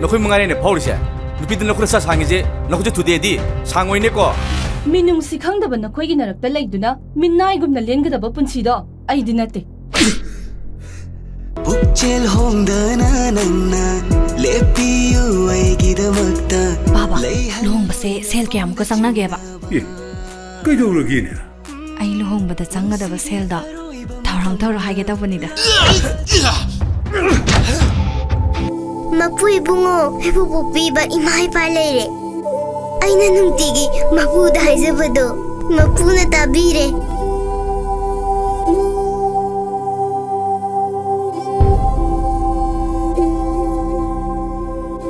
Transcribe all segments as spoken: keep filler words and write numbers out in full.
ꯅꯈꯣꯏ ꯃꯉꯥꯏꯔꯦꯅꯦ ꯐꯥꯎꯔꯤꯁꯦ꯫ ꯅꯨꯄꯤꯗꯨꯅ ꯈꯨꯠ ꯁꯥ ꯁꯥꯡꯉꯤꯁꯦ, ꯅꯈꯨꯠꯁꯦ ꯊꯨꯗꯦꯛꯑꯗꯤ ꯁꯥꯡꯉꯣꯏꯅꯦꯀꯣ꯫ ꯃꯤꯅꯨꯡꯁꯤ ꯈꯪꯗꯕ ꯅꯈꯣꯏꯒꯤ ꯅꯔꯛꯇ ꯂꯩꯗꯨꯅ ꯃꯤꯅꯥꯏꯒꯨꯝꯅ ꯂꯦꯟꯒꯗꯕ ꯄꯨꯟꯁꯤꯗꯣ ꯑꯩꯗꯤ ꯅꯠꯇꯦ꯫ ꯄꯨꯛꯆꯦꯜ ꯍꯣꯡꯗꯅ ꯅꯪꯅ ꯂꯦꯞꯄꯤꯌꯨ ꯑꯩꯒꯤꯗꯃꯛꯇ꯫ ꯕꯥꯕꯥ, ꯂꯩꯍꯟ- ꯂꯨꯍꯣꯡꯕꯁꯦ ꯁꯦꯜ ꯀꯌꯥꯃꯨꯛꯀ ꯆꯪꯅꯒꯦꯕ? ꯑꯦ, ꯀꯩꯗꯧꯔꯒꯦꯅꯦ? ꯑꯩ ꯂꯨꯍꯣꯡꯕꯗ ꯆꯪꯒꯗꯕ ꯁꯦꯜꯗꯣ ꯊꯧꯔꯥꯡ ꯇꯧꯔꯣ ꯍꯥꯏꯒꯦ ꯇꯧꯕꯅꯤꯗ꯫ ꯃꯄꯨ ꯏꯕꯨꯡꯉꯣ, ꯑꯩꯕꯨ ꯄꯣꯛꯄꯤꯕ ꯏꯃꯥ ꯏꯄꯥ ꯂꯩꯔꯦ꯫ ꯑꯩꯅ ꯅꯨꯡꯇꯤꯒꯤ ꯃꯄꯨꯗ ꯍꯥꯏꯖꯕꯗꯣ ꯃꯄꯨꯅ ꯇꯥꯕꯤꯔꯦ꯫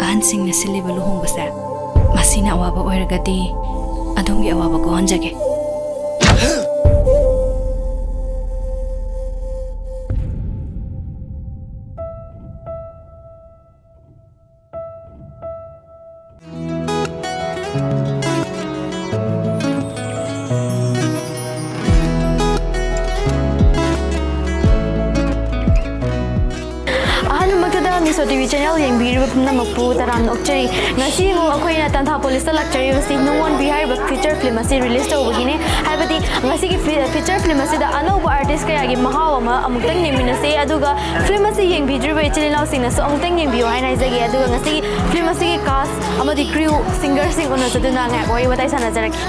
ꯑꯍꯟꯁꯤꯡꯅ ꯁꯤꯜꯂꯤꯕ ꯂꯨꯍꯣꯡꯕꯁꯦ, ꯃꯁꯤꯅ ꯑꯋꯥꯕ ꯑꯣꯏꯔꯒꯗꯤ ꯑꯗꯣꯝꯒꯤ ꯑꯋꯥꯕ ꯀꯣꯛꯍꯟꯖꯒꯦ꯫ ꯑꯍꯥꯟꯕꯃꯛꯇꯗ ꯃꯤꯁꯣ ꯇꯤ ꯚꯤ ꯆꯦꯅꯦꯜ ꯌꯦꯡꯕꯤꯔꯤꯕ ꯄꯨꯝꯅꯃꯛꯄꯨ ꯇꯔꯥꯝꯅ ꯑꯣꯛꯆꯔꯤ꯫ ꯉꯁꯤ ꯑꯃꯨꯛ ꯑꯩꯈꯣꯏꯅ ꯇꯥꯟꯊꯥ ꯄꯣꯂꯤꯁꯇ ꯂꯥꯛꯆꯔꯤꯕꯁꯤ ꯅꯨꯡꯉꯣꯟꯕꯤ ꯍꯥꯏꯔꯤꯕ ꯐꯤꯆꯔ ꯐꯤꯂꯝ ꯑꯁꯤ ꯔꯤꯂꯤꯁ ꯇꯧꯕꯒꯤꯅꯤ꯫ ꯍꯥꯏꯕꯗꯤ ꯉꯁꯤꯒꯤ ꯐꯤ-, ꯐꯤꯆꯔ ꯐꯤꯂꯝ ꯑꯁꯤꯗ ꯑꯅꯧꯕ ꯑꯥꯔꯇꯤꯁ ꯀꯌꯥꯒꯤ ꯃꯍꯥꯎ ꯑꯃ ꯑꯃꯨꯛꯇꯪ ꯌꯦꯡꯃꯤꯟꯅꯁꯤ꯫ ꯑꯗꯨꯒ ꯐꯤꯂꯝ ꯑꯁꯤ ꯌꯦꯡꯕꯤꯗ꯭ꯔꯤꯕ ꯏꯆꯤꯜ ꯏꯅꯥꯎꯁꯤꯡꯅꯁꯨ ꯑꯃꯨꯛꯇꯪ ꯌꯦꯡꯕꯤꯌꯨ ꯍꯥꯏꯅ ꯍꯥꯏꯖꯒꯦ꯫ ꯑꯗꯨꯒ ꯉꯁꯤꯒꯤ ꯐꯤꯂꯝ ꯑꯁꯤꯒꯤ ꯀꯥꯁ ꯑꯃꯗꯤ ꯀ꯭ꯔꯤꯎ, ꯁꯤꯡꯒꯔꯁꯤꯡ ꯎꯅꯖꯗꯨꯅ ꯉꯥꯏꯍꯥꯛ ꯋꯥꯔꯤ ꯋꯥꯇꯥꯏ ꯁꯥꯟꯅꯖꯔꯛꯈꯤ꯫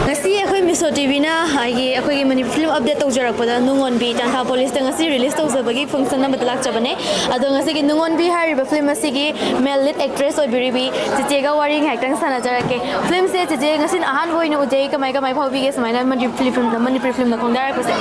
ꯉꯁꯤ ꯑꯩꯈꯣꯏ ꯃꯤꯁꯣ ꯇꯤ ꯚꯤꯅ ꯑꯩꯒꯤ, ꯑꯩꯈꯣꯏꯒꯤ ꯃꯅꯤ-, ꯐꯤꯂꯝ ꯑꯞꯗꯦꯠ ꯇꯧꯖꯔꯛꯄꯗ ꯅꯨꯡꯉꯣꯟꯕꯤ ꯇꯥꯟꯊꯥ ꯄꯣꯂꯤꯁꯇ ꯉꯁꯤ ꯔꯤꯂꯤꯁ ꯇꯧꯖꯕꯒꯤ ꯐꯪꯁꯟ ꯑꯃꯗ ꯂꯥꯛꯆꯕꯅꯦ꯫ ꯑꯗꯣ ꯉꯁꯤꯒꯤ ꯅꯨꯡꯉꯣꯟꯕꯤ ꯍꯥꯏꯔꯤꯕ ꯐꯤꯂꯝ ꯑꯁꯤꯒꯤ ꯃꯦꯜ ꯂꯤꯗ ꯑꯦꯛꯇ꯭ꯔꯦꯁ ꯑꯣꯏꯕꯤꯔꯤꯕꯤ ꯆꯤꯆꯦꯒ ꯋꯥꯔꯤ ꯉꯥꯏꯍꯥꯛꯇꯪ ꯁꯥꯟꯅꯖꯔꯛꯀꯦ꯫ ꯐꯤꯂꯝꯁꯦ ꯆꯤꯆꯦ ꯉꯁꯤꯅ ꯑꯍꯥꯟꯕ ꯑꯣꯏꯅ ꯎꯖꯩ, ꯀꯃꯥꯏ ꯀꯃꯥꯏ ꯐꯥꯎꯕꯤꯒꯦ ꯁꯨꯃꯥꯏꯅ ꯃꯅꯤꯄꯨꯔꯤ ꯐꯤꯂꯝꯗ, ꯃꯅꯤꯄꯨꯔꯤ ꯐꯤꯂꯝꯗ ꯈꯣꯡꯗꯥꯔꯛꯄꯁꯦ?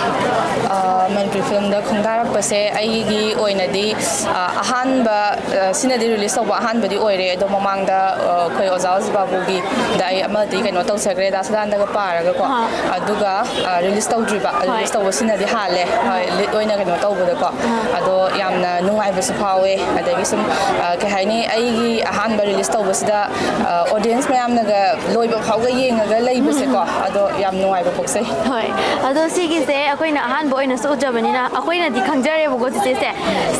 ꯑ, ꯃꯅꯤꯄꯨꯔꯤ ꯐꯤꯂꯝꯗ ꯈꯣꯡꯗꯥꯔꯛꯄꯁꯦ ꯑꯩꯒꯤ ꯑꯣꯏꯅꯗꯤ, ꯑ, ꯑꯍꯥꯟꯕ, ꯑ, ꯁꯤꯅꯗꯤ ꯔꯤꯂꯤꯁ ꯇꯧꯕ ꯑꯍꯥꯟꯕꯗꯤ ꯑꯣꯏꯔꯦ, ꯑꯗꯣ ꯃꯃꯥꯡꯗ, ꯑ, ꯑꯩꯈꯣꯏ ꯑꯣꯖꯥ ꯍꯧꯖꯤꯛ ꯕꯥꯕꯨꯒꯤꯗ ꯑꯩ ꯑꯃꯗꯤ ꯀꯩꯅꯣ ꯇꯧꯖꯈ꯭ꯔꯦ, ꯗꯥ ꯁꯗꯥꯅꯟꯗꯒ ꯄꯥꯔꯒꯀꯣ꯫ ꯑꯥ꯫ ꯑꯗꯨꯒ, ꯑ, ꯔꯤꯂꯤꯁ ꯇꯧꯗ꯭ꯔꯤꯕ, ꯍꯣꯏ꯫ ꯔꯤꯂꯤꯁ ꯇꯧꯕꯁꯤꯅꯗꯤ ꯍꯥꯜꯂꯦ꯫ ꯍꯣꯏ, ꯂꯤꯗ ꯑꯣꯏꯅ ꯀꯩꯅꯣ ꯇꯧꯕꯗꯀꯣ꯫ ꯑꯥ꯫ ꯑꯗꯣ ꯌꯥꯝꯅ ꯅꯨꯡꯉꯥꯏꯕꯁꯨ ꯐꯥꯎꯋꯦ, ꯑꯗꯒꯤ ꯁꯨꯝ, ꯑ, ꯀꯩ ꯍꯥꯏꯅꯤ, ꯑꯩꯒꯤ ꯑꯍꯥꯟꯕ ꯔꯤꯂꯤꯁ ꯇꯧꯕꯁꯤꯗ, ꯑ, ꯑꯣꯗꯤꯌꯦꯟꯁ ꯃꯌꯥꯝꯅꯒ ꯂꯣꯏꯕ ꯐꯥꯎꯒ ꯌꯦꯡꯉꯒ ꯂꯩꯕꯁꯦꯀꯣ, ꯑꯗꯣ ꯌꯥꯝ ꯅꯨꯡꯉꯥꯏꯕ ꯄꯣꯛꯆꯩ꯫ ꯍꯣꯏ, ꯑꯗꯣ ꯁꯤꯒꯤꯁꯦ ꯑꯩꯈꯣꯏꯅ ꯑꯍꯥꯟꯕ ꯑꯣꯏꯅꯁꯨ ꯎꯖꯕꯅꯤꯅ ꯑꯩꯈꯣꯏꯅꯗꯤ ꯈꯪꯖꯔꯦꯕꯀꯣ, ꯆꯤꯆꯦꯁꯦ꯫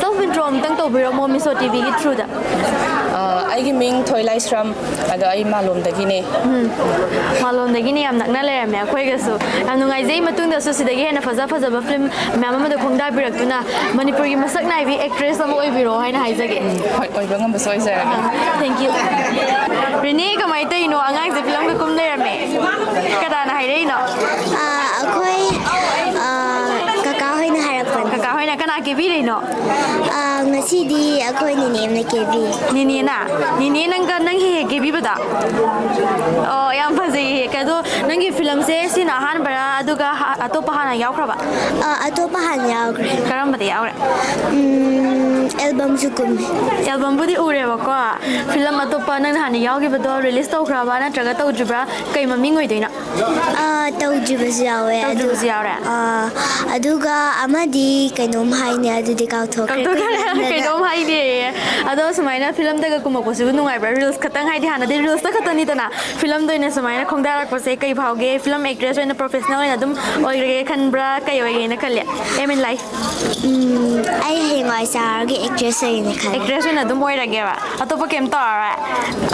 ꯁꯦꯜꯐ ꯏꯟꯇ꯭ꯔꯣ ꯑꯃꯇꯪ ꯇꯧꯕꯤꯔꯝꯃꯣ ꯃꯤꯁꯣ ꯇꯤ ꯚꯤꯒꯤ ꯊ꯭ꯔꯨꯗ꯫ ꯑ, ꯑꯩꯒꯤ ꯃꯤꯡ ꯊꯣꯏꯂꯥꯏꯁ꯭ꯔꯝ, ꯑꯗꯣ ꯑꯩ ꯃꯥꯂꯣꯝꯗꯒꯤꯅꯦ꯫ ꯃꯥꯂꯣꯝꯗꯒꯤꯅꯦ, ꯌꯥꯝ ꯅꯛꯅ ꯂꯩꯔꯝꯃꯦ ꯑꯩꯈꯣꯏꯒꯁꯨ꯫ ꯌꯥꯝ ꯅꯨꯡꯉꯥꯏꯖꯩ, ꯃꯇꯨꯡꯗꯁꯨ ꯁꯤꯗꯒꯤ ꯍꯦꯟꯅ ꯐꯖ ꯐꯖꯕ ꯐꯤꯂꯝ ꯃꯌꯥꯝ ꯑꯃꯗ ꯈꯣꯡꯗꯥꯕꯤꯔꯛꯇꯨꯅ ꯃꯅꯤꯄꯨꯔꯒꯤ ꯃꯁꯛ ꯅꯥꯏꯕꯤ ꯑꯦꯛꯇ꯭ꯔꯦꯁ ꯑꯃ ꯑꯣꯏꯕꯤꯔꯣ ꯍꯥꯏꯅ ꯍꯥꯏꯖꯒꯦ꯫ ꯍꯣꯏ, ꯑꯣꯏꯕ ꯉꯝꯕꯁꯨ ꯑꯣꯏꯖꯔꯒꯦ꯫ Thank you꯫ ꯔꯦꯅꯦ, ꯀꯃꯥꯏꯅ ꯇꯧꯔꯤꯅꯣ? ꯑꯉꯥꯡꯁꯦ ꯐꯤꯂꯝꯒ ꯀꯨꯝ ꯂꯩꯔꯝꯃꯦ꯫ ꯀꯅꯥꯅ ꯍꯥꯏꯔꯛꯏꯅꯣ? ꯑꯥ, ꯑꯩꯈꯣꯏ, ꯑꯥ, ꯀꯀꯥ ꯍꯣꯏꯅ ꯍꯥꯏꯔꯛꯄꯅꯦ꯫ ꯀꯀꯥ ꯍꯣꯏꯅ꯫ ꯀꯅꯥ ꯀꯦꯕꯤꯔꯤꯅꯣ? ꯑꯥ, ꯉꯁꯤꯗꯤ ꯑꯩꯈꯣꯏ ꯅꯦꯅꯦ ꯑꯃꯅ ꯀꯦꯕꯤ꯫ ꯅꯦꯅꯦꯅ? ꯅꯦꯅꯦ ꯅꯪꯒ ꯅꯪ ꯍꯦꯛ ꯍꯦꯛ ꯀꯦꯕꯤꯕꯗꯣ? ꯑꯣ, ꯌꯥꯝ ꯐꯖꯩꯌꯦ꯫ ꯑꯗꯣ ꯅꯪꯒꯤ ꯐꯤꯂꯝꯁꯦ ꯁꯤꯅ ꯑꯍꯥꯟꯕꯔꯥ, ꯑꯗꯨꯒ ꯍꯥ-, ꯑꯇꯣꯞꯄ ꯍꯥꯟꯅ ꯌꯥꯎꯈ꯭ꯔꯕ? ꯑꯥ, ꯑꯇꯣꯞꯄ ꯍꯥꯟꯅ ꯌꯥꯎꯈ꯭ꯔꯦ꯫ ꯀꯔꯝꯕꯗ ꯌꯥꯎꯈ꯭ꯔꯦ? ꯎꯝ, ꯑꯦꯜꯕꯝꯁꯨ ꯀꯨꯝꯃꯤ꯫ ꯑꯦꯜꯕꯝꯕꯨꯗꯤ ꯎꯔꯦꯕꯀꯣ꯫ ꯐꯤꯂꯝ ꯑꯇꯣꯞꯄ ꯅꯪꯅ ꯍꯥꯟꯅ ꯌꯥꯎꯈꯤꯕꯗꯣ ꯔꯤꯂꯤꯁ ꯇꯧꯈ꯭ꯔꯕ ꯅꯠꯇ꯭ꯔꯒ ꯇꯧꯗ꯭ꯔꯤꯕ꯭ꯔꯥ? ꯀꯩ ꯃꯃꯤꯡ ꯑꯣꯏꯗꯣꯏꯅꯣ? ꯑꯥ, ꯇꯧꯗ꯭ꯔꯤꯕꯁꯨ ꯌꯥꯎꯋꯦ꯫ ꯑꯗꯨ-, ꯇꯧꯗ꯭ꯔꯤꯕꯁꯨ ꯌꯥꯎꯔꯦ? ꯑꯥ, ꯑꯗꯨꯒ ꯑꯃꯗꯤ ꯀꯩꯅꯣꯝ ꯍꯥꯏꯅꯦ, ꯑꯗꯨꯗꯤ ꯀꯥꯎꯊꯣꯛꯈ꯭ꯔꯦ꯫ ꯀꯥꯎꯊꯣꯛꯈ꯭ꯔꯦ? ꯀꯩꯅꯣꯝ ꯍꯥꯏꯅꯦꯌꯦ꯫ ꯑꯗꯣ ꯁꯨꯃꯥꯏꯅ ꯐꯤꯂꯝꯗꯒ ꯀꯨꯝꯃꯛꯄꯁꯤꯕꯨ ꯅꯨꯡꯉꯥꯏꯕ꯭ꯔꯥ? ꯔꯤꯜꯁ ꯈꯛꯇꯪ, ꯍꯥꯏꯗꯤ ꯍꯥꯟꯅꯗꯤ ꯔꯤꯜꯁꯇ ꯈꯛꯇꯅꯤꯗꯅ, ꯐꯤꯂꯝꯗ ꯑꯣꯏꯅ ꯁꯨꯃꯥꯏꯅ ꯈꯣꯡꯗꯥꯔꯛꯄꯁꯦ ꯀꯩ ꯐꯥꯎꯒꯦ? ꯐꯤꯂꯝ ꯑꯦꯛꯇ꯭ꯔꯦꯁ ꯑꯣꯏꯅ ꯄ꯭ꯔꯣꯐꯦꯁꯅꯦꯜ ꯑꯣꯏꯅ ꯑꯗꯨꯝ ꯑꯣꯏꯔꯒꯦ ꯈꯟꯕ꯭ꯔꯥ? ꯀꯩ ꯑꯣꯏꯒꯦꯅ ꯈꯜꯂꯤ? Aim in life꯫ ꯎꯝ, ꯑꯩ ꯍꯌꯦꯡꯋꯥꯏ ꯆꯥꯎꯔꯒ ꯑꯦꯛꯇ꯭ꯔꯦꯁ ꯑꯣꯏꯒꯦꯅ ꯈꯜꯂꯦ꯫ ꯑꯦꯛꯇ꯭ꯔꯦꯁ ꯑꯣꯏꯅ ꯑꯗꯨꯝ ꯑꯣꯏꯔꯒꯦꯕ? ꯑꯇꯣꯞꯄ ꯀꯩꯝ ꯇꯧꯔꯔꯣꯏ?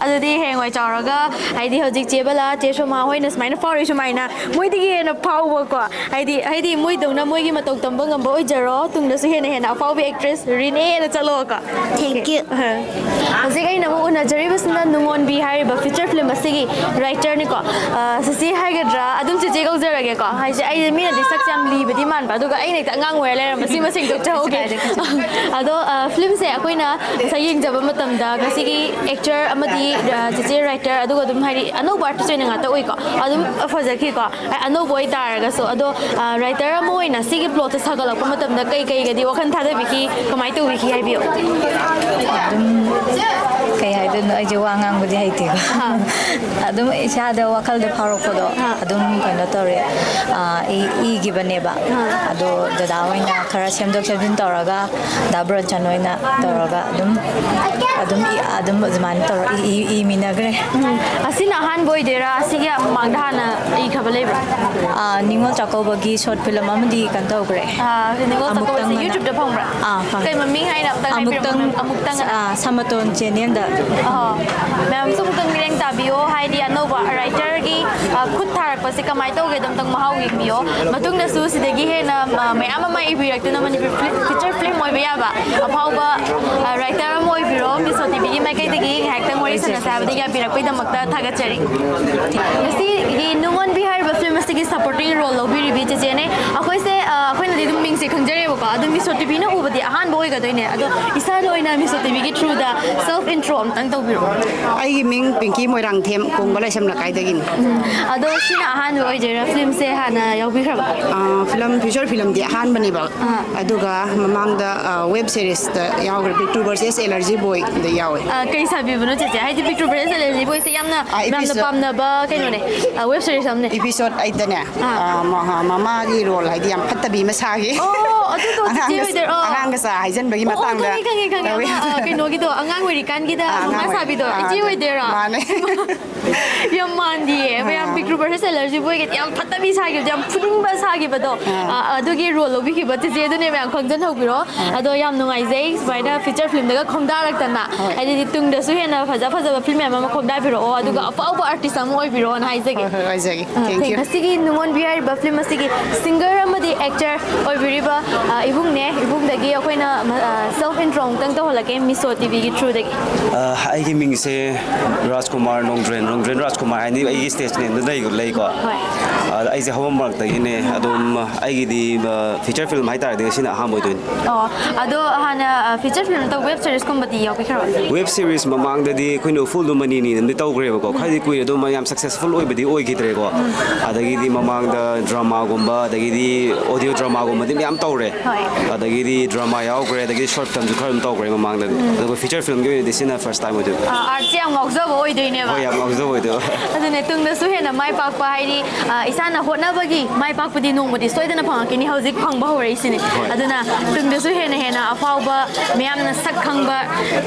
ꯑꯗꯨꯗꯤ ꯍꯌꯦꯡꯋꯥꯏ ꯆꯥꯎꯔꯒ, ꯍꯥꯏꯗꯤ ꯍꯧꯖꯤꯛ ꯆꯦ ꯕꯂꯥ, ꯆꯦ ꯁꯣꯃꯥ ꯍꯣꯏꯅ ꯁꯨꯃꯥꯏꯅ ꯐꯥꯎꯔꯤ ꯁꯨꯃꯥꯏꯅ, ꯃꯣꯏꯗꯒꯤ ꯍꯦꯟꯅ ꯐꯥꯎꯕꯀꯣ, ꯍꯥꯏꯗꯤ, ꯍꯥꯏꯗꯤ ꯃꯣꯏꯗꯧꯅ ꯃꯣꯏꯒꯤ ꯃꯇꯧ ꯇꯝꯕ ꯉꯝꯕ ꯑꯣꯏꯖꯔꯣ, ꯇꯨꯡꯗꯁꯨ ꯍꯦꯟꯅ ꯍꯦꯟꯅ ꯑꯐꯥꯎꯕ ꯑꯦꯛꯇ꯭ꯔꯦꯁ ꯔꯤꯅꯦꯅ ꯆꯠꯂꯣꯀꯣ꯫ Thank you꯫ ꯑ, ꯍꯧꯖꯤꯛ ꯑꯩꯅ ꯑꯃꯨꯛ ꯎꯅꯖꯔꯤꯕꯁꯤꯅ ꯅꯨꯡꯉꯣꯟꯕꯤ ꯍꯥꯏꯔꯤꯕ ꯐꯤꯆꯔ ꯐꯤꯂꯝ ꯑꯁꯤꯒꯤ ꯔꯥꯏꯇꯔꯅꯤꯀꯣ꯫ ꯑ, ꯁꯤꯁꯤ ꯍꯥꯏꯒꯗ꯭ꯔꯥ? ꯑꯗꯨꯝ ꯆꯤꯆꯦ ꯀꯧꯖꯔꯒꯦꯀꯣ꯫ ꯍꯥꯏꯁꯦ, ꯑꯩ ꯃꯤꯅꯗꯤ ꯁꯛꯁꯦ ꯌꯥꯝ ꯂꯤꯕꯗꯤ ꯃꯥꯟꯕ, ꯑꯗꯨꯒ ꯑꯩꯅ ꯍꯦꯛꯇ ꯑꯉꯥꯡ ꯑꯣꯏꯔ ꯂꯩꯔꯝꯕ, ꯁꯤꯃ ꯁꯦꯡꯗꯣꯛꯆꯍꯧꯒꯦ꯫ ꯑꯗꯣ, ꯑ, ꯐꯤꯂꯝꯁꯦ ꯑꯩꯈꯣꯏꯅ ꯉꯁꯥꯏ ꯌꯦꯡꯖꯕ ꯃꯇꯝꯗ ꯉꯁꯤꯒꯤ ꯑꯦꯛꯇꯔ ꯑꯃꯗꯤ, ꯑ, ꯆꯤꯆꯦ ꯔꯥꯏꯇꯔ, ꯑꯗꯨꯒ ꯑꯗꯨꯝ ꯍꯥꯏꯗꯤ ꯑꯅꯧꯕ ꯑꯥꯔꯇꯤꯁ ꯑꯣꯏꯅ ꯉꯥꯛꯇ ꯎꯏꯀꯣ꯫ ꯑꯗꯨꯝ ꯐꯖꯈꯤꯀꯣ꯫ ꯑ-, ꯑꯅꯧꯕ ꯑꯣꯏꯇꯥꯔꯒꯁꯨ꯫ ꯑꯗꯣ, ꯑ, ꯔꯥꯏꯇꯔ ꯑꯃ ꯑꯣꯏꯅ ꯁꯤꯒꯤ ꯄ꯭ꯂꯣꯠꯁꯦ ꯁꯥꯒꯠꯂꯛꯄ ꯃꯇꯝꯗ ꯀꯩ ꯀꯩꯒꯗꯤ ꯋꯥꯈꯜ ꯊꯥꯗꯕꯤꯈꯤ? ꯀꯃꯥꯏꯅ ꯇꯧꯕꯤꯈꯤ ꯍꯥꯏꯕꯤꯌꯨ꯫ ꯑꯗꯨꯝ ꯀꯩ ꯍꯥꯏꯗꯣꯏꯅꯣ, ꯑꯩꯁꯦ ꯋꯥ ꯉꯥꯡꯕꯗꯤ ꯍꯩꯇꯦꯀꯣ꯫ ꯑꯥ꯫ ꯑꯗꯨꯝ ꯏꯁꯥꯗ ꯋꯥꯈꯜꯗ ꯐꯥꯎꯔꯛꯄꯗꯣ ꯑꯥ꯫ ꯑꯗꯨꯝ ꯀꯩꯅꯣ ꯇꯧꯔꯦ, ꯑꯥ, ꯏ-, ꯏꯈꯤꯕꯅꯦꯕ꯫ ꯑꯥ꯫ ꯑꯗꯣ ꯗꯗꯥ ꯍꯣꯏꯅ ꯈꯔ ꯁꯦꯝꯗꯣꯛ ꯁꯦꯝꯖꯤꯟ ꯇꯧꯔꯒ, ꯗꯥ ꯕ꯭ꯔꯣꯟꯁꯟ ꯍꯣꯏꯅ ꯇꯧꯔꯒ ꯑꯗꯨꯝ, ꯑꯗꯨꯝ ꯏ-, ꯑꯗꯨꯝ ꯑꯗꯨꯃꯥꯏꯅ ꯇꯧꯔ ꯏ- ꯏ- ꯏꯃꯤꯟꯅꯈ꯭ꯔꯦ꯫ ꯑꯁꯤꯅ ꯑꯍꯥꯟꯕ ꯑꯣꯏꯗꯣꯏꯔꯥ? ꯑꯁꯤꯒꯤ ꯃꯃꯥꯡꯗ ꯍꯥꯟꯅ ꯏꯈ꯭ꯔꯕ ꯂꯩꯕ꯭ꯔꯥ? ꯑꯥ, ꯅꯤꯉꯣꯜ ꯆꯥꯛꯀꯧꯕꯒꯤ ꯁꯣꯔꯠ ꯐꯤꯂꯝ ꯑꯃꯗꯤ ꯀꯩꯅꯣ ꯇꯧꯈ꯭ꯔꯦ꯫ ꯑꯥ, ꯅꯤꯉꯣꯜ ꯆꯥꯛꯀꯧꯕꯁꯦ ꯑꯃꯨꯛꯇꯪ ꯑꯅ- ꯌꯨꯇ꯭ꯌꯨꯕꯇ ꯐꯪꯕ꯭ꯔꯥ? ꯑꯥ, ꯐꯪꯉꯦ꯫ ꯀꯩ ꯃꯃꯤꯡ ꯍꯥꯏꯅ ꯑꯃꯨꯛꯇꯪ ꯍꯥꯏꯕꯤꯔꯝꯃꯣ, ꯑꯃꯨꯛꯇꯪ ꯑꯃꯨꯛꯇꯪ ꯑꯅ꯫ ꯑꯥ, ꯁꯃꯇꯣꯟ ꯆꯦꯅꯦꯜꯗ꯫ ꯑꯍꯣ꯫ ꯃꯌꯥꯝꯁꯨ ꯑꯃꯨꯛꯇꯪ ꯃꯤꯠꯌꯦꯡ ꯇꯥꯕꯤꯌꯣ, ꯍꯥꯏꯗꯤ ꯑꯅꯧꯕ ꯔꯥꯏꯇꯔꯒꯤ ꯑ, ꯈꯨꯠ ꯊꯥꯔꯛꯄꯁꯦ ꯀꯃꯥꯏꯅ ꯇꯧꯒꯦꯗꯣ ꯑꯃꯨꯛꯇꯪ ꯃꯍꯥꯎ ꯌꯦꯡꯕꯤꯌꯣ꯫ ꯃꯇꯨꯡꯗꯁꯨ ꯁꯤꯗꯒꯤ ꯍꯦꯟꯅ ꯑ, ꯃꯌꯥꯝ ꯑꯃ ꯏꯕꯤꯔꯛꯇꯨꯅ ꯃꯅꯤꯄꯨꯔꯤ ꯐꯤꯆꯔ ꯐꯤꯂꯝ ꯑꯣꯏꯕ ꯌꯥꯕ ꯑꯐꯥꯎꯕ ꯔꯥꯏꯇꯔ ꯑꯃ ꯑꯣꯏꯕꯤꯔꯣ꯫ ꯃꯤꯁꯣ ꯇꯤꯚꯤꯒꯤ ꯃꯥꯏꯀꯩꯗꯒꯤ ꯉꯥꯏꯍꯥꯛꯇꯪ ꯋꯥꯔꯤ ꯁꯥꯟꯅꯁꯦ ꯍꯥꯏꯕꯗ ꯌꯥꯕꯤꯔꯛꯄꯩꯗꯃꯛꯇ ꯊꯥꯒꯠꯆꯔꯤ꯫ ꯉꯁꯤꯒꯤ ꯅꯨꯡꯉꯣꯟꯕꯤ ꯍꯥꯏꯔꯤꯕ ꯐꯤꯂꯝ ꯑꯁꯤꯒꯤ ꯁꯄꯣꯔꯇꯤꯡ ꯔꯣꯜ ꯂꯧꯕꯤꯔꯤꯕꯤ ꯆꯦꯆꯦꯅꯦ꯫ ꯑꯩꯈꯣꯏꯁꯦ, ꯑ, ꯑꯩꯈꯣꯏꯅꯗꯤ ꯑꯗꯨꯝ ꯃꯤꯡꯁꯦ ꯈꯪꯖꯔꯦꯕꯀꯣ, ꯑꯗꯣ ꯃꯤꯁꯣ ꯇꯤꯚꯤꯅ ꯎꯕꯗꯤ ꯑꯍꯥꯟꯕ ꯑꯣꯏꯒꯗꯣꯏꯅꯦ꯫ ꯑꯗꯣ ꯏꯁꯥꯅ ꯑꯣꯏꯅ ꯃꯤꯁꯣ ꯇꯤꯚꯤꯒꯤ ꯊ꯭ꯔꯨꯗ ꯁꯦꯜꯐ ꯏꯟꯇ꯭ꯔꯣ ꯑꯝꯇꯪ ꯇꯧꯕꯤꯔꯛꯑꯣ꯫ ꯑꯩꯒꯤ ꯃꯤꯡ ꯄꯤꯡꯀꯤ ꯃꯣꯏꯔꯥꯡꯊꯦꯝ, ꯀꯣꯡꯕ ꯂꯥꯏꯁ꯭ꯔꯝ ꯂꯩꯀꯥꯏꯗꯒꯤꯅꯤ꯫ ꯑꯗꯣ ꯁꯤꯅ ꯑꯍꯥꯟꯕ ꯑꯣꯏꯗꯣꯏꯔꯥ? ꯐꯤꯂꯝꯁꯦ ꯍꯥꯟꯅ ꯌꯥꯎꯕꯤꯈ꯭ꯔꯕ? ꯑꯥ, ꯐꯤꯂꯝ, ꯐꯤꯆꯔ ꯐꯤꯂꯝꯗꯤ ꯑꯍꯥꯟꯕꯅꯦꯕ꯫ ꯑꯗꯨꯒ ꯃꯃꯥꯡꯗ, ꯑꯥ, ꯋꯦꯕ ꯁꯤꯔꯤꯁꯇ ꯌꯥꯎꯈ꯭ꯔꯦ, ꯄꯤꯛꯇ꯭ꯔꯨ ꯚꯔꯁꯦꯁ ꯑꯦꯂꯔꯖꯤ ꯕꯣꯏꯗ ꯌꯥꯎꯋꯦ꯫ ꯑ, ꯀꯩ ꯁꯥꯕꯤꯕꯅꯣ ꯆꯦꯆꯦ? ꯍꯥꯏꯗꯤ ꯄꯤꯛꯇ꯭ꯔꯨ ꯚꯔꯁꯦꯁ ꯑꯦꯂꯔꯖꯤ ꯕꯣꯏꯁꯦ ꯌꯥꯝꯅ ꯑꯥ, ꯃꯌꯥꯝꯅ episode- ꯄꯥꯝꯅꯕ ꯀꯩꯅꯣꯅꯦ, ꯋꯦꯕ ꯁꯤꯔꯤꯁ ꯑꯃꯅꯦ꯫ ꯏꯄꯤꯁꯣꯗ ꯑꯩꯠꯇꯅꯦ, ꯑꯥ꯫ ꯑꯥ, ꯃ-, ꯃꯃꯥꯒꯤ ꯔꯣꯜ, ꯍꯥꯏꯗꯤ ꯌꯥꯝ ꯐꯠꯇꯕꯤ ꯑꯃ ꯁꯥꯈꯤ꯫ ꯑꯣ, ꯑꯗꯨꯗꯣ ꯆꯦꯆꯦ ꯑꯉꯥꯡꯒ- ꯑꯣꯏꯗꯣꯏꯔꯣ? ꯑꯉꯥꯡꯒ ꯆꯥ ꯍꯥꯏꯖꯟꯕꯒꯤ ꯑꯣ, ꯑꯣ, ꯃꯇꯥꯡꯗ ꯈꯪꯉꯦ, ꯈꯪꯉꯦ, ꯈꯪꯉꯦ꯫ ꯇꯧꯋꯤ꯫ ꯑꯃ, ꯑ, ꯀꯩꯅꯣꯒꯤꯗꯣ, ꯑꯉꯥꯡ ꯑꯣꯏꯔꯤꯀꯥꯟꯒꯤꯗ ꯑꯥ, ꯃꯃꯥ ꯑꯉꯥꯡ ꯑꯣꯏ-, ꯁꯥꯕꯤꯗꯣ꯫ ꯑꯥ, ꯏꯆꯦ ꯑꯗꯨ- ꯑꯣꯏꯗꯣꯏꯔꯣ? ꯃꯥꯅꯦ꯫ ꯌꯥꯝ ꯃꯥꯟꯗꯤꯌꯦ꯫ ꯃꯌꯥꯝ ꯑꯥ꯫ ꯄꯤꯛꯇ꯭ꯔꯨ ꯚꯔꯁꯦꯁ ꯑꯦꯂꯔꯖꯤ ꯕꯣꯏꯒꯗꯤ ꯌꯥꯝ ꯐꯠꯇꯕꯤ ꯁꯥꯈꯤꯕꯗꯣ, ꯌꯥꯝ ꯐꯨꯅꯤꯡꯕ ꯁꯥꯈꯤꯕꯗꯣ꯫ ꯑꯥ꯫ ꯑ, ꯑꯗꯨꯒꯤ ꯔꯣꯜ ꯂꯧꯕꯤꯈꯤꯕ ꯆꯦꯆꯦꯗꯨꯅꯦ ꯃꯌꯥꯝ ꯈꯪꯖꯟꯍꯧꯕꯤꯔꯣ꯫ ꯑꯗꯣ ꯌꯥꯝ ꯅꯨꯡꯉꯥꯏꯖꯩ ꯁꯨꯃꯥꯏꯅ ꯐꯤꯆꯔ ꯐꯤꯂꯝꯗꯒ ꯈꯣꯡꯗꯥꯔꯛꯇꯅ꯫ ꯍꯣꯏ꯫ ꯍꯥꯏꯗꯤ ꯇꯨꯡꯗꯁꯨ ꯍꯦꯟꯅ ꯐꯖ ꯐꯖꯕ ꯐꯤꯂꯝ ꯃꯌꯥꯝ ꯑꯃ ꯈꯣꯡꯗꯥꯕꯤꯔꯛꯑꯣ, ꯑꯗꯨꯒ ꯑꯐꯥꯎꯕ ꯑꯥꯔꯇꯤꯁ ꯑꯃ ꯑꯣꯏꯕꯤꯔꯛꯑꯣꯅ ꯍꯥꯏꯖꯒꯦ꯫ ꯍꯣꯏ, ꯍꯣꯏ, ꯑꯣꯏꯖꯒꯦ꯫ ꯑ, Thank you꯫ ꯉꯁꯤꯒꯤ ꯅꯨꯡꯉꯣꯟꯕꯤ ꯍꯥꯏꯔꯤꯕ ꯐꯤꯂꯝ ꯑꯁꯤꯒꯤ ꯁꯤꯡꯒꯔ ꯑꯃꯗꯤ ꯑꯦꯛꯇꯔ ꯑꯣꯏꯕꯤꯔꯤꯕ, ꯑ, ꯏꯕꯨꯡꯅꯦ꯫ ꯏꯕꯨꯡꯗꯒꯤ ꯑꯩꯈꯣꯏꯅ, ꯑ, ꯁꯦꯜꯐ ꯏꯟꯇ꯭ꯔꯣ ꯑꯃꯨꯛꯇꯪ ꯇꯧꯍꯜꯂꯛꯀꯦ ꯃꯤꯁꯣ ꯇꯤꯚꯤꯒꯤ ꯊ꯭ꯔꯨꯗꯒꯤ꯫ ꯑ, ꯑꯩꯒꯤ ꯃꯤꯡꯁꯦ ꯔꯥꯖꯀꯨꯃꯥꯔ ꯅꯣꯡꯗ꯭ꯔꯦꯟ, ꯅꯣꯡꯗ꯭ꯔꯦꯟ ꯔꯥꯖꯀꯨꯃꯥꯔ ꯍꯥꯏꯅ ꯑꯩꯒꯤ ꯁ꯭ꯇꯦꯖ ꯅꯦꯝꯗ ꯂꯩ-, ꯂꯩꯀꯣ꯫ ꯍꯣꯏ꯫ ꯑ, ꯑꯩꯁꯦ ꯍꯧꯕ ꯃꯔꯛꯇꯒꯤꯅꯦ꯫ ꯑꯗꯨꯝ ꯑꯩꯒꯤꯗꯤ, ꯑ, ꯐꯤꯆꯔ ꯐꯤꯂꯝ ꯍꯥꯏꯇꯥꯔꯗꯤ ꯉꯁꯤꯅ ꯑꯍꯥꯟꯕ ꯑꯣꯏꯗꯣꯏꯅꯤ꯫ ꯑꯣ, ꯑꯗꯣ ꯍꯥꯟꯅ, ꯑ, ꯐꯤꯆꯔ ꯐꯤꯂꯝ ꯅꯠꯇꯕ ꯋꯦꯕ ꯁꯤꯔꯤꯁꯀꯨꯝꯕꯗꯤ ꯌꯥꯎꯕꯤꯈ꯭ꯔꯕ? ꯋꯦꯕ ꯁꯤꯔꯤꯁ ꯃꯃꯥꯡꯗꯗꯤ ꯑꯩꯈꯣꯏꯅ ꯎꯐꯨꯜꯗꯨ ꯃꯅꯤ ꯅꯤꯅ ꯑꯃꯗꯤ ꯇꯧꯈ꯭ꯔꯦꯕꯀꯣ꯫ ꯈꯔꯗꯤ ꯀꯨꯏꯔꯦ, ꯑꯗꯨꯝ ꯌꯥꯝ ꯁꯛꯁꯦꯁꯐꯨꯜ ꯑꯣꯏꯕꯗꯤ ꯑꯣꯏꯈꯤꯗ꯭ꯔꯦꯀꯣ꯫ ꯑꯗꯒꯤꯗꯤ ꯃꯃꯥꯡꯗ ꯗ꯭ꯔꯃꯥꯒꯨꯝꯕ, ꯑꯗꯒꯤꯗꯤ ꯑꯣꯗꯤꯑꯣ ꯗ꯭ꯔꯃꯥꯒꯨꯝꯕꯗꯤ ꯃꯌꯥꯝ ꯇꯧꯔꯦ꯫ ꯍꯣꯏ꯫ ꯑꯗꯒꯤꯗꯤ ꯗ꯭ꯔꯃꯥ ꯌꯥꯎꯈ꯭ꯔꯦ, ꯑꯗꯒꯤꯗꯤ ꯁꯣꯔꯠ ꯐꯤꯂꯝꯁꯨ ꯈꯔ ꯑꯗꯨꯝ ꯇꯧꯈ꯭ꯔꯦ ꯃꯃꯥꯡꯗꯗꯤ꯫ ꯑꯗꯨꯒ ꯐꯤꯆꯔ ꯐꯤꯂꯝꯒꯤ ꯑꯣꯏꯅꯗꯤ ꯁꯤꯅ ꯐꯥꯔꯁ ꯇꯥꯏꯝ ꯑꯣꯏꯗꯣꯏꯕ꯫ ꯑ, ꯑꯥꯔꯠꯁꯦ ꯌꯥꯝ ꯉꯥꯎꯖꯕ ꯑꯣꯏꯗꯣꯏꯅꯦꯕ꯫ ꯍꯣꯏ, ꯌꯥꯝ ꯉꯥꯎꯖꯕ ꯑꯣꯏꯗꯣꯏꯕ꯫ ꯑꯗꯨꯅꯦ, ꯇꯨꯡꯗꯁꯨ ꯍꯦꯟꯅ ꯃꯥꯏ ꯄꯥꯛꯄ ꯍꯥꯏꯗꯤ, ꯑ, ꯏꯁꯥꯅ ꯍꯣꯠꯅꯕꯒꯤ ꯃꯥꯏ ꯄꯥꯛꯄꯗꯤ ꯅꯣꯡꯃꯗꯤ ꯁꯣꯏꯗꯅ ꯐꯪꯉꯛꯈꯤꯅꯤ, ꯍꯧꯖꯤꯛ ꯐꯪꯕ ꯍꯧꯔꯛꯏꯁꯤꯅꯦ꯫ ꯍꯣꯏ꯫ ꯑꯗꯨꯅ ꯇꯨꯡꯗꯁꯨ ꯍꯦꯟꯅ ꯍꯦꯟꯅ ꯑꯐꯥꯎꯕ, ꯃꯌꯥꯝꯅ ꯁꯛ ꯈꯪꯕ,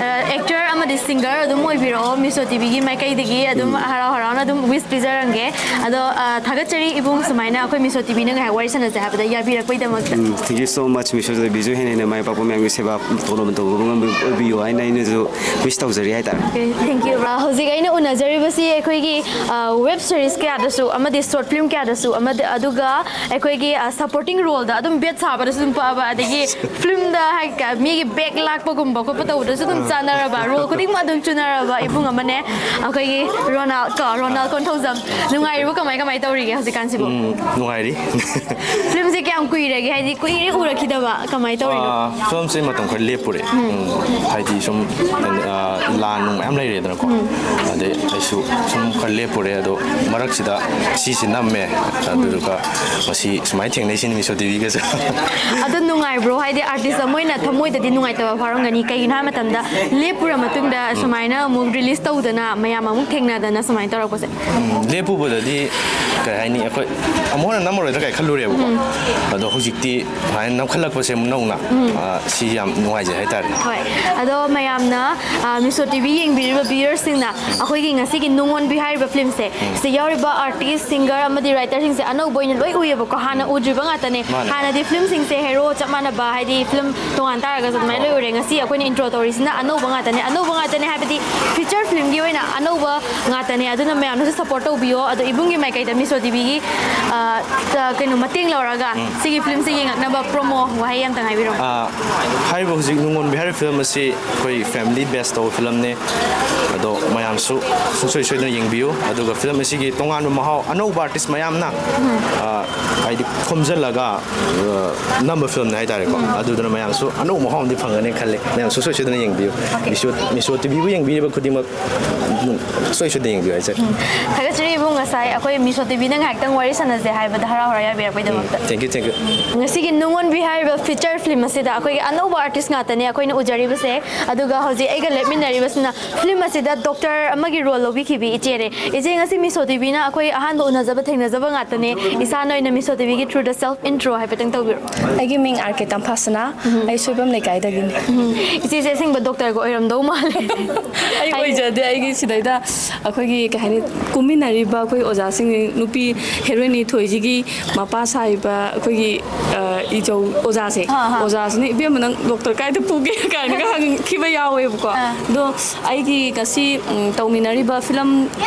ꯑ, ꯑꯦꯛꯇꯔ ꯑꯃꯗꯤ ꯁꯤꯡꯒꯔ ꯑꯗꯨꯝ ꯑꯣꯏꯕꯤꯔꯛꯑꯣ, ꯃꯤꯁꯣ ꯇꯤꯚꯤꯒꯤ ꯃꯥꯏꯀꯩꯗꯒꯤ ꯑꯗꯨꯝ ꯍꯔꯥꯎ ꯍꯔꯥꯎꯅ ꯑꯗꯨꯝ ꯋꯤꯁ ꯄꯤꯖꯔꯝꯒꯦ꯫ ꯑꯗꯣ ꯑ, ꯊꯥꯒꯠꯆꯔꯤ ꯏꯕꯨꯡ, ꯁꯨꯃꯥꯏꯅ ꯑꯩꯈꯣꯏ ꯃꯤꯁꯣ ꯇꯤꯚꯤꯅ ꯉꯥꯏꯍꯥꯛ ꯋꯥꯔꯤ ꯁꯥꯟꯅꯁꯦ ꯍꯥꯏꯕꯗ ꯌꯥꯕꯤꯔꯛꯄꯩꯗꯃꯛꯇ꯫ Thank you so much, ꯃꯤꯁꯣ ꯇꯤꯚꯤꯁꯨ ꯍꯦꯟꯅ ꯍꯦꯟꯅ ꯃꯥꯏ ꯄꯥꯛꯄ ꯃꯌꯥꯝꯒꯤ ꯁꯦꯕꯥ ꯇꯧꯅꯕ ꯇꯧꯕ ꯉꯝꯕ ꯑꯣꯏꯕꯤꯌꯨ ꯍꯥꯏꯅ ꯑꯩꯅꯁꯨ ꯋꯤꯁ ꯇꯧꯖꯔꯤ ꯍꯥꯏꯇꯥꯔꯦ꯫ Okay, thank you꯫ ꯑ, ꯍꯧꯖꯤꯛ ꯑꯩꯅ ꯎꯅꯖꯔꯤꯕꯁꯤ ꯑꯩꯈꯣꯏꯒꯤ ꯋꯦꯕ ꯁꯤꯔꯤꯁ ꯀꯌꯥꯗꯁꯨ ꯑꯃꯗꯤ ꯁꯣꯔꯠ ꯐꯤꯂꯝ ꯀꯌꯥꯗꯁꯨ ꯑꯃꯗꯤ, ꯑꯗꯨꯒ ꯑꯩꯈꯣꯏꯒꯤ ꯁꯄꯣꯔꯇꯤꯡ ꯔꯣꯜꯗ ꯑꯗꯨꯝ ꯕꯦꯠ ꯁꯥꯕꯗꯁꯨ ꯑꯗꯨꯝ ꯄꯛꯑꯕ, ꯑꯗꯒꯤ ꯐꯤꯂꯝꯗ ꯍꯥꯏ-, ꯃꯤꯒꯤ ꯕꯦꯛ ꯂꯥꯛꯄꯒꯨꯝꯕ ꯈꯣꯠꯄ ꯇꯧꯕꯗꯁꯨ ꯑꯗꯨꯝ ꯆꯥꯟꯅꯔꯕ, ꯔꯣꯜ ꯈꯨꯗꯤꯡꯃꯛ ꯑꯗꯨꯝ ꯆꯨꯅꯔꯕ ꯏꯕꯨꯡ ꯑꯃꯅꯦ ꯑꯩꯈꯣꯏꯒꯤ ꯔꯣꯅꯥꯜ ꯀꯣ, ꯔꯣꯅꯥꯜ ꯀꯣꯟꯊꯧꯖꯝ꯫ ꯅꯨꯡꯉꯥꯏꯔꯤꯕꯣ? ꯀꯃꯥꯏ ꯀꯃꯥꯏ ꯇꯧꯔꯤꯒꯦ ꯍꯧꯖꯤꯛꯀꯥꯟꯁꯤꯕꯨ? ꯎꯝ, ꯅꯨꯡꯉꯥꯏꯔꯤ꯫ ꯐꯤꯂꯝꯁꯦ ꯀꯌꯥꯝ ꯀꯨꯏꯔꯒꯦ? ꯍꯥꯏꯗꯤ ꯀꯨꯏꯔꯦ ꯎꯔꯛꯈꯤꯗꯕ, ꯀꯃꯥꯏ ꯇꯧꯔꯤꯅꯣ? ꯑꯥ, ꯐꯤꯂꯝꯁꯦ ꯃꯇꯝ ꯈꯔ ꯂꯦꯞꯄꯨꯔꯦ꯫ ꯎꯝ, ꯍꯥꯏꯗꯤ ꯁꯨꯝ, ꯑꯥ, ꯂꯥꯟ ꯅꯨꯡ ꯃꯌꯥꯝ ꯂꯩꯔꯦꯗꯅꯀꯣ꯫ ꯑꯗꯩ ꯑꯩꯁꯨ ꯁꯨꯝ ꯈꯔ ꯂꯦꯞꯄꯨꯔꯦ, ꯑꯗꯣ ꯃꯔꯛꯁꯤꯗ ꯁꯤꯁꯦ ꯅꯝꯃꯦ꯫ ꯑꯗꯨꯗꯨꯒ ꯉꯁꯤ ꯁꯨꯃꯥꯏꯅ ꯊꯦꯡꯅꯩꯁꯤꯅꯤ ꯃꯤꯁꯣ ꯇꯤꯚꯤꯒꯁꯨ꯫ ꯑꯗꯣ ꯅꯨꯡꯉꯥꯏꯕ꯭ꯔꯣ? ꯍꯥꯏꯗꯤ ꯑꯥꯔꯇꯤꯁ ꯑꯃ ꯑꯣꯏꯅ ꯊꯃꯣꯏꯗꯗꯤ ꯅꯨꯡꯉꯥꯏꯇꯕ ꯐꯥꯎꯔꯝꯒꯅꯤ꯫ ꯀꯩꯒꯤꯅꯣ ꯍꯥꯏꯕ ꯃꯇꯝꯗ ꯂꯦꯞꯄꯨꯔ ꯃꯇꯨꯡꯗ ꯁꯨꯃꯥꯏꯅ ꯑꯃꯨꯛ ꯔꯤꯂꯤꯁ ꯇꯧꯗꯅ ꯃꯌꯥꯝ ꯑꯃꯨꯛ ꯊꯦꯡꯅꯗꯅ ꯁꯨꯃꯥꯏꯅ ꯇꯧꯔꯛꯄꯁꯦ꯫ ꯎꯝ, ꯂꯦꯞꯄꯨꯕꯗꯗꯤ ꯀꯩ ꯍꯥꯏꯅꯤ, ꯑꯩꯈꯣꯏ ꯑꯃꯨꯛ ꯍꯟꯅ ꯅꯝꯃꯔꯣꯏꯗ꯭ꯔꯥ ꯀꯥꯏ ꯈꯜꯂꯨꯔꯦꯕꯀꯣ꯫ ꯑꯗꯣ ꯍꯧꯖꯤꯛꯇꯤ ꯁꯨꯃꯥꯏꯅ ꯅꯝꯈꯠꯂꯛꯄꯁꯦ ꯑꯃꯨꯛ ꯅꯧꯅ, ꯑꯥ, ꯁꯤ ꯌꯥꯝ ꯅꯨꯡꯉꯥꯏꯖꯩ ꯍꯥꯏꯇꯥꯔꯦ꯫ ꯍꯣꯏ, ꯑꯗꯣ ꯃꯌꯥꯝꯅ, ꯑ, ꯃꯤꯁꯣ ꯇꯤꯚꯤ ꯌꯦꯡꯕꯤꯔꯤꯕ ꯚ꯭ꯌꯨꯌꯔꯁꯤꯡꯅ ꯑꯩꯈꯣꯏꯒꯤ ꯉꯁꯤꯒꯤ ꯅꯨꯡꯉꯣꯟꯕꯤ ꯍꯥꯏꯔꯤꯕ ꯐꯤꯂꯝꯁꯦ, ꯁꯤꯗ ꯌꯥꯎꯔꯤꯕ ꯑꯥꯔꯇꯤꯁ, ꯁꯤꯡꯒꯔ ꯑꯃꯗꯤ ꯔꯥꯏꯇꯔꯁꯤꯡꯁꯦ ꯑꯅꯧꯕ ꯑꯣꯏꯅ ꯂꯣꯏ ꯎꯏꯌꯦꯕꯀꯣ, ꯍꯥꯟꯅ ꯎꯗ꯭ꯔꯤꯕ ꯉꯥꯛꯇꯅꯦ꯫ ꯃꯥꯅꯦ꯫ ꯍꯥꯟꯅꯗꯤ ꯐꯤꯂꯝꯁꯤꯡꯁꯦ ꯍꯦꯔꯣ ꯆꯞ ꯃꯥꯟꯅꯕ, ꯍꯥꯏꯗꯤ ꯐꯤꯂꯝ ꯇꯣꯉꯥꯟ ꯇꯥꯔꯒꯁꯨ ꯑꯗꯨꯃꯥꯏꯅ ꯂꯣꯏ ꯎꯔꯦ꯫ ꯉꯁꯤ ꯑꯩꯈꯣꯏꯅ ꯏꯟꯇ꯭ꯔꯣ ꯇꯧꯔꯤꯁꯤꯅ ꯑꯅꯧꯕ ꯉꯥꯛꯇꯅꯦ꯫ ꯑꯅꯧꯕ ꯉꯥꯛꯇꯅꯦ ꯍꯥꯏꯕꯗꯤ ꯐꯤꯆꯔ ꯐꯤꯂꯝꯒꯤ ꯑꯣꯏꯅ ꯑꯅꯧꯕ ꯉꯥꯛꯇꯅꯦ꯫ ꯑꯗꯨꯅ ꯃꯌꯥꯝꯅꯁꯨ ꯁꯞꯄꯣꯔꯠ ꯇꯧꯕꯤꯌꯣ꯫ ꯑꯗꯣ ꯏꯕꯨꯡꯒꯤ ꯃꯥꯏꯀꯩꯗ ꯃꯤꯁꯣ ꯇꯤꯚꯤꯒꯤ, ꯑ, ꯀꯩꯅꯣ, ꯃꯇꯦꯡ ꯂꯧꯔꯒ ꯁꯤꯒꯤ ꯐꯤꯂꯝꯁꯦ ꯌꯦꯡꯉꯛꯅꯕ ꯄ꯭ꯔꯣꯃꯣ ꯋꯥꯍꯩ ꯑꯝꯇꯪ ꯍꯥꯏꯕꯤꯔꯛꯑꯣ꯫ ꯑꯥ, ꯍꯥꯏꯔꯤꯕ ꯍꯧꯖꯤꯛ ꯅꯨꯡꯉꯣꯟꯕꯤ ꯍꯥꯏꯔꯤꯕ ꯐꯤꯂꯝ ꯑꯁꯤ ꯑꯩꯈꯣꯏ ꯐꯦꯃꯤꯂꯤ ꯕꯦꯁ ꯇꯧꯕ ꯐꯤꯂꯝꯅꯤ꯫ ꯑꯗꯣ ꯃꯌꯥꯝꯁꯨ ꯁꯨꯡꯁꯣꯏ ꯁꯣꯏꯗꯅ ꯌꯦꯡꯕꯤꯌꯨ꯫ ꯑꯗꯨꯒ ꯐꯤꯂꯝ ꯑꯁꯤꯒꯤ ꯇꯣꯉꯥꯟꯕ ꯃꯍꯥꯎ, ꯑꯅꯧꯕ ꯑꯥꯔꯇꯤꯁ ꯃꯌꯥꯝꯅ, ꯑꯥ, ꯍꯥꯏꯗꯤ ꯈꯣꯝꯖꯤꯜꯂꯒ, ꯑꯥ, ꯅꯝꯕ ꯐꯤꯂꯝꯅꯤ ꯍꯥꯏꯇꯥꯔꯦꯀꯣ꯫ ꯑꯗꯨꯗꯨꯅ ꯃꯌꯥꯝꯁꯨ ꯑꯅꯧꯕ ꯃꯍꯥꯎ ꯑꯃꯗꯤ ꯐꯪꯒꯅꯤ ꯈꯜꯂꯤ꯫ ꯃꯌꯥꯝ ꯁꯨꯡꯁꯣꯏ ꯁꯣꯏꯗꯅ ꯌꯦꯡꯕꯤꯌꯨ꯫ ꯃꯤꯁꯣ, ꯃꯤꯁꯣ ꯇꯤꯚꯤꯕꯨ ꯌꯦꯡꯕꯤꯔꯤꯕ ꯈꯨꯗꯤꯡꯃꯛ, ꯎꯝ, ꯁꯨꯡꯁꯣꯏ ꯁꯣꯏꯗꯅ ꯌꯦꯡꯕꯤꯌꯨ ꯍꯥꯏꯖꯔꯤ꯫ ꯊꯥꯒꯠꯆꯔꯤ ꯏꯕꯨꯡ, ꯉꯁꯥꯏ ꯑꯩꯈꯣꯏ ꯃꯤꯁꯣ ꯇꯤꯚꯤꯅ ꯉꯥꯏꯍꯥꯛꯇꯪ ꯋꯥꯔꯤ ꯁꯥꯟꯅꯁꯦ ꯍꯥꯏꯕꯗ ꯍꯔꯥꯎ ꯍꯔꯥꯎ ꯌꯥꯕꯤꯔꯛꯄꯩꯗꯃꯛꯇ꯫ Thank you, thank you꯫ ꯉꯁꯤꯒꯤ ꯅꯨꯡꯉꯣꯟꯕꯤ ꯍꯥꯏꯔꯤꯕ ꯐꯤꯆꯔ ꯐꯤꯂꯝ ꯑꯁꯤꯗ ꯑꯩꯈꯣꯏꯒꯤ ꯑꯅꯧꯕ ꯑꯥꯔꯇꯤꯁ ꯉꯥꯛꯇꯅꯦ ꯑꯩꯈꯣꯏꯅ ꯎꯖꯔꯤꯕꯁꯦ꯫ ꯑꯗꯨꯒ ꯍꯧꯖꯤꯛ ꯑꯩꯒ ꯂꯦꯞꯃꯤꯟꯅꯔꯤꯕꯁꯤꯅ ꯐꯤꯂꯝ ꯑꯁꯤꯗ ꯗꯣꯛꯇꯔ ꯑꯃꯒꯤ ꯔꯣꯜ ꯂꯧꯕꯤꯈꯤꯕꯤ ꯏꯆꯦꯅꯦ꯫ ꯏꯆꯦ, ꯉꯁꯤ ꯃꯤꯁꯣ ꯇꯤꯚꯤꯅ ꯑꯩꯈꯣꯏ ꯑꯍꯥꯟꯕ ꯎꯅꯖꯕ ꯊꯦꯡꯅꯖꯕ ꯉꯥꯛꯇꯅꯦ꯫ ꯏꯁꯥꯅ ꯑꯣꯏꯅ ꯃꯤꯁꯣ ꯇꯤꯚꯤꯒꯤ through the self intro ꯍꯥꯏꯐꯦꯠꯇꯪ ꯇꯧꯕꯤꯔꯣ꯫ ꯑꯩꯒꯤ ꯃꯤꯡ ꯑꯥꯔ ꯀꯦ ꯇꯝꯐꯥꯁꯅꯥ꯫ ꯑꯩ ꯁꯣꯏꯕꯝ ꯂꯩꯀꯥꯏꯗꯒꯤꯅꯤ꯫ ꯏꯆꯦꯁꯦ ꯑꯁꯦꯡꯕ ꯗꯣꯛꯇꯔꯒ ꯑꯣꯏꯔꯝꯗꯧ ꯃꯥꯜꯂꯦ꯫ ꯑꯩ ꯑꯣꯏꯖꯗꯦ꯫ ꯑꯩꯒꯤ ꯁꯤꯗꯩꯗ ꯑꯩꯈꯣꯏꯒꯤ ꯀꯩ ꯍꯥꯏꯅꯤ, ꯀꯨꯝꯃꯤꯟꯅꯔꯤꯕ ꯑꯩꯈꯣꯏ ꯑꯣꯖꯥꯁꯤꯡ, ꯅꯨꯄꯤ ꯍꯦꯔꯣꯏꯟ ꯊꯣꯏꯁꯤꯒꯤ ꯃꯄꯥ ꯁꯥꯔꯤꯕ ꯑꯩꯈꯣꯏꯒꯤ, ꯑ, ꯏꯖꯧ ꯑꯣꯖꯥꯁꯦ, ꯑꯥ, ꯑꯥ꯫ ꯑꯣꯖꯥꯁꯤꯅ, "ꯏꯕꯦꯝꯃ, ꯅꯪ ꯗꯣꯛꯇꯔ ꯀꯥꯏꯗ ꯄꯨꯒꯦ?" ꯀꯥꯏꯅꯒ ꯍꯪꯈꯤꯕ ꯌꯥꯎꯋꯦꯕꯀꯣ꯫ ꯑꯥ꯫ ꯑꯗꯣ ꯑꯩꯒꯤ ꯉꯁꯤ, ꯎꯝ, ꯇꯧꯃꯤꯟꯅꯔꯤꯕ ꯐꯤꯂꯝ,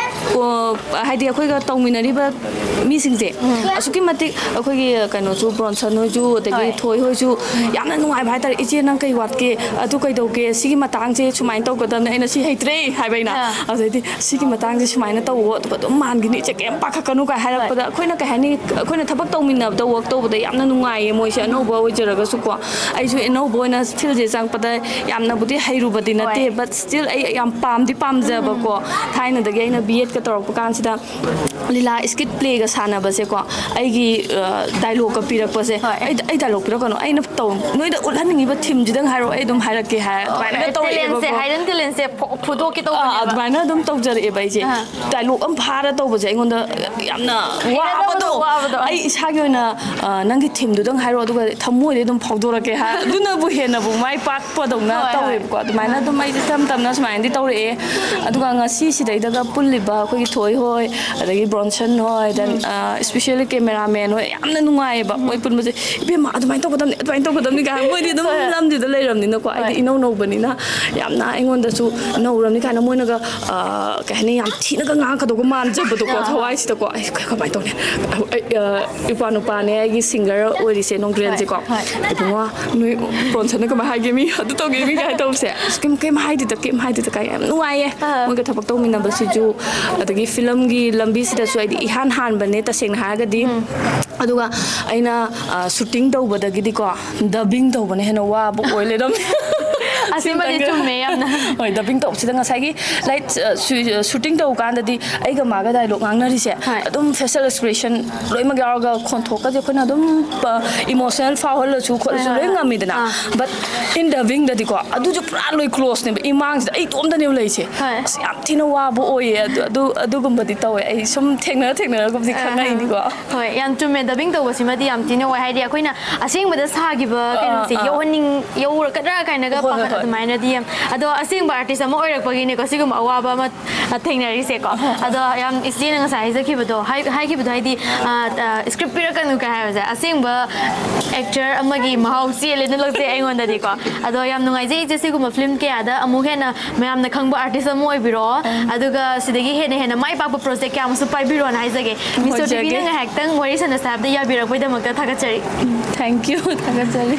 ꯑꯣ, ꯍꯥꯏꯗꯤ ꯑꯩꯈꯣꯏꯒ ꯇꯧꯃꯤꯟꯅꯔꯤꯕ ꯃꯤꯁꯤꯡꯁꯦ, ꯎꯝ꯫ ꯑꯁꯨꯛꯀꯤ ꯃꯇꯤꯛ ꯑꯩꯈꯣꯏꯒꯤ ꯀꯩꯅꯣꯁꯨ, ꯕ꯭ꯔꯣꯟꯁꯟ ꯍꯣꯏꯁꯨ, ꯑꯗꯒꯤ ꯍꯣꯏ꯫ ꯊꯣꯏ ꯍꯣꯏꯁꯨ ꯌꯥꯝꯅ ꯅꯨꯡꯉꯥꯏꯕ ꯍꯥꯏꯇꯥꯔꯦ꯫ "ꯏꯆꯦ, ꯅꯪ ꯀꯩ ꯋꯥꯠꯀꯦ? ꯑꯗꯨ ꯀꯩꯗꯧꯒꯦ? ꯁꯤꯒꯤ ꯃꯇꯥꯡꯁꯦ ꯁꯨꯃꯥꯏꯅ ꯇꯧꯒꯗꯕꯅꯦ, ꯑꯩꯅ ꯁꯤ ꯍꯩꯇ꯭ꯔꯦ" ꯍꯥꯏꯕ ꯑꯩꯅ꯫ ꯑꯥ꯫ ꯑꯗꯩꯗꯤ, "ꯁꯤꯒꯤ ꯃꯇꯥꯡꯁꯦ ꯁꯨꯃꯥꯏꯅ ꯇꯧꯋꯣ, ꯑꯗꯨꯒ ꯑꯗꯨꯝ ꯃꯥꯟꯈꯤꯅꯤ ꯏꯆꯦ, ꯀꯩꯝ ꯄꯥꯈꯠꯀꯅꯨ" ꯀꯥꯏ ꯍꯥꯏꯔꯛꯄꯗ, ꯍꯣꯏ꯫ ꯑꯩꯈꯣꯏꯅ ꯀꯩ ꯍꯥꯏꯅꯤ, ꯑꯩꯈꯣꯏꯅ ꯊꯕꯛ ꯇꯧꯃꯤꯟꯅꯕꯗ, ꯋꯥꯛ ꯇꯧꯕꯗ ꯌꯥꯝꯅ ꯅꯨꯡꯉꯥꯏꯌꯦ ꯃꯣꯏꯁꯦ, ꯑꯅꯧꯕ ꯑꯣꯏꯖꯔꯒꯁꯨꯀꯣ꯫ ꯑꯩꯁꯨ ꯑꯅꯧꯕ ꯑꯣꯏꯅ ꯐꯤꯜꯁꯦ ꯆꯪꯉꯛꯄꯗ ꯌꯥꯝꯅꯕꯨꯗꯤ ꯍꯩꯔꯨꯕꯗꯤ ꯅꯠꯇꯦ, ꯍꯣꯏ꯫ But still ꯑꯩ ꯌꯥꯝ ꯄꯥꯝꯗꯤ ꯄꯥꯝꯖꯕꯀꯣ꯫ ꯎꯝ꯫ ꯊꯥꯏꯅꯗꯒꯤ ꯑꯩꯅ ꯕꯤ ꯑꯦꯗꯀ ꯇꯧꯔꯛꯄ ꯀꯥꯟꯁꯤꯗ ꯂꯤꯂꯥ ꯁ꯭ꯀꯤꯠ ꯄ꯭ꯂꯦꯒ ꯁꯥꯟꯅꯕꯁꯦꯀꯣ, ꯑꯩꯒꯤ, ꯑ, ꯗꯥꯏꯂꯣꯛꯀ ꯄꯤꯔꯛꯄꯁꯦ, ꯍꯣꯏ꯫ "ꯑꯩ, ꯑꯩ ꯗꯥꯏꯂꯣꯛ ꯄꯤꯔꯛꯀꯅꯨ, ꯑꯩꯅ ꯇꯧ-, ꯅꯣꯏꯗ ꯎꯠꯍꯟꯅꯤꯡꯉꯤꯕ ꯊꯤꯝꯁꯤꯗꯪ ꯍꯥꯏꯔꯛꯑꯣ, ꯑꯩ ꯑꯗꯨꯝ ꯍꯥꯏꯔꯛꯀꯦ" ꯍꯥꯏ, ꯑꯗꯨꯃꯥꯏꯅꯒ ꯇꯦꯂꯦꯟꯁꯦ, ꯇꯧꯔꯛꯑꯦꯕꯀꯣ꯫ ꯍꯥꯏꯗꯟ ꯇꯦꯂꯦꯟꯁꯦ ꯐꯣ-, ꯐꯨꯗꯣꯛꯀꯦ ꯑꯥ, ꯇꯧꯕꯅꯦꯕ꯫ ꯑꯗꯨꯃꯥꯏꯅ ꯑꯗꯨꯝ ꯇꯧꯖꯔꯛꯑꯦꯕ ꯑꯩꯁꯦ꯫ ꯑꯥ꯫ ꯗꯥꯏꯂꯣꯛ ꯑꯃ ꯐꯥꯔ ꯇꯧꯕꯁꯦ ꯑꯩꯉꯣꯟꯗ ꯌꯥꯝꯅ ꯍꯩꯅꯗꯕꯗꯣ, ꯋꯥꯕꯗꯣ꯫ ꯋꯥꯕꯗꯣ꯫ ꯑꯩ ꯏꯁꯥꯒꯤ ꯑꯣꯏꯅ, ꯑ, "ꯅꯪꯒꯤ ꯊꯤꯝꯗꯨꯗꯪ ꯍꯥꯏꯔꯛꯑꯣ, ꯑꯗꯨꯒ ꯊꯃꯣꯏꯗꯤ ꯑꯗꯨꯝ ꯐꯥꯎꯗꯣꯔꯛꯀꯦ" ꯍꯥꯏ꯫ ꯑꯗꯨꯅꯕꯨ ꯍꯦꯟꯅꯕꯨ ꯃꯥꯏ ꯄꯥꯛ ꯄꯗꯧꯅ ꯍꯣꯏ, ꯍꯣꯏ꯫ ꯇꯧꯋꯦꯕꯀꯣ꯫ ꯑꯗꯨꯃꯥꯏꯅ ꯑꯗꯨꯝ ꯑꯩꯁꯦ ꯇꯝ ꯇꯝꯅ ꯁꯨꯃꯥꯏꯅꯗꯤ ꯇꯧꯔꯛꯑꯦ꯫ ꯑꯗꯨꯒ ꯉꯁꯤꯁꯤꯗꯩꯗꯒ ꯄꯨꯜꯂꯤꯕ ꯑꯩꯈꯣꯏꯒꯤ ꯊꯣꯏ ꯍꯣꯏ, ꯑꯗꯒꯤ ꯕ꯭ꯔꯣꯟꯁꯟ ꯍꯣꯏ, then, ꯎꯝ꯫ ꯑ, especially cameraman ꯍꯣꯏ, ꯌꯥꯝꯅ ꯅꯨꯡꯉꯥꯏꯌꯦꯕ꯫ ꯎꯝ꯫ ꯃꯣꯏ ꯄꯨꯟꯕꯁꯦ, "ꯏꯕꯦꯝꯃ, ꯑꯗꯨꯃꯥꯏꯅ ꯇꯧꯒꯗꯕꯅꯤ, ꯑꯗꯨꯃꯥꯏꯅ ꯇꯧꯒꯗꯕꯅꯤ" ꯀꯥꯏꯅ, ꯃꯣꯏꯗꯤ ꯑꯗꯨꯝ ꯍꯣꯏ꯫ ꯂꯝꯁꯤꯗ ꯂꯩꯔꯕꯅꯤꯅꯀꯣ꯫ ꯑꯩꯗꯤ ꯍꯣꯏ꯫ ꯏꯅꯧ ꯅꯧꯕꯅꯤꯅ ꯌꯥꯝꯅ ꯑꯩꯉꯣꯟꯗꯁꯨ ꯅꯧꯔꯕꯅꯤ ꯀꯥꯏꯅ ꯃꯣꯏꯅꯒ, ꯑ, ꯀꯩ ꯍꯥꯏꯅꯤ, ꯌꯥꯝ ꯊꯤꯅꯒ ꯉꯥꯡꯉꯛꯀꯗꯧꯕ ꯃꯥꯟꯖꯕꯗꯣꯀꯣ, ꯑꯥ꯫ ꯊꯋꯥꯏꯁꯤꯗꯀꯣ꯫ ꯑꯩ ꯀ-, ꯀꯃꯥꯏꯅ ꯇꯧꯅꯤ? ꯑꯩ, ꯑ, ꯏꯄ꯭ꯋꯥ ꯅꯨꯄꯥꯅꯦ ꯑꯩꯒꯤ ꯁꯤꯡꯒꯔ ꯑꯣꯏꯔꯤꯁꯦ, ꯅꯣꯡꯒ꯭ꯔꯦꯟꯁꯦꯀꯣ꯫ ꯍꯣꯏ, ꯍꯣꯏ꯫ "ꯏꯕꯨꯡꯉꯣ, ꯅꯣꯏ ꯕ꯭ꯔꯣꯟꯁꯟꯅ ꯀꯃꯥꯏ ꯍꯥꯏꯒꯦ ꯃꯤ ꯑꯗꯨ ꯇꯧꯒꯦ ꯃꯤ?" ꯀꯥꯏ ꯇꯧꯕꯁꯦ꯫ ꯑꯁ, ꯀꯩꯝ, ꯀꯩꯝ ꯍꯥꯏꯗꯦꯗ, ꯀꯩꯝ ꯍꯥꯏꯗꯦꯗ ꯀꯥꯏ ꯌꯥꯝ ꯅꯨꯡꯉꯥꯏꯌꯦ꯫ ꯑꯥ꯫ ꯃꯣꯏꯒ ꯊꯕꯛ ꯇꯧꯃꯤꯟꯅꯕꯁꯤꯁꯨ, ꯑꯗꯒꯤ ꯐꯤꯂꯝꯒꯤ ꯂꯝꯕꯤꯁꯤꯗꯁꯨ ꯑꯩꯗꯤ ꯏꯍꯥꯟ ꯍꯥꯟꯕꯅꯦ ꯇꯁꯦꯡꯅ ꯍꯥꯏꯔꯒꯗꯤ꯫ ꯎꯝ꯫ ꯑꯗꯨꯒ ꯑꯩꯅ, ꯑ, ꯁꯨꯇꯤꯡ ꯇꯧꯕꯗꯒꯤꯗꯤꯀꯣ, ꯗꯕꯤꯡ ꯇꯧꯕꯅ ꯍꯦꯟꯅ ꯋꯥꯕ ꯑꯣꯏ ꯂꯩꯔꯝꯃꯦ꯫ ꯑꯁꯤꯃꯗꯤ ꯁꯤꯝꯇꯪꯒ-, ꯆꯨꯝꯃꯦ ꯌꯥꯝꯅ꯫ ꯍꯣꯏ, ꯗꯕꯤꯡ ꯇꯧꯕꯁꯤꯗ ꯉꯁꯥꯏꯒꯤ, like, ꯑ, ꯁꯨ-, ꯁꯨꯇꯤꯡ ꯇꯧꯕ ꯀꯥꯟꯗꯗꯤ ꯑꯩꯒ ꯃꯥꯒ ꯗꯥꯏꯂꯣꯛ ꯉꯥꯡꯅꯔꯤꯁꯦ, ꯍꯣꯏ꯫ ꯑꯗꯨꯝ facial expression ꯂꯣꯏꯅꯃꯛ ꯌꯥꯎꯔꯒ ꯈꯣꯟꯊꯣꯛꯀꯁꯦ ꯑꯩꯈꯣꯏꯅ ꯑꯗꯨꯝ, ꯑ, emotional ꯐꯥꯎꯍꯜꯂꯁꯨ ꯈꯣꯠꯂꯁꯨ ꯍꯣꯏ, ꯂꯣꯏ ꯍꯣꯏ꯫ ꯉꯝꯃꯤꯗꯅ꯫ ꯑꯥ꯫ But in dubbingꯗꯗꯤꯀꯣ, ꯑꯗꯨꯁꯨ ꯄꯨꯔꯥ ꯂꯣꯏ closeꯅꯦꯕ, ꯏꯃꯥꯡꯁꯤꯗ ꯑꯩ ꯏꯇꯣꯝꯗꯅꯦꯕ ꯂꯩꯔꯤꯁꯦ꯫ ꯍꯣꯏ꯫ ꯑꯁ, ꯌꯥꯝ ꯊꯤꯅ ꯋꯥꯕ ꯑꯣꯏꯌꯦ꯫ ꯑꯗꯨ, ꯑꯗꯨ, ꯑꯗꯨꯒꯨꯝꯕꯗꯤ ꯇꯧꯋꯦ꯫ ꯑꯩ ꯁꯨꯝ ꯊꯦꯡꯅꯔ ꯊꯦꯡꯅꯔꯒꯕꯨꯗꯤ ꯑꯥ, ꯈꯪꯉꯛꯏꯅꯤꯀꯣ꯫ ꯍꯣꯏ, ꯌꯥꯝ ꯆꯨꯝꯃꯦ꯫ ꯗꯕꯤꯡ ꯇꯧꯕꯁꯤꯃꯗꯤ ꯌꯥꯝ ꯊꯤꯅ ꯋꯥꯏ꯫ ꯍꯥꯏꯗꯤ ꯑꯩꯈꯣꯏꯅ ꯑꯁꯦꯡꯕꯗ ꯁꯥꯈꯤꯕ ꯑꯥ, ꯀꯩꯅꯣꯁꯦ ꯑꯥ꯫ ꯌꯧꯍꯟꯅꯤꯡ-, ꯌꯧꯔꯛꯀꯗ꯭ꯔꯥ ꯀꯥꯏꯅꯒ ꯍꯣꯏ, ꯍꯣꯏ, ꯄꯥꯈꯠ-, ꯑꯗꯨꯃꯥꯏꯅꯗꯤ ꯌꯥꯝ, ꯑꯗꯣ ꯑꯁꯦꯡꯕ ꯑꯥꯔꯇꯤꯁ ꯑꯃ ꯑꯣꯏꯔꯛꯄꯒꯤꯅꯦꯀꯣ ꯁꯤꯒꯨꯝꯕ ꯑꯋꯥꯕ ꯑꯃ ꯊꯦꯡꯅꯔꯤꯁꯦꯀꯣ꯫ ꯑꯗꯣ ꯌꯥꯝ ꯏꯆꯦꯅ ꯉꯁꯥꯏ ꯍꯥꯏꯖꯈꯤꯕꯗꯣ, ꯍꯥꯏ-, ꯍꯥꯏꯈꯤꯕꯗꯣ, ꯍꯥꯏꯗꯤ, ꯑ, ꯑ, ꯁ꯭ꯀ꯭ꯔꯤꯞ ꯄꯤꯔꯛꯀꯅꯨ ꯀꯥꯏ ꯍꯥꯏꯕꯁꯦ, ꯑꯁꯦꯡꯕ ꯑꯦꯛꯇꯔ ꯑꯃꯒꯤ ꯃꯍꯥꯎ ꯆꯦꯜꯂꯦꯅ ꯂꯧꯖꯩ ꯑꯩꯉꯣꯟꯗꯗꯤꯀꯣ꯫ ꯑꯗꯣ ꯌꯥꯝ ꯅꯨꯡꯉꯥꯏꯖꯩ ꯏꯆꯦ, ꯁꯤꯒꯨꯝꯕ ꯐꯤꯂꯝ ꯀꯌꯥꯗ ꯑꯃꯨꯛ ꯍꯦꯟꯅ ꯃꯌꯥꯝꯅ ꯈꯪꯕ ꯑꯥꯔꯇꯤꯁ ꯑꯃ ꯑꯣꯏꯕꯤꯔꯛꯑꯣ꯫ ꯑꯗꯨꯒ ꯁꯤꯗꯒꯤ ꯍꯦꯟꯅ ꯍꯦꯟꯅ ꯃꯥꯏ ꯄꯥꯛꯄ ꯄ꯭ꯔꯣꯖꯦꯛ ꯀꯌꯥ ꯑꯃꯁꯨ ꯄꯥꯏꯕꯤꯔꯣꯅ ꯍꯥꯏꯖꯒꯦ꯫ ꯃꯤꯁ ꯑꯣ ꯇꯤ ꯚꯤꯅ ꯉꯥꯏꯍꯥꯛꯇꯪ ꯋꯥꯔꯤ ꯁꯥꯟꯅꯁꯦ ꯍꯥꯏꯕꯗ ꯌꯥꯕꯤꯔꯛꯄꯒꯤꯗꯃꯛꯇ ꯊꯥꯒꯠꯆꯔꯤ꯫ Thank you, ꯊꯥꯒꯠꯆꯔꯤ꯫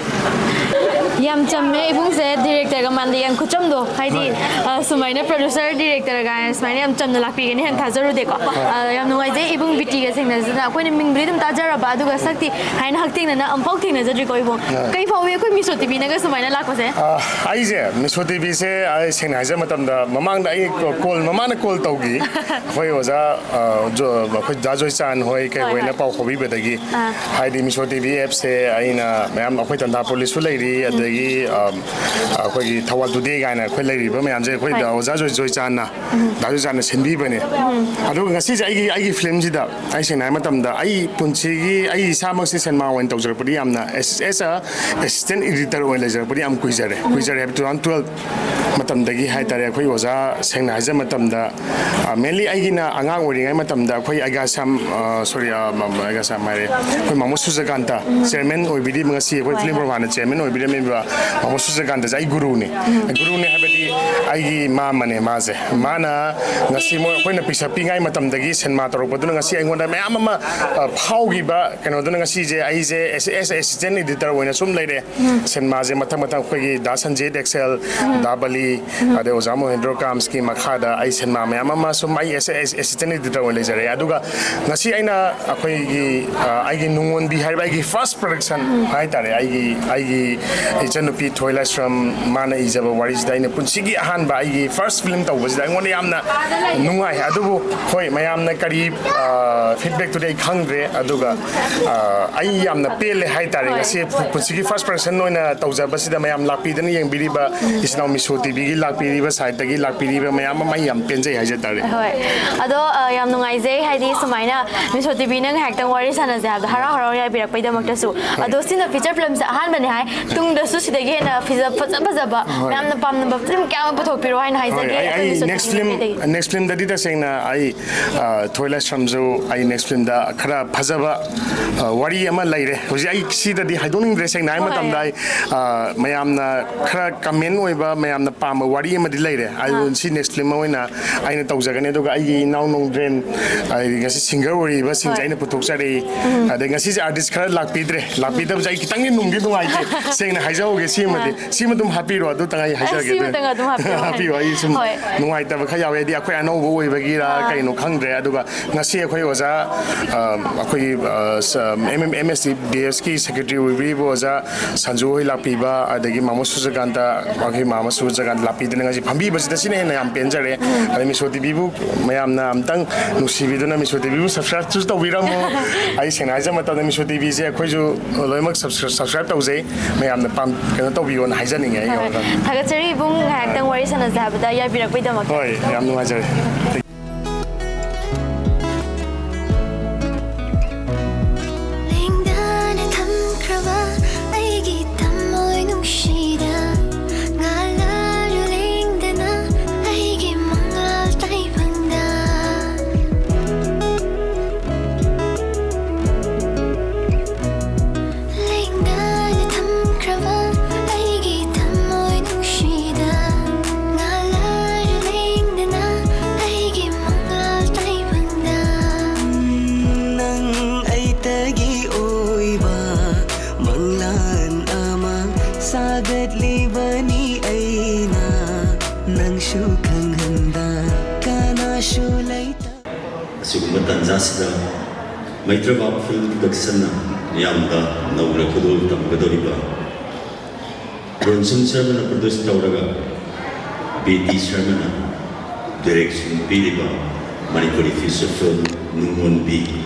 ꯌꯥꯝ ꯆꯝꯃꯦ ꯏꯕꯨꯡꯁꯦ, ꯗꯤꯔꯦꯛꯇꯔꯒ ꯃꯥꯟꯗꯦ, ꯌꯥꯝ ꯈꯨꯆꯝꯗꯣ, ꯍꯥꯏꯗꯤ, ꯑ, ꯁꯨꯃꯥꯏꯅ ꯄ꯭ꯔꯣꯗ꯭ꯌꯨꯁꯔ, ꯗꯤꯔꯦꯛꯇꯔ ꯀꯥꯏꯅ ꯁꯨꯃꯥꯏꯅ ꯌꯥꯝ ꯆꯝꯅ ꯂꯥꯛꯄꯤꯒꯅꯤ ꯍꯥꯏꯅ ꯊꯥꯖꯔꯨꯗꯦꯀꯣ꯫ ꯑ, ꯌꯥꯝ ꯅꯨꯡꯉꯥꯏꯖꯩ ꯏꯕꯨꯡ ꯕꯤꯇꯤꯒ ꯊꯦꯡꯅꯖꯗꯅ꯫ ꯑꯩꯈꯣꯏꯅ ꯃꯤꯡꯕꯨꯗꯤ ꯑꯗꯨꯝ ꯇꯥꯖꯔꯕ, ꯑꯗꯨꯒ ꯁꯛꯇꯤ ꯍꯥꯏꯅ ꯍꯛꯊꯦꯡꯅꯅ ꯑꯃꯨꯛꯐꯥꯎ ꯊꯦꯡꯅꯖꯗ꯭ꯔꯤꯀꯣ ꯏꯕꯨꯡ꯫ ꯑ꯫ ꯀꯩ ꯐꯥꯎꯏ ꯑꯩꯈꯣꯏ ꯃꯤꯁꯣ ꯇꯤ ꯚꯤꯅꯒ ꯁꯨꯃꯥꯏꯅ ꯂꯥꯛꯄꯁꯦ? ꯑ, ꯑꯩꯁꯦ ꯃꯤꯁꯣ ꯇꯤ ꯚꯤꯁꯦ, ꯑꯩ ꯁꯦꯡꯅ ꯍꯥꯏꯖꯕ ꯃꯇꯝꯗ, ꯃꯃꯥꯡꯗ ꯑꯩ ꯀꯣ-, ꯀꯣꯜ ꯃꯃꯥꯅ ꯀꯣꯜ ꯇꯧꯈꯤ꯫ ꯑꯩꯈꯣꯏ ꯑꯣꯖꯥ, ꯑ, ꯖꯣ-, ꯑꯩꯈꯣꯏ ꯗꯥ ꯖꯣꯏꯆꯥꯟ ꯍꯣꯏ ꯀꯩ ꯍꯣꯏ, ꯍꯣꯏꯅ ꯍꯣꯏ꯫ ꯄꯥꯎ ꯐꯥꯎꯕꯤꯕꯗꯒꯤ, ꯑꯥ꯫ ꯍꯥꯏꯗꯤ ꯃꯤꯁꯣ ꯇꯤ ꯚꯤ ꯑꯦꯞꯁꯦ ꯑꯩꯅ ꯃꯌꯥꯝ ꯑꯩꯈꯣꯏ ꯇꯟꯊꯥ ꯄꯨꯂꯤꯁꯁꯨ ꯂꯩꯔꯤ, ꯑꯗꯒꯤ, ꯑ, ꯑꯩꯈꯣꯏꯒꯤ ꯊꯧꯕꯥꯜ ꯇꯨꯗꯦ ꯀꯥꯏꯅ ꯑꯩꯈꯣꯏ ꯂꯩꯔꯤꯕ ꯃꯌꯥꯝꯁꯦ ꯑꯩꯈꯣꯏ ꯍꯣꯏ꯫ ꯑꯣꯖꯥ ꯖꯣꯏ-, ꯖꯣꯏꯆꯥꯟꯅ, ꯗꯥ ꯖꯣꯏꯆꯥꯟꯅ ꯁꯤꯟꯕꯤꯕꯅꯦ꯫ ꯑꯗꯨꯒ ꯉꯁꯤꯁꯦ ꯑꯩꯒꯤ, ꯑꯩꯒꯤ ꯐꯤꯂꯝꯁꯤꯗ ꯑꯩ ꯁꯦꯡꯅ ꯍꯥꯏ ꯃꯇꯝꯗ ꯑꯩ ꯄꯨꯟꯁꯤꯒꯤ ꯑꯩ ꯏꯁꯥꯃꯛꯁꯦ ꯁꯤꯅꯦꯃꯥ ꯑꯣꯏꯅ ꯇꯧꯖꯔꯛꯄꯗꯤ ꯌꯥꯝꯅ as, as a assistant editor ꯑꯣꯏꯅ ꯂꯩꯖꯔꯛꯄꯗꯤ ꯌꯥꯝ ꯀꯨꯏꯖꯔꯦ꯫ ꯀꯨꯏꯖꯔꯦ ꯍꯥꯏꯕ two thousand twelve ꯃꯇꯝꯗꯒꯤ ꯍꯥꯏꯇꯥꯔꯦ꯫ ꯑꯩꯈꯣꯏ ꯑꯣꯖꯥ ꯁꯦꯡꯅ ꯍꯥꯏꯖ ꯃꯇꯝꯗ, ꯑ, mainly ꯑꯩꯒꯤꯅ ꯑꯉꯥꯡ ꯑꯣꯏꯔꯤꯉꯩ ꯃꯇꯝꯗ ꯑꯩꯈꯣꯏ ꯑꯩꯒꯥꯁꯥꯝ, ꯑ, sorry, ꯑ, ꯃ-, ꯃ-, ꯑꯩꯒꯥꯁꯥꯝ ꯍꯥꯏꯔꯦ, ꯑꯩꯈꯣꯏ ꯃꯥꯃꯣ ꯁꯨꯖꯀꯥꯟꯇ, ꯆꯤꯌꯔꯃꯦꯟ ꯑꯣꯏꯕꯤꯔꯤꯕ ꯉꯁꯤ ꯑꯩꯈꯣꯏ ꯍꯣꯏ, ꯐꯤꯂꯝ ꯍꯣꯏ꯫ ꯄ꯭ꯔꯣꯚꯥꯅ ꯆꯤꯌꯔꯃꯦꯟ ꯑꯣꯏꯕꯤꯔꯝꯃꯤꯕ ꯃꯥꯃꯣ ꯁꯨꯖꯀꯥꯟꯇꯁꯦ ꯑꯩ ꯒꯨꯔꯨꯅꯤ꯫ ꯒꯨꯔꯨꯅꯤ ꯍꯥꯏꯕꯗꯤ ꯑꯩꯒꯤ ꯃꯥꯃꯅꯦ ꯃꯥꯁꯦ꯫ ꯃꯥꯅ ꯉꯁꯤ ꯃꯣꯏ ꯑꯩꯈꯣꯏꯅ ꯄꯤꯛꯆꯔ ꯄꯤꯛꯏꯉꯩ ꯃꯇꯝꯗꯒꯤ ꯁꯤꯅꯦꯃꯥ ꯇꯧꯔꯛꯄꯗꯨꯅ ꯉꯁꯤ ꯑꯩꯉꯣꯟꯗ ꯃꯌꯥꯝ ꯑꯃ, ꯑ, ꯐꯥꯎꯈꯤꯕ ꯀꯩꯅꯣꯗꯨꯅ ꯉꯁꯤꯁꯦ ꯑꯩꯁꯦ as, as assistant editor ꯑꯣꯏꯅ ꯁꯨꯝ ꯂꯩꯔꯦ꯫ ꯁꯤꯅꯦꯃꯥꯁꯦ ꯃꯊꯪ ꯃꯊꯪ ꯑꯩꯈꯣꯏꯒꯤ ꯗꯥ ꯁꯟꯖꯤꯠ ꯑꯦꯛꯁꯦꯜ, ꯗꯥ ꯕꯂꯤ, ꯑꯗꯩ ꯑꯣꯖꯥ ꯃꯣꯍꯦꯟꯗ꯭ꯔꯣ ꯀꯥꯝꯁꯀꯤ ꯃꯈꯥꯗ ꯑꯩ ꯁꯤꯅꯦꯃꯥ ꯃꯌꯥꯝ ꯑꯃ ꯁꯨꯝ ꯑꯩ ꯑꯦꯁ-, ꯑꯦꯁ-, assistant editor ꯑꯣꯏꯅ ꯂꯩꯖꯔꯦ꯫ ꯑꯗꯨꯒ ꯉꯁꯤ ꯑꯩꯅ ꯑꯩꯈꯣꯏꯒꯤ, ꯑ, ꯑꯩꯒꯤ ꯅꯨꯡꯉꯣꯟꯕꯤ ꯍꯥꯏꯔꯤꯕ ꯑꯩꯒꯤ first production ꯍꯥꯏꯇꯥꯔꯦ, ꯑꯩꯒꯤ, ꯑꯩꯒꯤ ꯏꯆꯟꯅꯨꯄꯤ ꯊꯣꯏꯂꯥꯏꯁ꯭ꯔꯝ ꯃꯥꯅ ꯏꯖꯕ ꯋꯥꯔꯤꯁꯤꯗ ꯑꯩꯅ ꯄꯨꯟꯁꯤꯒꯤ ꯑꯍꯥꯟꯕ ꯑꯩꯒꯤ first film ꯇꯧꯕꯁꯤꯗ ꯑꯩꯉꯣꯟꯗ ꯌꯥꯝꯅ ꯅꯨꯡꯉꯥꯏ, ꯑꯗꯨꯕꯨ ꯍꯣꯏ, ꯃꯌꯥꯝꯅ ꯀꯔꯤ ꯐꯤꯗꯕꯦꯛꯇꯨꯗꯤ ꯑꯩ ꯈꯪꯗ꯭ꯔꯦ꯫ ꯑꯗꯨꯒ ꯑ, ꯑꯩ ꯌꯥꯝꯅ ꯄꯦꯜꯂꯦ ꯍꯥꯏꯇꯥꯔꯦ꯫ ꯍꯣꯏ꯫ ꯉꯁꯤ ꯄꯨꯟꯁꯤꯒꯤ ꯐꯥꯔꯁ ꯄꯔꯁꯟ ꯑꯣꯏꯅ ꯇꯧꯖꯕꯁꯤꯗ ꯃꯌꯥꯝ ꯂꯥꯛꯄꯤꯗꯅ ꯌꯦꯡꯕꯤꯔꯤꯕ ꯏꯆꯤꯟ ꯏꯅꯥꯎ ꯃꯤꯁꯣ ꯇꯤꯚꯤꯒꯤ ꯂꯥꯛꯄꯤꯔꯤꯕ ꯁꯥꯏꯠꯇꯒꯤ ꯂꯥꯛꯄꯤꯔꯤꯕ ꯃꯌꯥꯝ ꯑꯃ ꯑꯩ ꯌꯥꯝ ꯄꯦꯟꯖꯩ ꯍꯥꯏꯖ ꯇꯥꯔꯦ꯫ ꯍꯣꯏ꯫ ꯑꯗꯣ ꯑ, ꯌꯥꯝ ꯅꯨꯡꯉꯥꯏꯖꯩ, ꯍꯥꯏꯗꯤ ꯁꯨꯃꯥꯏꯅ ꯃꯤꯁꯣ ꯇꯤꯚꯤꯅ ꯉꯥꯏꯍꯥꯛꯇꯪ ꯋꯥꯔꯤ ꯁꯥꯟꯅꯖꯦ ꯍꯥꯏꯕꯗ ꯍꯔꯥꯎ ꯍꯔꯥꯎ ꯌꯥꯕꯤꯔꯛꯄꯩꯗꯃꯛꯇꯁꯨ꯫ ꯑꯗꯣ ꯁꯤꯅ ꯐꯤꯆꯔ ꯐꯤꯂꯝꯁꯦ ꯑꯍꯥꯟꯕꯅꯦ ꯍꯥꯏ, ꯇꯨꯡꯗꯁꯨ ꯁꯤꯗꯒꯤ ꯍꯦꯟꯅ ꯐꯤꯖ-, ꯐꯖ ꯐꯖꯕ, ꯍꯣꯏ꯫ ꯌꯥꯝꯅ ꯄꯥꯝꯅꯕ ꯐꯤꯂꯝ ꯀꯌꯥ ꯑꯃ ꯄꯨꯊꯣꯛꯄꯤꯔꯣ ꯍꯥꯏꯅ ꯍꯣꯏ, ꯍꯥꯏꯖꯒꯦ꯫ ꯑꯩ, ꯑꯩꯈꯣꯏ ꯑꯩ ꯃꯤꯁꯣ ꯅꯦꯛꯁ ꯐꯤꯂꯝ, ꯇꯤꯚꯤꯒꯤ ꯃꯥꯏꯀꯩꯗꯒꯤ꯫ ꯅꯦꯛꯁ ꯐꯤꯂꯝꯗꯗꯤ ꯇꯁꯦꯡꯅ ꯑꯩ, ꯑ, ꯊꯣꯏ ꯂꯥꯏꯁ꯭ꯔꯝꯁꯨ ꯑꯩ ꯅꯦꯛꯁ ꯐꯤꯂꯝꯗ ꯈꯔ ꯐꯖꯕ, ꯑ, ꯋꯥꯔꯤ ꯑꯃ ꯂꯩꯔꯦ꯫ ꯍꯧꯖꯤꯛ ꯑꯩ ꯁꯤꯗꯗꯤ ꯍꯥꯏꯗꯣꯛꯅꯤꯡꯗ꯭ꯔꯦ, ꯁꯦꯡꯅ ꯍꯥꯏ ꯍꯣꯏ꯫ ꯃꯇꯝꯗ ꯑꯩ, ꯑ, ꯃꯌꯥꯝꯅ ꯈꯔ ꯀꯃꯦꯟ ꯑꯣꯏꯕ, ꯃꯌꯥꯝꯅ ꯄꯥꯝꯕ ꯋꯥꯔꯤ ꯑꯃꯗꯤ ꯂꯩꯔꯦ꯫ ꯑꯗꯨ ꯑꯥ꯫ ꯁꯤ ꯅꯦꯛꯁ ꯐꯤꯂꯝ ꯑꯣꯏꯅ ꯑꯩꯅ ꯇꯧꯖꯒꯅꯤ꯫ ꯑꯗꯨꯒ ꯑꯩꯒꯤ ꯏꯅꯥꯎ ꯅꯣꯡꯗ꯭ꯔꯦꯟ, ꯑꯩ ꯉꯁꯤ ꯁꯤꯡꯒꯔ ꯑꯣꯏꯔꯤꯕꯁꯤꯡꯁꯦ ꯍꯣꯏ꯫ ꯑꯩꯅ ꯄꯨꯊꯣꯛꯆꯔꯛꯏ꯫ ꯎꯝ꯫ ꯑꯗꯩ ꯉꯁꯤꯁꯦ ꯑꯥꯔꯇꯤꯁ ꯈꯔ ꯂꯥꯛꯄꯤꯗ꯭ꯔꯦ꯫ ꯂꯥꯛꯄꯤꯗꯕꯁꯦ ꯑꯩ ꯈꯤꯇꯪꯗꯤ ꯅꯨꯡꯗꯤ ꯅꯨꯡꯉꯥꯏꯇꯦ꯫ ꯁꯦꯡꯅ ꯍꯥꯏꯖꯍꯧꯒꯦ, ꯁꯤꯃꯗꯤ꯫ ꯑꯥ꯫ ꯁꯤꯃ ꯑꯗꯨꯝ ꯍꯥꯞꯄꯤꯔꯣ, ꯑꯗꯨꯇꯪ ꯑꯩ ꯑꯩ ꯍꯥꯏꯖꯔꯒꯦ꯫ ꯁꯤꯃꯇꯪ ꯑꯗꯨꯝ ꯍꯥꯞꯄꯤꯔꯣ꯫ ꯍꯥꯞꯄꯤꯌꯣ, ꯑꯩ ꯁꯨꯝ ꯍꯣꯏ꯫ ꯅꯨꯡꯉꯥꯏꯇꯕ ꯈꯔ ꯌꯥꯎꯋꯦ꯫ ꯍꯥꯏꯗꯤ ꯑꯩꯈꯣꯏ ꯑꯅꯧꯕ ꯑꯣꯏꯕꯒꯤꯔꯥ ꯑꯥ꯫ ꯀꯩꯅꯣ ꯈꯪꯗ꯭ꯔꯦ꯫ ꯑꯗꯨꯒ ꯉꯁꯤ ꯑꯩꯈꯣꯏ ꯑꯣꯖꯥ, ꯑ, ꯑꯩꯈꯣꯏꯒꯤ, ꯑ, ꯁ-, ꯑꯦꯝ ꯑꯦꯝ, ꯑꯦꯝ ꯑꯦꯁ ꯇꯤ ꯕꯤ ꯑꯦꯁꯀꯤ ꯁꯦꯀ꯭ꯔꯦꯇꯔꯤ ꯑꯣꯏꯕꯤꯔꯤꯕ ꯑꯣꯖꯥ ꯁꯟꯖꯨ ꯍꯣꯏ ꯂꯥꯛꯄꯤꯕ, ꯑꯗꯒꯤ ꯃꯥꯃꯣ ꯁꯨꯔꯖꯀꯥꯟꯇ, ꯑꯩꯈꯣꯏ ꯃꯥꯃꯣ ꯁꯨꯔꯖꯀꯥꯟꯇ ꯂꯥꯛꯄꯤꯗꯅ ꯉꯁꯤ ꯐꯝꯕꯤꯕꯁꯤꯗ ꯁꯤꯅ ꯍꯦꯟꯅ ꯌꯥꯝ ꯄꯦꯟꯖꯔꯦ꯫ ꯑꯗꯩ ꯃꯤꯁꯣ ꯇꯤꯚꯤꯕꯨ ꯃꯌꯥꯝꯅ ꯑꯝꯇꯪ ꯅꯨꯡꯁꯤꯕꯤꯗꯨꯅ ꯃꯤꯁꯣ ꯇꯤꯚꯤꯕꯨ ꯁꯕꯁꯀ꯭ꯔꯥꯏꯕꯁꯨ ꯇꯧꯕꯤꯔꯝꯃꯣ꯫ ꯑꯩ ꯁꯦꯡꯅ ꯍꯥꯏꯖ ꯃꯇꯝꯗ ꯃꯤꯁꯣ ꯇꯤꯚꯤꯁꯦ ꯑꯩꯈꯣꯏꯁꯨ ꯂꯣꯏꯅꯃꯛ ꯁꯕꯁꯀ꯭ꯔꯥꯏꯕ ꯇꯧꯖꯩ꯫ ꯃꯌꯥꯝꯅ ꯄꯥꯝ-, ꯀꯩꯅꯣ ꯇꯧꯕꯤꯌꯣꯅ ꯍꯥꯏꯖꯅꯤꯡꯉꯦ ꯑꯩꯒꯤ ꯍꯣꯏ꯫ ꯋꯥꯈꯜ꯫ ꯊꯥꯒꯠꯆꯔꯤ ꯏꯕꯨꯡ, ꯉꯥꯏꯍꯥꯛꯇꯪ ꯋꯥꯔꯤ ꯁꯥꯟꯅꯖꯦ ꯍꯥꯏꯕꯗ ꯌꯥꯕꯤꯔꯛꯄꯩꯗꯃꯛꯇ꯫ ꯍꯣꯏ, ꯌꯥꯝ ꯅꯨꯡꯉꯥꯏꯖꯔꯦ꯫ ꯂꯦꯡꯗꯅ ꯊꯝꯈ꯭ꯔꯕ ꯑꯩꯒꯤ ꯊꯃꯣꯏ ꯅꯨꯡꯁꯤꯗ, ꯉꯥꯜꯂꯔꯨ ꯂꯦꯡꯗꯅ ꯑꯩꯒꯤ ꯃꯉꯥꯜ ꯇꯥꯏꯕꯪꯗ꯫ ꯂꯦꯡꯗꯅ ꯊꯝꯈ꯭ꯔꯕ ꯑꯩꯒꯤ ꯊꯃꯣꯏ ꯅꯨꯡꯁꯤꯗ, ꯉꯥꯜꯂꯔꯨ ꯂꯦꯡꯗꯅ ꯑꯩꯒꯤ ꯃꯉꯥꯜ ꯇꯥꯏꯕꯪꯗ꯫ ꯅꯪ ꯑꯩꯇꯒꯤ ꯑꯣꯏꯕ ꯃꯪꯂꯥꯟ ꯑꯃ ꯁꯥꯒꯠꯂꯤꯕꯅꯤ ꯑꯩꯅ, ꯅꯪꯁꯨ ꯈꯪꯍꯟꯗ ꯀꯅꯥꯁꯨ ꯂꯩꯇ꯫ ꯑꯁꯤꯒꯨꯝꯕ ꯇꯥꯟꯖꯥꯁꯤꯗ ꯃꯩꯇ꯭ꯔꯕꯥꯕꯨ ꯐꯤꯜꯝ ꯄ꯭ꯔꯗꯛꯁꯟꯅ ꯃꯤꯌꯥꯝꯗ ꯅꯧꯅ ꯈꯨꯗꯣꯜ ꯇꯝꯒꯗꯧꯔꯤꯕ, ꯔꯣꯟꯁꯟ ꯁꯔꯃꯅ ꯄ꯭ꯔꯗ꯭ꯌꯨꯁ ꯇꯧꯔꯒ ꯕꯤ ꯇꯤ ꯁꯔꯃꯅ ꯗꯥꯏꯔꯦꯛꯁꯟ ꯄꯤꯔꯤꯕ ꯃꯅꯤꯄꯨꯔꯤ ꯐꯤꯆꯔ ꯐꯤꯂꯝ ꯅꯨꯡꯉꯣꯟꯕꯤ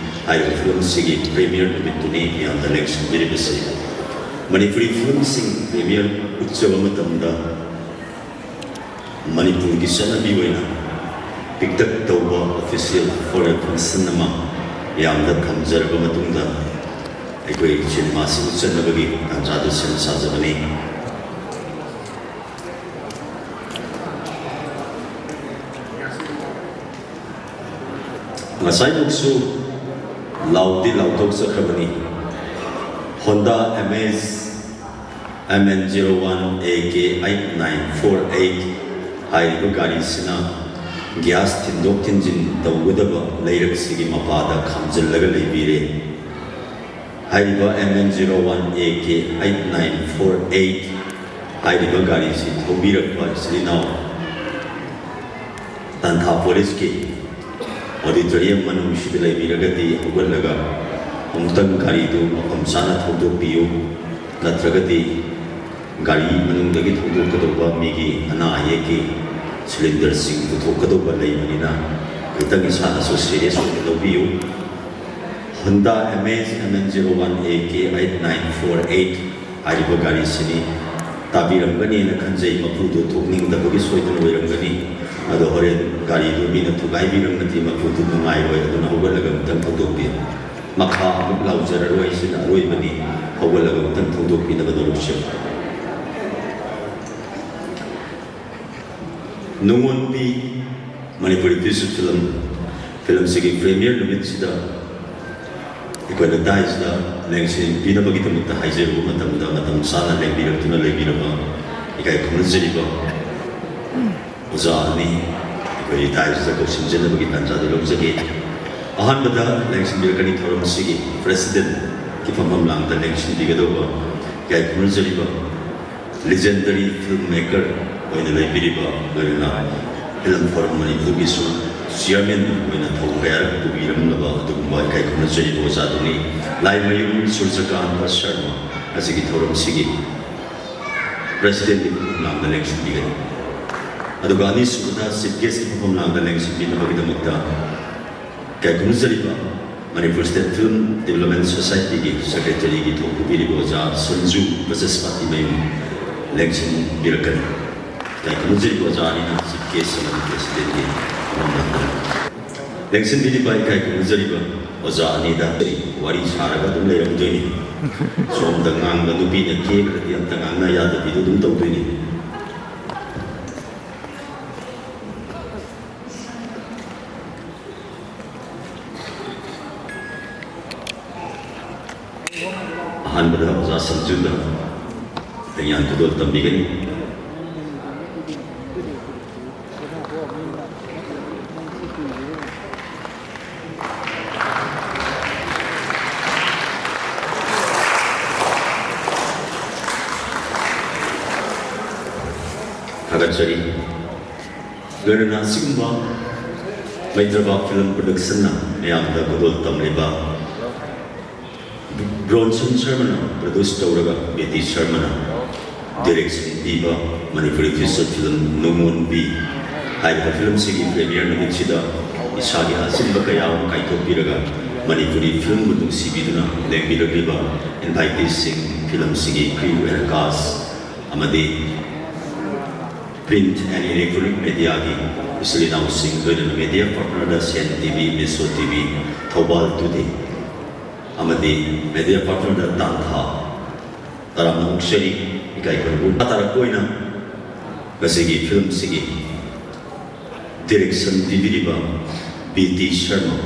ꯍꯥꯏꯔꯤꯕ ꯐꯤꯂꯝꯁꯤꯒꯤ ꯄ꯭ꯔꯤꯃꯤꯌꯔ ꯅꯨꯃꯤꯠꯇꯨꯅꯤ ꯃꯌꯥꯝꯗ ꯂꯦꯡꯁꯤꯟꯕꯤꯔꯤꯕꯁꯤ꯫ ꯃꯅꯤꯄꯨꯔꯤ ꯐꯤꯂꯝꯁꯤꯡ ꯄ꯭ꯔꯤꯃꯤꯌꯔ ꯎꯠꯆꯕ ꯃꯇꯝꯗ ꯃꯅꯤꯄꯨꯔꯒꯤ ꯆꯠꯅꯕꯤ ꯑꯣꯏꯅ ꯄꯤꯛꯇꯛ ꯇꯧꯕ ꯑꯣꯐꯤꯁꯤꯌꯦꯜ ꯐꯣꯔꯦꯜ ꯐꯪꯁꯟ ꯑꯃ ꯃꯌꯥꯝꯗ ꯊꯝꯖꯔꯕ ꯃꯇꯨꯡꯗ ꯑꯩꯈꯣꯏ ꯁꯤꯅꯦꯃꯥꯁꯤ ꯎꯠꯆꯅꯕꯒꯤ ꯇꯥꯟꯖꯥꯗꯨ ꯁꯦꯝ ꯁꯥꯖꯕꯅꯤ꯫ ꯉꯁꯥꯏꯃꯨꯛꯁꯨ ꯂꯥꯎꯗꯤ ꯂꯥꯎꯊꯣꯛꯆꯈ꯭ꯔꯕꯅꯤ꯫ Honda Amaze M N zero one A K eight nine four eight ꯍꯥꯏꯔꯤꯕ ꯒꯥꯔꯤꯁꯤꯅ ꯒ꯭ꯌꯥꯁ ꯊꯤꯟꯗꯣꯛ ꯊꯤꯟꯖꯤꯟ ꯇꯧꯒꯗꯕ ꯂꯩꯔꯛꯁꯤꯒꯤ ꯃꯄꯥꯗ ꯈꯥꯝꯖꯤꯜꯂꯒ ꯂꯩꯕꯤꯔꯦ꯫ ꯍꯥꯏꯔꯤꯕ M N zero one A K eight nine four eight ꯍꯥꯏꯔꯤꯕ ꯒꯥꯔꯤꯁꯤ ꯊꯧꯕꯤꯔꯛꯄ ꯏꯆꯤꯜ ꯏꯅꯥꯎ ꯇꯥꯟꯊꯥ ꯐꯣꯔꯦꯁꯀꯤ ꯑꯣꯗꯤꯇꯣꯔꯤꯌꯝ ꯃꯅꯨꯡꯁꯤꯗ ꯂꯩꯕꯤꯔꯒꯗꯤ ꯍꯧꯒꯠꯂꯒ ꯑꯃꯨꯛꯇꯪ ꯒꯥꯔꯤꯗꯨ ꯃꯐꯝ ꯆꯥꯅ ꯊꯧꯗꯣꯛꯄꯤꯌꯨ, ꯅꯠꯇ꯭ꯔꯒꯗꯤ ꯒꯥꯔꯤ ꯃꯅꯨꯡꯗꯒꯤ ꯊꯧꯗꯣꯛꯀꯗꯧꯕ ꯃꯤꯒꯤ ꯑꯅꯥ ꯑꯌꯦꯛꯀꯤ ꯁꯤꯂꯤꯟꯗꯔꯁꯤꯡ ꯄꯨꯊꯣꯛꯀꯗꯧꯕ ꯂꯩꯕꯅꯤꯅ ꯈꯤꯇꯪ ꯏꯁꯥꯅꯁꯨ ꯁꯤꯔꯤꯌꯁ ꯑꯣꯏꯅ ꯂꯧꯕꯤꯌꯨ꯫ Honda Amaze M N zero one A K eight nine four eight ꯍꯥꯏꯔꯤꯕ ꯒꯥꯔꯤꯁꯤꯅꯤ꯫ ꯇꯥꯕꯤꯔꯝꯒꯅꯤꯅ ꯈꯟꯖꯩ, ꯃꯄꯨꯗꯨ ꯊꯣꯛꯅꯤꯡꯗꯕꯒꯤ ꯁꯣꯏꯗꯅ ꯑꯣꯏꯔꯝꯒꯅꯤ꯫ ꯑꯗꯣ ꯍꯣꯔꯦꯟ ꯒꯥꯔꯤꯗꯨ ꯃꯤꯅ ꯊꯨꯒꯥꯏꯕꯤꯔꯝꯃꯗꯤ ꯃꯄꯨꯗꯨ ꯅꯨꯡꯉꯥꯏꯔꯣꯏ, ꯑꯗꯨꯅ ꯍꯧꯒꯠꯂꯒ ꯑꯃꯨꯛꯇꯪ ꯊꯧꯗꯣꯛꯄꯤꯌꯨ꯫ ꯃꯈꯥ ꯑꯃꯨꯛ ꯂꯥꯎꯖꯔꯔꯣꯏ, ꯁꯤꯅ ꯑꯔꯣꯏꯕꯅꯤ꯫ ꯍꯧꯒꯠꯂꯒ ꯑꯃꯨꯛꯇꯪ ꯊꯧꯗꯣꯛꯄꯤꯅꯕ ꯅꯣꯂꯨꯛꯆꯩ꯫ ꯅꯨꯡꯉꯣꯟꯕꯤ ꯃꯅꯤꯄꯨꯔꯤ ꯐꯤꯆꯔ ꯐꯤꯂꯝ, ꯐꯤꯂꯝꯁꯤꯒꯤ ꯄ꯭ꯔꯤꯃꯤꯌꯔ ꯅꯨꯃꯤꯠꯁꯤꯗ ꯑꯩꯈꯣꯏꯅ ꯗꯥꯏꯁꯇ ꯂꯦꯡꯁꯤꯟꯕꯤꯅꯕꯒꯤꯗꯃꯛꯇ ꯍꯥꯏꯖꯔꯨꯕ ꯃꯇꯝꯗ, ꯃꯇꯝ ꯆꯥꯅ ꯂꯦꯡꯕꯤꯔꯛꯇꯨꯅ ꯂꯩꯕꯤꯔꯕ ꯏꯀꯥꯏ ꯈꯨꯝꯅꯖꯔꯤꯕ ꯑꯣꯖꯥ ꯑꯅꯤ ꯑꯩꯈꯣꯏ ꯗꯥꯏꯁꯇ ꯀꯧꯁꯤꯟꯖꯅꯕꯒꯤ ꯇꯥꯟꯖꯥꯗꯨ ꯂꯧꯖꯒꯦ꯫ ꯑꯍꯥꯟꯕꯗ ꯂꯦꯡꯁꯤꯟꯕꯤꯔꯛꯀꯅꯤ ꯊꯧꯔꯝꯁꯤꯒꯤ ꯄ꯭ꯔꯦꯁꯤꯗꯦꯟꯠꯀꯤ ꯐꯝꯐꯝ ꯂꯥꯡꯗ ꯂꯦꯡꯁꯤꯟꯕꯤꯒꯗꯧꯕ ꯏꯀꯥꯏ ꯈꯨꯝꯅꯖꯔꯤꯕ ꯂꯤꯖꯦꯟꯗꯔꯤ ꯐꯤꯜꯝ ꯃꯦꯀꯔ ꯑꯣꯏꯅ ꯂꯩꯕꯤꯔꯤꯕ, ꯂꯣꯏꯅꯅ ꯐꯤꯂꯝ ꯐꯣꯔꯝ ꯃꯅꯤꯄꯨꯔꯒꯤꯁꯨ ꯆꯤꯌꯔꯃꯦꯟ ꯑꯣꯏꯅ ꯊꯧ ꯀꯌꯥꯔꯛ ꯄꯨꯕꯤꯔꯝꯂꯕ ꯑꯗꯨꯒꯨꯝꯕ ꯏꯀꯥꯏ ꯈꯨꯝꯅꯖꯔꯤꯕ ꯑꯣꯖꯥꯗꯨꯅꯤ꯫ ꯂꯥꯏꯃꯌꯨꯝ ꯁꯨꯔꯖꯀꯥꯟꯇ ꯁꯔꯃ ꯑꯁꯤꯒꯤ ꯊꯧꯔꯝꯁꯤꯒꯤ ꯄ꯭ꯔꯦꯁꯤꯗꯦꯟꯠꯀꯤ ꯐꯝꯐꯝ ꯂꯥꯡꯗ ꯂꯦꯡꯁꯤꯟꯕꯤꯒꯅꯤ꯫ ꯑꯗꯨꯒ ꯑꯅꯤꯁꯨꯕꯗ chief guest ꯀꯤ ꯃꯐꯝ ꯂꯥꯡꯗ ꯂꯦꯡꯁꯤꯟꯕꯤꯅꯕꯒꯤꯗꯃꯛꯇ ꯏꯀꯥꯏ ꯈꯨꯝꯅꯖꯔꯤꯕ Manipur State Film Development Society ꯒꯤ secretary ꯒꯤ ꯊꯧ ꯄꯨꯕꯤꯔꯤꯕ ꯑꯣꯖꯥ ꯁꯟꯖꯨ ꯕ꯭ꯔꯖꯁꯄꯥꯇꯤꯃꯌꯨꯝ ꯂꯦꯡꯁꯤꯟꯕꯤꯔꯛꯀꯅꯤ꯫ ꯏꯀꯥꯏ ꯈꯨꯝꯅꯖꯔꯤꯕ ꯑꯣꯖꯥ ꯑꯅꯤꯅ chief guest ꯑꯃꯗꯤ president ꯀꯤ ꯃꯐꯝ ꯂꯥꯡꯗ ꯂꯦꯡꯁꯤꯟꯕꯤꯔꯤꯕ ꯏꯀꯥꯏ ꯈꯨꯝꯅꯖꯔꯤꯕ ꯑꯣꯖꯥ ꯑꯅꯤꯗ ꯋꯥꯔꯤ ꯁꯥꯔꯒ ꯑꯗꯨꯝ ꯂꯩꯔꯝꯗꯣꯏꯅꯤ꯫ ꯁꯣꯝꯗ ꯉꯥꯡꯕ ꯅꯨꯄꯤꯅ ꯀꯦꯈ꯭ꯔꯗꯤ ꯑꯝꯇ ꯉꯥꯡꯅ ꯌꯥꯗꯕꯤꯗꯨ ꯑꯗꯨꯝ ꯇꯧꯗꯣꯏꯅꯤ꯫ ꯑꯍꯥꯟꯕꯗ ꯑꯣꯖꯥ ꯁꯟꯖꯨꯅ ꯂꯦꯡꯌꯥꯟ ꯈꯨꯗꯣꯜ ꯇꯝꯕꯤꯒꯅꯤ꯫ ꯊꯥꯒꯠꯆꯔꯤ꯫ ꯂꯣꯏꯅꯅ ꯑꯁꯤꯒꯨꯝꯕ ꯃꯩꯇ꯭ꯔꯕꯥ Film Production ꯅ ꯃꯌꯥꯝꯗ ꯈꯨꯗꯣꯜ ꯇꯝꯂꯤꯕ ꯕ꯭ꯔꯣꯟꯁꯟ ꯁꯔꯃꯅ produce ꯇꯧꯔꯒ ꯕꯦꯇꯤ ꯁꯔꯃꯅ direction ꯄꯤꯕ ꯃꯅꯤꯄꯨꯔꯤ feature film ꯅꯣꯡꯉꯣꯟꯕꯤ ꯍꯥꯏꯔꯤꯕ film ꯁꯤꯒꯤ premiere ꯅꯨꯃꯤꯠꯁꯤꯗ ꯏꯁꯥꯒꯤ ꯑꯆꯤꯟꯕ ꯀꯌꯥ ꯑꯃ ꯀꯥꯏꯊꯣꯛꯄꯤꯔꯒ ꯃꯅꯤꯄꯨꯔꯤ film ꯕꯨ ꯅꯨꯡꯁꯤꯕꯤꯗꯨꯅ ꯂꯦꯡꯕꯤꯔꯛꯂꯤꯕ invitees ꯁꯤꯡ, film ꯁꯤꯒꯤ crew and cast ꯑꯃꯗꯤ print and electronic media ꯒꯤ ꯏꯆꯤꯜ ꯏꯅꯥꯎꯁꯤꯡ, ꯂꯣꯏꯅꯅ media partner ꯗ ꯁꯦꯟ ꯇꯤ ꯚꯤ, ꯃꯤꯁꯣ ꯇꯤ ꯚꯤ, ꯊꯧꯕꯥꯜ ꯇꯨꯗꯦ ꯑꯃꯗꯤ media partner ꯗ ꯇꯥꯟꯊꯥ ꯇꯔꯥꯝꯅ ꯑꯣꯛꯆꯔꯤ꯫ ꯏꯀꯥꯏ ꯈꯨꯝꯅꯕ ꯇꯥꯔꯛꯄ ꯑꯣꯏꯅ ꯉꯁꯤꯒꯤ film ꯁꯤꯒꯤ direction ꯄꯤꯕꯤꯔꯤꯕ ꯕꯤ ꯇꯤ ꯁꯔꯃ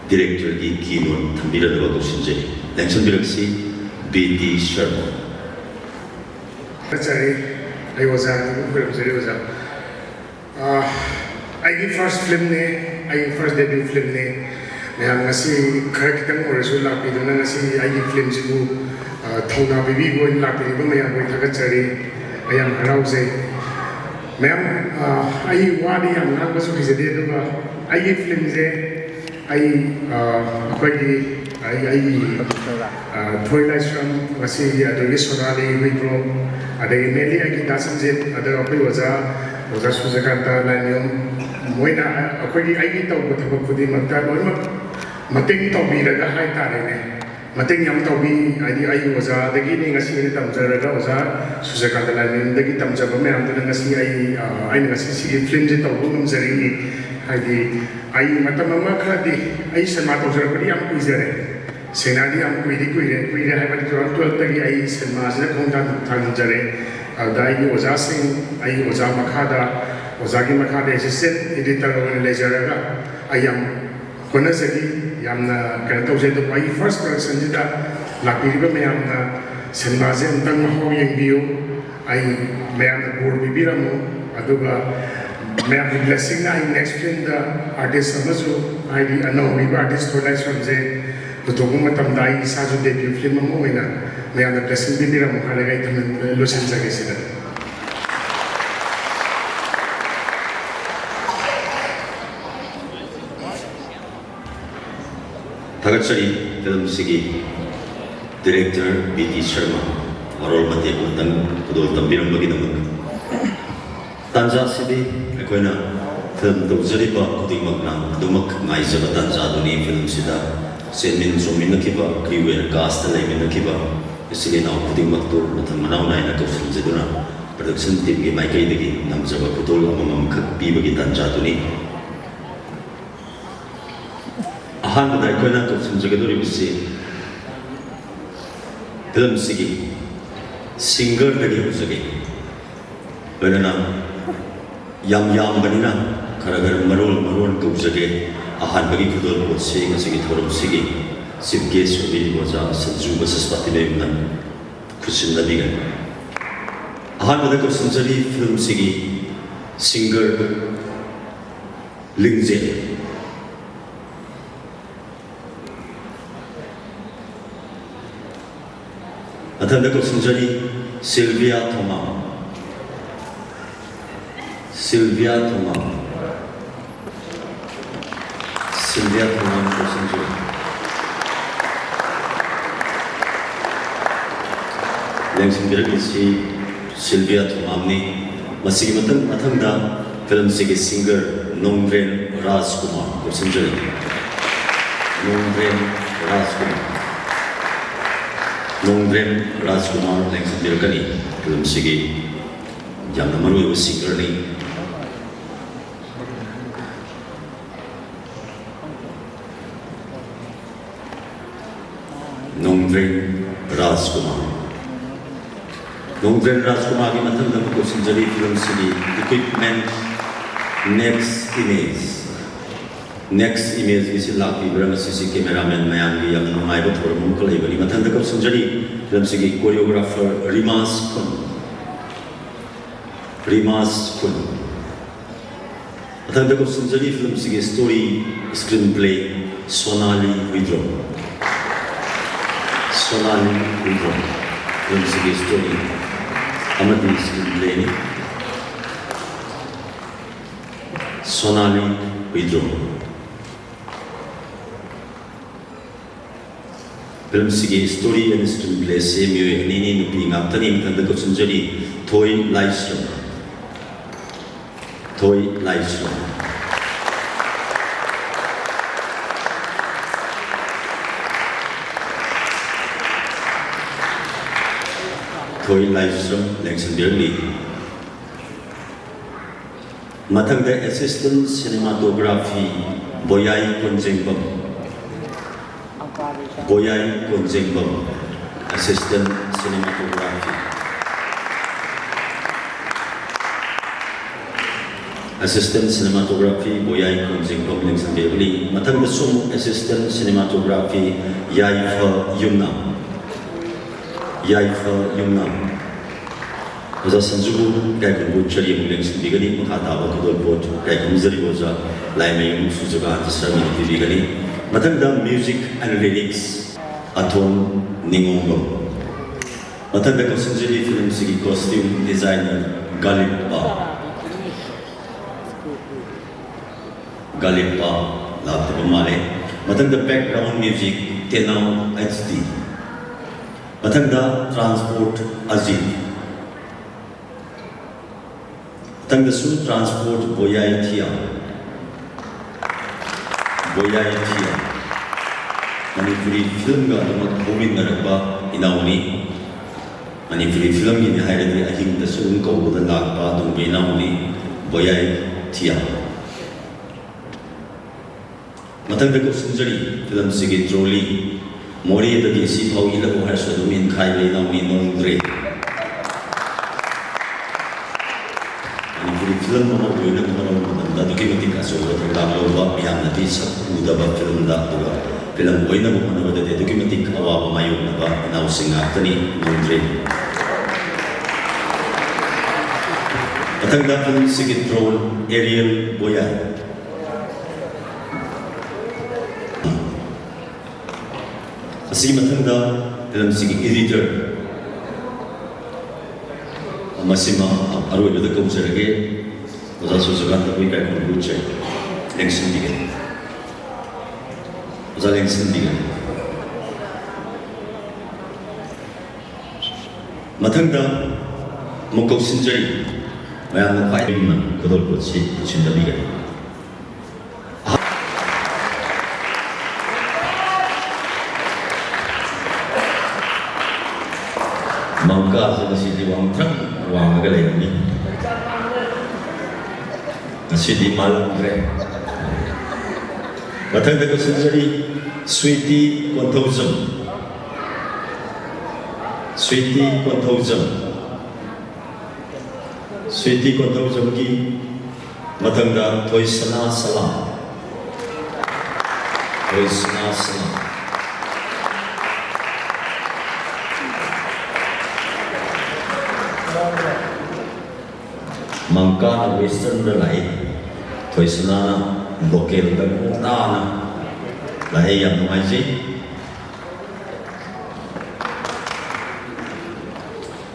director ꯒꯤ keynote ꯊꯝꯕꯤꯔꯛꯅꯕ ꯀꯧꯁꯤꯟꯖꯔꯤ꯫ ꯂꯦꯡꯁꯤꯟꯕꯤꯔꯛꯁꯤ ꯕꯤ ꯇꯤ ꯁꯔꯃ꯫ ꯊꯥꯒꯠꯆꯔꯤ꯫ ꯑꯩ ꯑꯣꯖꯥꯒꯤꯗꯃꯛ ꯈꯣꯏꯔꯝꯖꯔꯤ ꯑꯣꯖꯥ꯫ ꯑꯥ, ꯑꯩꯒꯤ first film ꯅꯦ, ꯑꯩꯒꯤ first debut film ꯅꯦ꯫ ꯃꯌꯥꯝ ꯉꯁꯤ ꯈꯔ ꯈꯤꯇꯪ ꯑꯣꯏꯔꯁꯨ ꯂꯥꯛꯄꯤꯗꯨꯅ ꯉꯁꯤ ꯑꯩꯒꯤ film ꯁꯤꯕꯨ, ꯑꯥ, ꯊꯧꯅꯥ ꯄꯤꯕꯤꯕ ꯑꯣꯏꯅ ꯂꯥꯛꯄꯤꯔꯤꯕ ꯃꯌꯥꯝꯕꯨ ꯑꯩ ꯊꯥꯒꯠꯆꯔꯤ꯫ ꯑꯩ ꯌꯥꯝ ꯍꯔꯥꯎꯖꯩ꯫ ꯃꯌꯥꯝ, ꯑꯥ, ꯑꯩ ꯋꯥꯗꯤ ꯌꯥꯝ ꯉꯥꯡꯕꯁꯨ ꯍꯩꯖꯗꯦ, ꯑꯗꯨꯒ ꯑꯩꯒꯤ film ꯁꯦ ꯑꯩ, ꯑꯥ, ꯑꯩꯈꯣꯏꯒꯤ, ꯑꯩ ꯑꯩꯒꯤ ꯑ, ꯊꯣꯏ ꯂꯥꯏꯁ꯭ꯔꯝ, ꯉꯁꯤ ꯑꯗꯒꯤ ꯁꯣꯅꯥꯂꯤ ꯍꯨꯏꯗ꯭ꯔꯣꯝ, ꯑꯗꯒꯤ mainly ꯑꯩꯒꯤ ꯗꯥ ꯁꯟꯖꯤꯠ, ꯑꯗꯨꯒ ꯑꯩꯈꯣꯏ ꯑꯣꯖꯥ ꯑꯣꯖꯥ ꯁꯨꯖꯀꯥꯟꯇ ꯂꯥꯏꯃꯌꯨꯝ, ꯃꯣꯏꯅ ꯑꯩꯈꯣꯏꯒꯤ ꯑꯩꯒꯤ ꯇꯧꯕ ꯊꯕꯛ ꯈꯨꯗꯤꯡꯃꯛꯇ ꯂꯣꯏꯅꯃꯛ ꯃꯇꯦꯡ ꯇꯧꯕꯤꯔꯒ ꯍꯥꯏꯇꯥꯔꯦꯅꯦ, ꯃꯇꯦꯡ ꯌꯥꯝ ꯇꯧꯕꯤ꯫ ꯍꯥꯏꯗꯤ ꯑꯩ ꯑꯣꯖꯥꯗꯒꯤꯅꯤ ꯉꯁꯤ ꯑꯩꯅ ꯇꯝꯖꯔꯒ, ꯑꯣꯖꯥ ꯁꯨꯖꯀꯥꯟꯇ ꯂꯥꯏꯃꯌꯨꯝꯗꯒꯤ ꯇꯝꯖꯕ ꯃꯌꯥꯝꯗꯨꯅ ꯉꯁꯤ ꯑꯩ ꯑ, ꯑꯩꯅ ꯉꯁꯤ ꯁꯤꯒꯤ ꯐꯤꯂꯝꯁꯦ ꯇꯧꯕ ꯉꯝꯖꯔꯤꯅꯤ꯫ ꯍꯥꯏꯗꯤ ꯑꯩ ꯃꯇꯝ ꯑꯃ ꯈꯔꯗꯤ ꯑꯩ ꯁꯤꯅꯦꯃꯥ ꯇꯧꯖꯔꯛꯄꯗꯤ ꯌꯥꯝ ꯀꯨꯏꯖꯔꯦ꯫ ꯁꯦꯡꯅ ꯍꯥꯏꯔꯗꯤ ꯌꯥꯝ ꯀꯨꯏꯗꯤ ꯀꯨꯏꯔꯦ꯫ ꯀꯨꯏꯔꯦ ꯍꯥꯏꯕꯗꯤ two thousand twelve ꯇꯒꯤ ꯑꯩ ꯁꯤꯅꯦꯃꯥꯁꯤꯗ ꯈꯣꯡ ꯊꯥꯡ-, ꯊꯥꯡꯖꯤꯟꯖꯔꯦ꯫ ꯑꯗꯨꯗ ꯑꯩꯒꯤ ꯑꯣꯖꯥꯁꯤꯡ, ꯑꯩꯒꯤ ꯑꯣꯖꯥ ꯃꯈꯥꯗ, ꯑꯣꯖꯥꯒꯤ ꯃꯈꯥꯗ assistant editor ꯑꯣꯏꯅ ꯂꯩꯖꯔꯒ ꯑꯩ ꯌꯥꯝ ꯍꯣꯠꯅꯖꯈꯤ, ꯌꯥꯝꯅ ꯀꯩꯅꯣ ꯇꯧꯖꯩ꯫ ꯑꯗꯨꯕꯨ ꯑꯩꯒꯤ first production ꯁꯤꯗ ꯂꯥꯛꯄꯤꯔꯤꯕ ꯃꯌꯥꯝꯅ ꯁꯤꯅꯦꯃꯥꯁꯦ ꯑꯃꯨꯛꯇꯪ ꯃꯍꯥꯎ ꯌꯦꯡꯕꯤꯌꯨ, ꯑꯩ ꯃꯌꯥꯝꯅ ꯕꯣꯔ ꯄꯤꯕꯤꯔꯝꯃꯨ, ꯑꯗꯨꯒ ꯃꯌꯥꯝꯒꯤ blessing ꯅ ꯑꯩ next film ꯗ artist ꯑꯃꯁꯨ, ꯍꯥꯏꯗꯤ ꯑꯅꯧꯕ artist ꯊꯣꯏ ꯂꯥꯏꯁ꯭ꯔꯝꯁꯦ ꯄꯨꯊꯣꯛꯄ ꯃꯇꯝꯗ ꯑꯩ ꯏꯁꯥꯁꯨ debut film ꯑꯃ ꯑꯣꯏꯅ ꯃꯌꯥꯝꯅ blessing ꯄꯤꯕꯤꯔꯝꯃꯨ ꯍꯥꯏꯔꯒ ꯑꯩ ꯊꯝꯖ-, ꯂꯣꯏꯁꯤꯟꯖꯒꯦ ꯁꯤꯗ꯫ ꯊꯥꯒꯠꯆꯔꯤ ꯐꯤꯂꯝꯁꯤꯒꯤ director ꯕꯤ ꯇꯤ ꯁꯔꯃ ꯋꯥꯔꯣꯜ ꯃꯇꯦꯛ ꯑꯃꯇꯪ ꯈꯨꯗꯣꯜ ꯇꯝꯕꯤꯔꯝꯕꯒꯤꯗꯃꯛ꯫ ꯇꯥꯟꯖꯥꯁꯤꯗꯤ ꯑꯩꯈꯣꯏꯅ ꯐꯤꯂꯝ ꯇꯧꯖꯔꯤꯕ ꯈꯨꯗꯤꯡꯃꯛꯅ ꯑꯗꯨꯃꯛ ꯉꯥꯏꯖꯕ ꯇꯥꯟꯖꯥꯗꯨꯅꯤ꯫ ꯐꯤꯂꯝꯁꯤꯗ ꯆꯦꯟꯃꯤꯟ ꯆꯣꯡꯃꯤꯟꯅꯈꯤꯕ, crew and cast ꯇ ꯂꯩꯃꯤꯟꯅꯈꯤꯕ ꯏꯆꯤꯜ ꯏꯅꯥꯎ ꯈꯨꯗꯤꯡꯃꯛꯇꯨ ꯃꯊꯪ ꯃꯅꯥꯎ ꯅꯥꯏꯅ ꯀꯧꯁꯤꯟꯖꯗꯨꯅ production team ꯒꯤ ꯃꯥꯏꯀꯩꯗꯒꯤ ꯉꯝꯖꯕ ꯈꯨꯗꯣꯜ ꯑꯃꯃꯝꯈꯛ ꯄꯤꯕꯒꯤ ꯇꯥꯟꯖꯥꯗꯨꯅꯤ꯫ ꯑꯍꯥꯟꯕꯗ ꯑꯩꯈꯣꯏꯅ ꯀꯧꯁꯤꯟꯖꯒꯗꯧꯔꯤꯕꯁꯤ ꯐꯤꯂꯝꯁꯤꯒꯤ singer ꯗꯒꯤ ꯍꯧꯖꯒꯦ꯫ ꯂꯣꯏꯅꯅ ꯌꯥꯝ ꯌꯥꯝꯕꯅꯤꯅ ꯈꯔ ꯈꯔ ꯃꯔꯣꯜ ꯃꯔꯣꯜ ꯀꯧꯖꯒꯦ꯫ ꯑꯍꯥꯟꯕꯒꯤ ꯈꯨꯗꯣꯜꯄꯣꯠꯁꯤ ꯉꯁꯤꯒꯤ ꯊꯧꯔꯝꯁꯤꯒꯤ chief guest ꯑꯣꯏꯕꯤꯔꯤꯕ ꯑꯣꯖꯥ ꯁꯟꯖꯨ ꯕꯁꯁꯄꯇꯤ ꯃꯌꯨꯝꯅ ꯈꯨꯠꯁꯤꯟꯅꯕꯤꯒꯅꯤ꯫ ꯑꯍꯥꯟꯕꯗ ꯀꯧꯁꯤꯟꯖꯔꯤ ꯐꯤꯂꯝꯁꯤꯒꯤ singer ꯂꯤꯡꯖꯦꯜ꯫ ꯃꯊꯪꯗ ꯀꯧꯁꯤꯟꯖꯔꯤ ꯁꯤꯜꯚꯤꯌꯥ ꯊꯣꯃꯥ꯫ ꯁꯤꯜꯚꯤꯌꯥ ꯊꯣꯃꯥ꯫ ꯁꯤꯜꯚꯤꯌꯥ ꯊꯣꯃꯥ ꯀꯧꯁꯤꯟꯖꯔꯤ꯫ ꯂꯦꯡꯁꯤꯟꯕꯤꯔꯛꯂꯤꯁꯤ ꯁꯤꯜꯚꯤꯌꯥ ꯊꯣꯉꯥꯝꯅꯤ꯫ ꯃꯁꯤꯒꯤ ꯃꯊꯪ, ꯃꯊꯪꯗ ꯐꯤꯂꯝꯁꯤꯒꯤ singer ꯅꯣꯡꯗ꯭ꯔꯦꯟ ꯔꯥꯖꯀꯨꯃꯥꯔ ꯀꯧꯁꯤꯟꯖꯔꯤ꯫ ꯅꯣꯡꯗ꯭ꯔꯦꯟ ꯔꯥꯖꯀꯨꯃꯥꯔ꯫ ꯅꯣꯡꯗ꯭ꯔꯦꯟ ꯔꯥꯖꯀꯨꯃꯥꯔ ꯂꯦꯡꯁꯤꯟꯕꯤꯔꯛꯀꯅꯤ꯫ ꯐꯤꯂꯝꯁꯤꯒꯤ ꯌꯥꯝꯅ ꯃꯔꯨꯑꯣꯏꯕ singerꯅꯤ꯫ ꯅꯣꯡꯗ꯭ꯔꯦꯟ ꯔꯥꯖꯀꯨꯃꯥꯔ꯫ ꯅꯣꯡꯗ꯭ꯔꯦꯟ ꯔꯥꯖꯀꯨꯃꯥꯔꯒꯤ ꯃꯊꯪꯗ ꯑꯃꯨꯛ ꯀꯧꯁꯤꯟꯖꯔꯤ ꯐꯤꯂꯝꯁꯤꯒꯤ equipment, next image꯫ Next imageꯒꯤꯁꯤ ꯂꯥꯛꯄꯤꯕ꯭ꯔꯥ? ꯉꯁꯤꯁꯤ cameraman ꯃꯌꯥꯝꯒꯤ ꯌꯥꯝꯅ ꯅꯨꯡꯉꯥꯏꯕ ꯊꯧꯔꯝ ꯑꯃꯈꯛ ꯂꯩꯕꯅꯤ꯫ ꯃꯊꯪꯗ ꯀꯧꯁꯤꯟꯖꯔꯤ ꯐꯤꯂꯝꯁꯤꯒꯤ choreographer ꯔꯤꯃꯥꯁ ꯈꯨꯟ꯫ ꯔꯤꯃꯥꯁ ꯈꯨꯟ꯫ ꯃꯊꯪꯗ ꯀꯧꯁꯤꯟꯖꯔꯤ ꯐꯤꯂꯝꯁꯤꯒꯤ story, screenplay ꯁꯣꯅꯥꯂꯤ ꯍꯨꯏꯗ꯭ꯔꯣꯝ꯫ ꯁꯣꯅꯥꯂꯤ ꯍꯨꯏꯗ꯭ꯔꯣꯝ ꯐꯤꯂꯝꯁꯤꯒꯤ story ꯑꯃꯗꯤ screenplayꯅꯤ꯫ ꯁꯣꯅꯥꯂꯤ ꯍꯨꯏꯗ꯭ꯔꯣꯝ꯫ ꯐꯤꯂꯝꯁꯤꯒꯤ story and screenplayꯁꯦ ꯃꯤꯑꯣꯏ ꯑꯅꯤꯅꯤ, ꯅꯨꯄꯤ ꯉꯥꯛꯇꯅꯤ꯫ ꯃꯊꯪꯗ ꯀꯧꯁꯤꯟꯖꯔꯤ ꯊꯣꯏ ꯂꯥꯏꯁ꯭ꯔꯝ꯫ ꯊꯣꯏ ꯂꯥꯏꯁ꯭ꯔꯝ꯫ ꯊꯣꯏ ꯂꯥꯏꯁ꯭ꯔꯝ ꯂꯦꯡꯁꯤꯟꯕꯤꯔꯛꯂꯤ꯫ ꯃꯊꯪꯗ assistant cinematography ꯕꯣꯌꯥꯏ ꯀꯣꯟꯖꯦꯡꯕꯝ꯫ ꯕꯣꯌꯥꯏ ꯀꯣꯟꯖꯦꯡꯕꯝ, assistant cinematography꯫ Assistant cinematography ꯕꯣꯌꯥꯏ ꯀꯣꯟꯖꯦꯡꯕꯝ ꯂꯦꯡꯁꯤꯟꯕꯤꯔꯛꯂꯤ꯫ ꯃꯊꯪꯗꯁꯨ ꯑꯃꯨꯛ assistant cinematography ꯌꯥꯏꯐ ꯌꯨꯝꯅꯥꯝ꯫ ꯌꯥꯏꯐ ꯌꯨꯝꯅꯥꯝ꯫ ꯑꯣꯖꯥ ꯁꯟꯖꯨꯕꯨ ꯏꯀꯥꯏ ꯈꯨꯝꯅꯕ ꯎꯠꯆꯔꯤ ꯑꯃꯨꯛ ꯂꯦꯡꯁꯤꯟꯕꯤꯒꯅꯤ꯫ ꯃꯈꯥ ꯇꯥꯕ ꯈꯨꯗꯣꯜꯄꯣꯠ ꯏꯀꯥꯏ ꯈꯨꯝꯖꯔꯤꯕ ꯑꯣꯖꯥ ꯂꯥꯏꯃꯌꯨꯝ ꯁꯨꯖꯒꯥꯟ ꯁꯔꯃꯅ ꯄꯤꯕꯤꯒꯅꯤ꯫ ꯃꯊꯪꯗ music and lyrics ꯑꯊꯣꯟ ꯅꯤꯉꯣꯝꯕꯝ꯫ ꯃꯊꯪꯗ ꯀꯧꯁꯤꯟꯖꯔꯤ ꯐꯤꯂꯝꯁꯤꯒꯤ costume designer ꯒꯥꯂꯤꯞꯄ꯫ ꯒꯥꯂꯤꯞꯄ ꯂꯥꯛꯇꯕ ꯃꯥꯜꯂꯦ꯫ ꯃꯊꯪꯗ background music ꯇꯦꯅꯥꯎ ꯑꯩꯆ ꯗꯤ꯫ ꯃꯊꯪꯗ transport ꯑꯖꯤꯠ꯫ ꯃꯊꯪꯗꯁꯨ transport ꯕꯣꯌꯥꯏ ꯊꯤꯌꯥꯝ꯫ ꯕꯣꯌꯥꯏ ꯊꯤꯌꯥꯝ꯫ ꯃꯅꯤꯄꯨꯔꯤ filmꯒ ꯑꯗꯨꯃꯛ ꯍꯧꯃꯤꯟꯅꯔꯛꯄ ꯏꯅꯥꯎꯅꯤ꯫ ꯃꯅꯤꯄꯨꯔꯤ filmꯒꯤꯅꯤ ꯍꯥꯏꯔꯗꯤ ꯑꯍꯤꯡꯗꯁꯨ ꯑꯗꯨꯝ ꯀꯧꯕꯗ ꯂꯥꯛꯄ ꯑꯗꯨꯒꯨꯝꯕ ꯏꯅꯥꯎꯅꯤ ꯕꯣꯌꯥꯏ ꯊꯤꯌꯥꯝ꯫ ꯃꯊꯪꯗ ꯀꯧꯁꯤꯟꯖꯔꯤ filmꯁꯤꯒꯤ trolley꯫ ꯃꯣꯔꯦꯗꯒꯤ ꯁꯤꯐꯥꯎ ꯏꯜꯂꯛꯎ ꯍꯥꯏꯔꯁꯨ ꯑꯗꯨꯝ ꯏꯟꯈꯥꯏꯕ ꯏꯅꯥꯎꯅꯤ ꯅꯣꯡꯗ꯭ꯔꯦ꯫ ꯃꯅꯤꯄꯨꯔꯤ film ꯑꯃ ꯑꯣꯏꯅꯕ ꯍꯣꯠꯅꯕ ꯃꯇꯝꯗ ꯑꯗꯨꯛꯀꯤ ꯃꯇꯤꯛ ꯑꯆꯧꯕ ꯊꯧꯗꯥꯡ ꯂꯧꯕ, ꯃꯌꯥꯝꯅꯗꯤ ꯁꯛ ꯎꯗꯕ filmꯗ, ꯑꯗꯨꯒ film ꯑꯣꯏꯅꯕ ꯍꯣꯠꯅꯕꯗꯗꯤ ꯑꯗꯨꯛꯀꯤ ꯃꯇꯤꯛ ꯑꯋꯥꯕ ꯃꯥꯌꯣꯛꯅꯕ ꯏꯅꯥꯎꯁꯤꯡ ꯉꯥꯛꯇꯅꯤ ꯅꯣꯡꯗ꯭ꯔꯦ꯫ ꯃꯊꯪꯗ filmꯁꯤꯒꯤ troll ꯑꯦꯔꯤꯌꯦꯜ ꯕꯣꯌꯥꯏ꯫ ꯑꯁꯤꯒꯤ ꯃꯊꯪꯗ filmꯁꯤꯒꯤ editor, ꯃꯁꯤꯃ ꯑꯔꯣꯏꯕꯗ ꯀꯧꯖꯔꯒꯦ, ꯑꯣꯖꯥ ꯁꯨꯔꯖꯀꯥꯟꯇ ꯄꯨꯏꯀꯥꯏꯈꯣ ꯂꯨꯆꯦ, ꯂꯦꯡꯁꯤꯟꯕꯤꯒꯅꯤ꯫ ꯑꯣꯖꯥ ꯂꯦꯡꯁꯤꯟꯕꯤꯒꯅꯤ꯫ ꯃꯊꯪꯗ ꯑꯃꯨꯛ ꯀꯧꯁꯤꯟꯖꯔꯤ, ꯃꯌꯥꯝꯅ ꯈ꯭ꯋꯥꯏꯗꯒꯤ ꯈꯨꯗꯣꯜꯄꯣꯠꯁꯤ ꯂꯣꯏꯁꯤꯟꯖꯕꯤꯒꯅꯤ꯫ ꯃꯪꯀꯥꯁꯦ ꯉꯁꯤꯗꯤ ꯋꯥꯡꯊ꯭ꯔꯪ ꯋꯥꯡꯉꯒ ꯂꯩꯔꯝꯃꯤ꯫ ꯉꯁꯤꯗꯤ ꯃꯥꯜꯂꯝꯗ꯭ꯔꯦ꯫ ꯃꯊꯪꯗ ꯀꯧꯁꯤꯟꯖꯔꯤ, sweetie Konthoujam. Sweetie Konthoujam. Sweetie ꯀꯣꯟꯊꯧꯖꯝꯒꯤ ꯃꯊꯪꯗ ꯊꯣꯏꯁꯅꯥ ꯁꯂꯥꯝ꯫ ꯊꯣꯏꯁꯅꯥ ꯁꯂꯥꯝ꯫ ꯃꯪꯀꯥꯅ westernꯗ ꯂꯥꯛꯏ, ꯊꯣꯏꯁꯅꯥꯅ localꯗ ꯃꯨꯛꯅꯥꯅ ꯂꯥꯛꯏ꯫ ꯌꯥꯝ ꯅꯨꯡꯉꯥꯏꯖꯩ꯫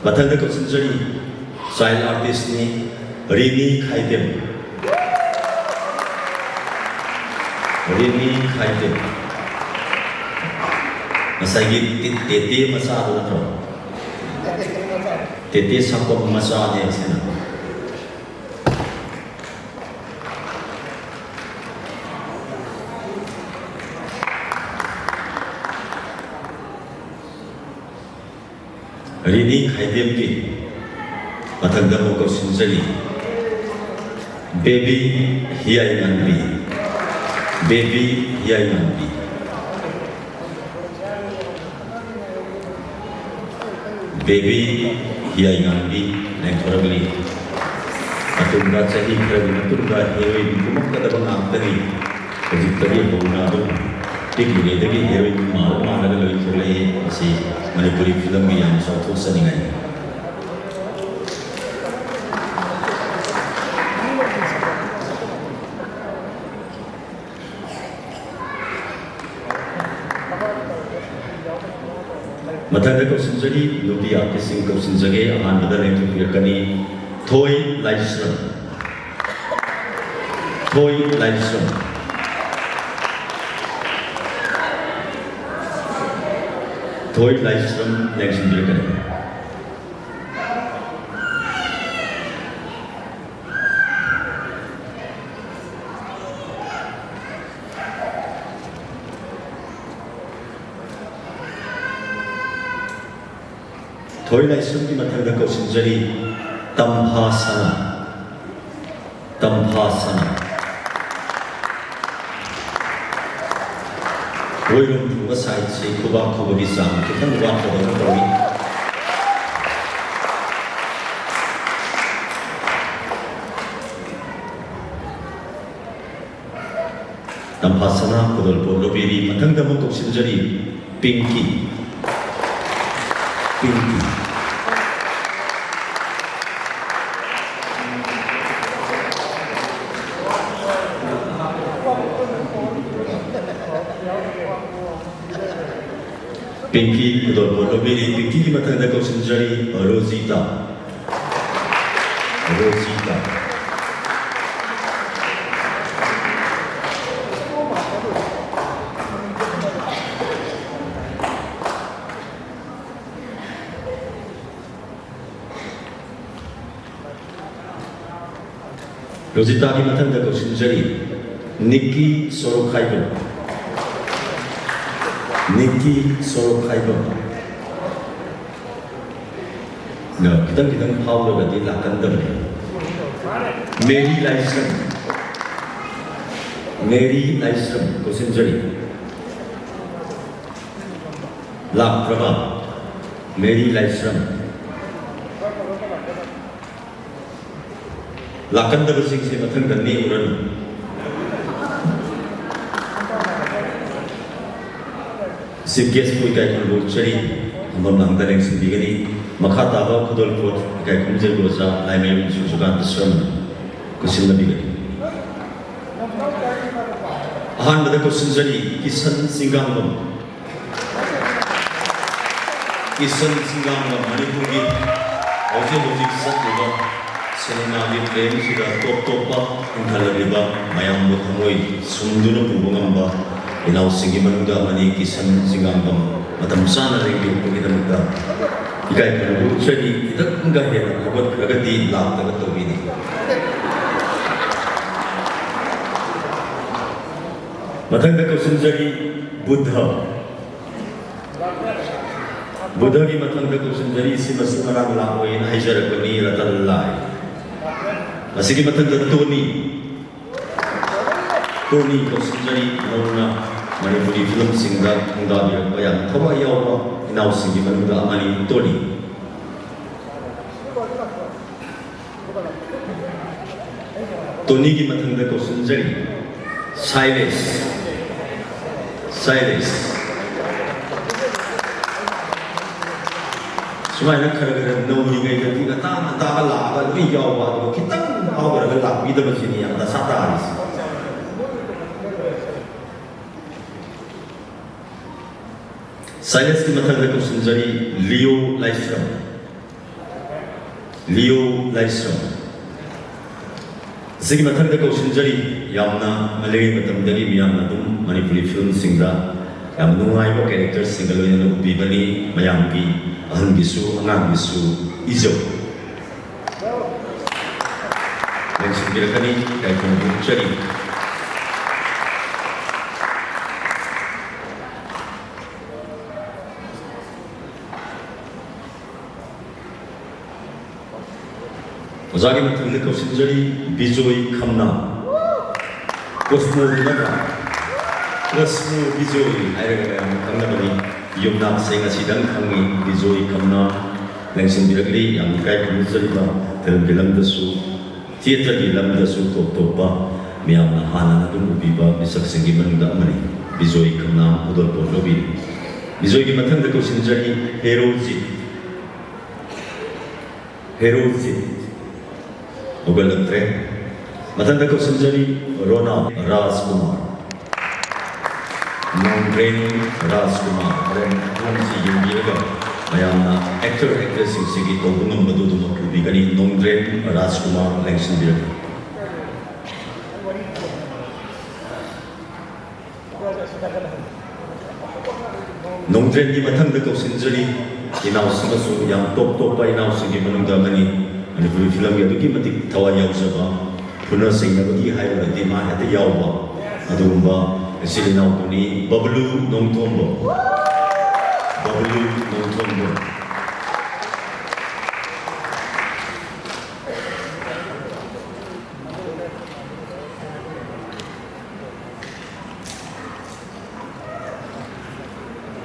ꯃꯊꯪꯗ ꯀꯧꯁꯤꯟꯖꯔꯤ, child artistꯅꯤ ꯔꯤꯅꯤ ꯈꯥꯏꯗꯦꯝ꯫ ꯔꯤꯅꯤ ꯈꯥꯏꯗꯦꯝ꯫ ꯉꯁꯥꯏꯒꯤ ꯇꯦ-, ꯇꯦꯇꯦ ꯃꯆꯥꯗꯣ ꯅꯠꯇ꯭ꯔꯣ? ꯇꯦꯇꯦ ꯁꯥꯄꯝ ꯃꯆꯥꯅꯦ ꯁꯤꯅ꯫ ꯔꯤꯅꯤ ꯈꯥꯏꯗꯦꯝꯒꯤ ꯃꯊꯪꯗ ꯑꯃꯨꯛ ꯀꯧꯁꯤꯟꯖꯔꯤ꯫ ꯕꯦꯕꯤ ꯍꯤꯌꯥꯏꯉꯥꯟꯕꯤ꯫ ꯕꯦꯕꯤ ꯍꯤꯌꯥꯏꯉꯥꯟꯕꯤ꯫ ꯕꯦꯕꯤ ꯍꯤꯌꯥꯏꯉꯥꯟꯕꯤ ꯂꯦꯡꯊꯣꯔꯛꯂꯤ꯫ ꯑꯇꯨꯡꯗ ꯆꯍꯤ ꯈꯔꯒꯤ ꯃꯇꯨꯡꯗ heroine ꯀꯨꯝꯃꯛꯀꯗꯕ ꯉꯥꯛꯇꯅꯤ꯫ ꯍꯧꯖꯤꯛꯇꯒꯤ ꯍꯧꯅ ꯑꯗꯨꯝ ꯄꯤꯛꯂꯤꯉꯩꯗꯒꯤ heroine ꯃꯥꯜꯂ ꯃꯥꯜꯂꯒ ꯂꯣꯏ ꯊꯣꯛꯂꯛꯏ꯫ ꯃꯁꯤ ꯃꯅꯤꯄꯨꯔꯤ ꯐꯤꯂꯝꯒꯤ ꯌꯥꯝ ꯆꯥꯎꯊꯣꯛꯆꯅꯤꯡꯉꯥꯏ꯫ ꯃꯊꯪꯗ ꯀꯧꯁꯤꯟꯖꯔꯤ, ꯅꯨꯄꯤ artistꯁꯤꯡ ꯀꯧꯁꯤꯟꯖꯒꯦ꯫ ꯑꯍꯥꯟꯕꯗ ꯂꯦꯡꯊꯣꯛꯄꯤꯔꯛꯀꯅꯤ ꯊꯣꯏ ꯂꯥꯏꯁ꯭ꯔꯝ꯫ ꯊꯣꯏ ꯂꯥꯏꯁ꯭ꯔꯝ꯫ ꯊꯣꯏ ꯂꯥꯏꯁ꯭ꯔꯝ ꯂꯦꯡꯁꯤꯟꯕꯤꯔꯛꯀꯅꯤ꯫ ꯊꯣꯏ ꯂꯥꯏꯁ꯭ꯔꯝꯒꯤ ꯃꯊꯪꯗ ꯀꯧꯁꯤꯟꯖꯔꯤ ꯇꯝꯐꯥ ꯁꯅꯥ꯫ ꯇꯝꯐꯥ ꯁꯅꯥ꯫ ꯑꯣꯏꯔꯣꯝ ꯊꯣꯡꯕ sideꯁꯤ ꯈꯨꯕꯥꯛ ꯈꯨꯕꯒꯤ ꯆꯥꯡ ꯈꯤꯇꯪ ꯋꯥꯠꯄꯗꯧꯅ ꯇꯧꯏ꯫ ꯇꯝꯐꯥ ꯁꯅꯥ ꯈꯨꯗꯣꯜꯄꯣꯠ ꯂꯧꯕꯤꯔꯤ꯫ ꯃꯊꯪꯗ ꯑꯃꯨꯛ ꯀꯧꯁꯤꯟꯖꯔꯤ ꯄꯤꯡꯀꯤ꯫ ꯄꯤꯡꯀꯤ꯫ ꯄꯤꯡꯀꯤ ꯈꯨꯗꯣꯜꯄꯣꯠ ꯂꯧꯕꯤꯔꯤ꯫ ꯄꯤꯡꯀꯤꯒꯤ ꯃꯊꯪꯗ ꯀꯧꯁꯤꯟꯖꯔꯤ ꯔꯣꯖꯤꯇꯥ꯫ ꯔꯣꯖꯤꯇꯥ꯫ ꯔꯣꯖꯤꯇꯥꯒꯤ ꯃꯊꯪꯗ ꯀꯧꯁꯤꯟꯖꯔꯤ, ꯅꯤꯛꯀꯤ ꯁꯣꯔꯣꯛꯈꯥꯏꯕꯝ꯫ ꯅꯤꯛꯀꯤ ꯁꯣꯔꯣꯛꯈꯥꯏꯕꯝ꯫ ꯅ, ꯈꯤꯇꯪ ꯈꯤꯇꯪ ꯐꯥꯎꯔꯒꯗꯤ ꯂꯥꯛꯀꯟꯗꯕꯅꯦ꯫ ꯃꯦꯔꯤ ꯂꯥꯏꯁ꯭ꯔꯝ꯫ ꯃꯦꯔꯤ ꯂꯥꯏꯁ꯭ꯔꯝ ꯀꯧꯁꯤꯟꯖꯔꯤ꯫ ꯂꯥꯛꯇ꯭ꯔꯕ? ꯃꯦꯔꯤ ꯂꯥꯏꯁ꯭ꯔꯝ꯫ ꯂꯥꯛꯀꯟꯗꯕꯁꯤꯡꯁꯦ ꯃꯊꯪꯗ ꯅꯦꯛꯎꯔꯅꯨ꯫ Chief guest ꯄꯨ ꯏꯀꯥꯏ ꯈꯨꯝꯅꯕ ꯎꯠꯆꯔꯤ꯫ ꯐꯝꯐꯝ ꯂꯥꯡꯗ ꯂꯦꯡꯁꯤꯟꯕꯤꯒꯅꯤ꯫ ꯃꯈꯥ ꯇꯥꯕ ꯈꯨꯗꯣꯜꯄꯣꯠ ꯏꯀꯥꯏ ꯈꯨꯝꯅꯖꯔꯤꯕ ꯑꯣꯖꯥ ꯂꯥꯏꯃꯌꯨꯝ ꯁꯨꯖꯨꯀꯥꯟꯇ ꯁꯔꯃꯅ ꯀꯣꯏꯁꯤꯟꯅꯕꯤꯒꯅꯤ꯫ ꯑꯍꯥꯟꯕꯗ ꯀꯣꯏꯁꯤꯟꯖꯔꯤ, ꯀꯤꯁꯟ ꯆꯤꯡꯒꯥꯡꯕꯝ꯫ ꯀꯤꯁꯟ ꯆꯤꯡꯒꯥꯡꯕꯝ ꯃꯅꯤꯄꯨꯔꯒꯤ ꯍꯧꯖꯤꯛ ꯍꯧꯖꯤꯛ ꯆꯠꯂꯤꯕ ꯁꯤꯅꯦꯃꯥꯒꯤ ꯐꯤꯂꯝꯁꯤꯗ ꯇꯣꯞ ꯇꯣꯞꯄ ꯏꯟꯈꯠꯂꯛꯂꯤꯕ ꯃꯌꯥꯝꯕꯨ ꯊꯃꯣꯏ ꯁꯨꯝꯗꯨꯅ ꯄꯨꯕ ꯉꯝꯕ ꯏꯅꯥꯎꯁꯤꯡꯒꯤ ꯃꯅꯨꯡꯗ ꯑꯃꯅꯤ꯫ ꯀꯤꯁꯟ ꯆꯤꯡꯒꯥꯡꯕꯝ ꯃꯇꯝ ꯆꯥꯅ ꯂꯦꯡꯕꯤꯔꯛꯄꯒꯤꯗꯃꯛꯇ ꯏꯀꯥꯏ ꯈꯨꯝꯅꯕ ꯎꯠꯆꯔꯤ꯫ ꯈꯤꯇꯪꯒ ꯍꯦꯟꯅ ꯍꯧꯒꯠꯈ꯭ꯔꯒꯗꯤ ꯂꯥꯛꯇꯕ ꯇꯧꯕꯤꯅꯤ꯫ ꯃꯊꯪꯗ ꯀꯧꯁꯤꯟꯖꯔꯤ, ꯕꯨꯙ꯫ ꯕꯨꯙꯒꯤ ꯃꯊꯪꯗ ꯀꯧꯁꯤꯟꯖꯔꯤ, ꯁꯤꯃꯁꯨ ꯉꯔꯥꯡ ꯂꯥꯛꯑꯣꯏꯅ ꯍꯥꯏꯖꯔꯛꯄꯅꯤ, ꯔꯇꯟ ꯂꯥꯏ꯫ ꯃꯁꯤꯒꯤ ꯃꯊꯪꯗ ꯇꯣꯅꯤ꯫ ꯇꯣꯅꯤ ꯀꯧꯁꯤꯟꯖꯔꯤ, ꯅꯧꯅ ꯃꯅꯤꯄꯨꯔꯤ ꯐꯤꯂꯝꯁꯤꯡꯗ ꯈꯣꯡꯗꯥꯕꯤꯔꯛꯄ ꯌꯥꯝꯅ ꯊꯋꯥꯏ ꯌꯥꯎꯕ ꯏꯅꯥꯎꯁꯤꯡꯒꯤ ꯃꯅꯨꯡꯗ ꯑꯃꯅꯤ ꯇꯣꯅꯤ꯫ ꯇꯣꯅꯤꯒꯤ ꯃꯊꯪꯗ ꯀꯧꯁꯤꯟꯖꯔꯤ, ꯁꯥꯏꯂꯦꯁ꯫ ꯁꯥꯏꯂꯦꯁ꯫ ꯁꯨꯃꯥꯏꯅ ꯈꯔ ꯈꯔ ꯅꯧꯔꯤꯉꯩꯗꯗꯤ ꯉꯟꯇꯥ ꯉꯟꯇꯥꯒ ꯂꯥꯛꯑꯒ ꯂꯣꯏ ꯌꯥꯎꯕ, ꯑꯗꯨꯒ ꯈꯤꯇꯪ ꯐꯥꯎꯈ꯭ꯔꯒ ꯂꯥꯛꯄꯤꯗꯕꯁꯤꯅꯤ ꯌꯥꯝ ꯗꯁꯥ ꯇꯥꯔꯤꯁꯦ꯫ ꯁꯥꯏꯂꯦꯁꯀꯤ ꯃꯊꯪꯗ ꯀꯧꯁꯤꯟꯖꯔꯤ, ꯂꯤꯌꯣ ꯂꯥꯏꯁ꯭ꯔꯝ꯫ ꯂꯤꯌꯣ ꯂꯥꯏꯁ꯭ꯔꯝ꯫ ꯑꯁꯤꯒꯤ ꯃꯊꯪꯗ ꯀꯧꯁꯤꯟꯖꯔꯤ, ꯌꯥꯝꯅ ꯃꯂꯩ ꯃꯇꯝꯗꯒꯤ ꯃꯤꯌꯥꯝꯅ ꯑꯗꯨꯝ ꯃꯅꯤꯄꯨꯔꯤ ꯐꯤꯂꯝꯁꯤꯡꯗ ꯌꯥꯝ ꯅꯨꯡꯉꯥꯏꯕ ꯀꯦꯔꯦꯛꯇꯔꯁꯤꯡꯒ ꯂꯣꯏꯅꯅ ꯎꯕꯤꯕꯅꯤ, ꯃꯌꯥꯝꯒꯤ, ꯑꯍꯟꯒꯤꯁꯨ ꯑꯉꯥꯡꯒꯤꯁꯨ ꯏꯖꯧ꯫ ꯂꯦꯡꯁꯤꯟꯕꯤꯔꯛꯀꯅꯤ꯫ ꯏꯀꯥꯏ ꯈꯨꯝꯅꯕ ꯎꯠꯆꯔꯤ꯫ ꯑꯣꯖꯥꯒꯤ ꯃꯊꯪꯗ ꯀꯧꯁꯤꯟꯖꯔꯤ ꯕꯤꯖꯣꯏ ꯈꯝꯅꯥ꯫ ꯀꯣꯁꯃꯣ ꯅꯠꯇ꯭ꯔꯥ? ꯀꯣꯁꯃꯣ ꯕꯤꯖꯣꯏ ꯍꯥꯏꯔꯒ ꯃꯌꯥꯝꯅ ꯈꯪꯅꯕꯅꯤ꯫ ꯌꯨꯝꯅꯥꯛꯁꯤꯡ ꯑꯁꯤꯗꯪ ꯈꯪꯉꯤ꯫ ꯕꯤꯖꯣꯏ ꯈꯝꯅꯥ ꯂꯦꯡꯁꯤꯟꯕꯤꯔꯛꯂꯤ꯫ ꯌꯥꯝ ꯏꯀꯥꯏ ꯈꯨꯝꯅꯖꯔꯤꯕ, ꯐꯤꯂꯝꯒꯤ ꯂꯝꯗꯁꯨ, ꯊꯤꯌꯦꯇꯔꯒꯤ ꯂꯝꯗꯁꯨ ꯇꯣꯞ ꯇꯣꯞꯄ ꯃꯌꯥꯝꯅ ꯍꯥꯟꯅꯅ ꯑꯗꯨꯝ ꯎꯕꯤꯕ ꯃꯤꯁꯛꯁꯤꯡꯒꯤ ꯃꯅꯨꯡꯗ ꯑꯃꯅꯤ꯫ ꯕꯤꯖꯣꯏ ꯈꯝꯅꯥ ꯈꯨꯗꯣꯜꯄꯣꯠ ꯂꯧꯕꯤꯔꯤ꯫ ꯕꯤꯖꯣꯏꯒꯤ ꯃꯊꯪꯗ ꯀꯧꯁꯤꯟꯖꯔꯤ ꯍꯦꯔꯣꯖꯤꯠ꯫ ꯍꯦꯔꯣꯖꯤꯠ ꯍꯧꯒꯠꯂꯛꯇ꯭ꯔꯦ꯫ ꯃꯊꯪꯗ ꯀꯧꯁꯤꯟꯖꯔꯤ ꯔꯣꯅꯥꯜ ꯔꯥꯖꯀꯨꯃꯥꯔ꯫ ꯅꯣꯡꯗ꯭ꯔꯦꯟ ꯔꯥꯖꯀꯨꯃꯥꯔ꯫ ꯍꯣꯔꯦꯟ ꯐꯤꯂꯝꯁꯤ ꯌꯦꯡꯕꯤꯔꯒ ꯃꯌꯥꯝꯅ ꯑꯦꯛꯇꯔ ꯑꯦꯛꯇ꯭ꯔꯦꯁꯁꯤꯡꯁꯤꯒꯤ ꯇꯧꯕ ꯉꯝꯕꯗꯨ ꯑꯗꯨꯃꯛ ꯎꯕꯤꯒꯅꯤ꯫ ꯅꯣꯡꯗ꯭ꯔꯦꯟ ꯔꯥꯖꯀꯨꯃꯥꯔ ꯂꯦꯡꯁꯤꯟꯕꯤꯔꯛꯂꯤ꯫ ꯅꯣꯡꯗ꯭ꯔꯦꯟꯒꯤ ꯃꯊꯪꯗ ꯀꯧꯁꯤꯟꯖꯔꯤ ꯏꯅꯥꯎꯁꯤꯡꯅꯁꯨ ꯌꯥꯝ ꯇꯣꯞ ꯇꯣꯞꯄ ꯏꯅꯥꯎꯁꯤꯡꯒꯤ ꯃꯅꯨꯡꯗ ꯑꯃꯅꯤ꯫ ꯃꯅꯤꯄꯨꯔꯤ ꯐꯤꯂꯝꯒꯤ ꯑꯗꯨꯛꯀꯤ ꯃꯇꯤꯛ ꯊꯋꯥꯏ ꯌꯥꯎꯖꯕ, ꯐꯨꯅ ꯆꯩꯅꯕꯒꯤ ꯍꯥꯏꯔꯨꯔꯗꯤ ꯃꯥ ꯍꯦꯛꯇ ꯌꯥꯎꯕ ꯑꯗꯨꯒꯨꯝꯕ ꯏꯆꯤꯜ ꯏꯅꯥꯎꯗꯨꯅꯤ ꯕꯕꯂꯨ ꯅꯣꯡꯊꯣꯝꯕꯝ꯫ ꯕꯕꯂꯨ ꯅꯣꯡꯊꯣꯝꯕꯝ꯫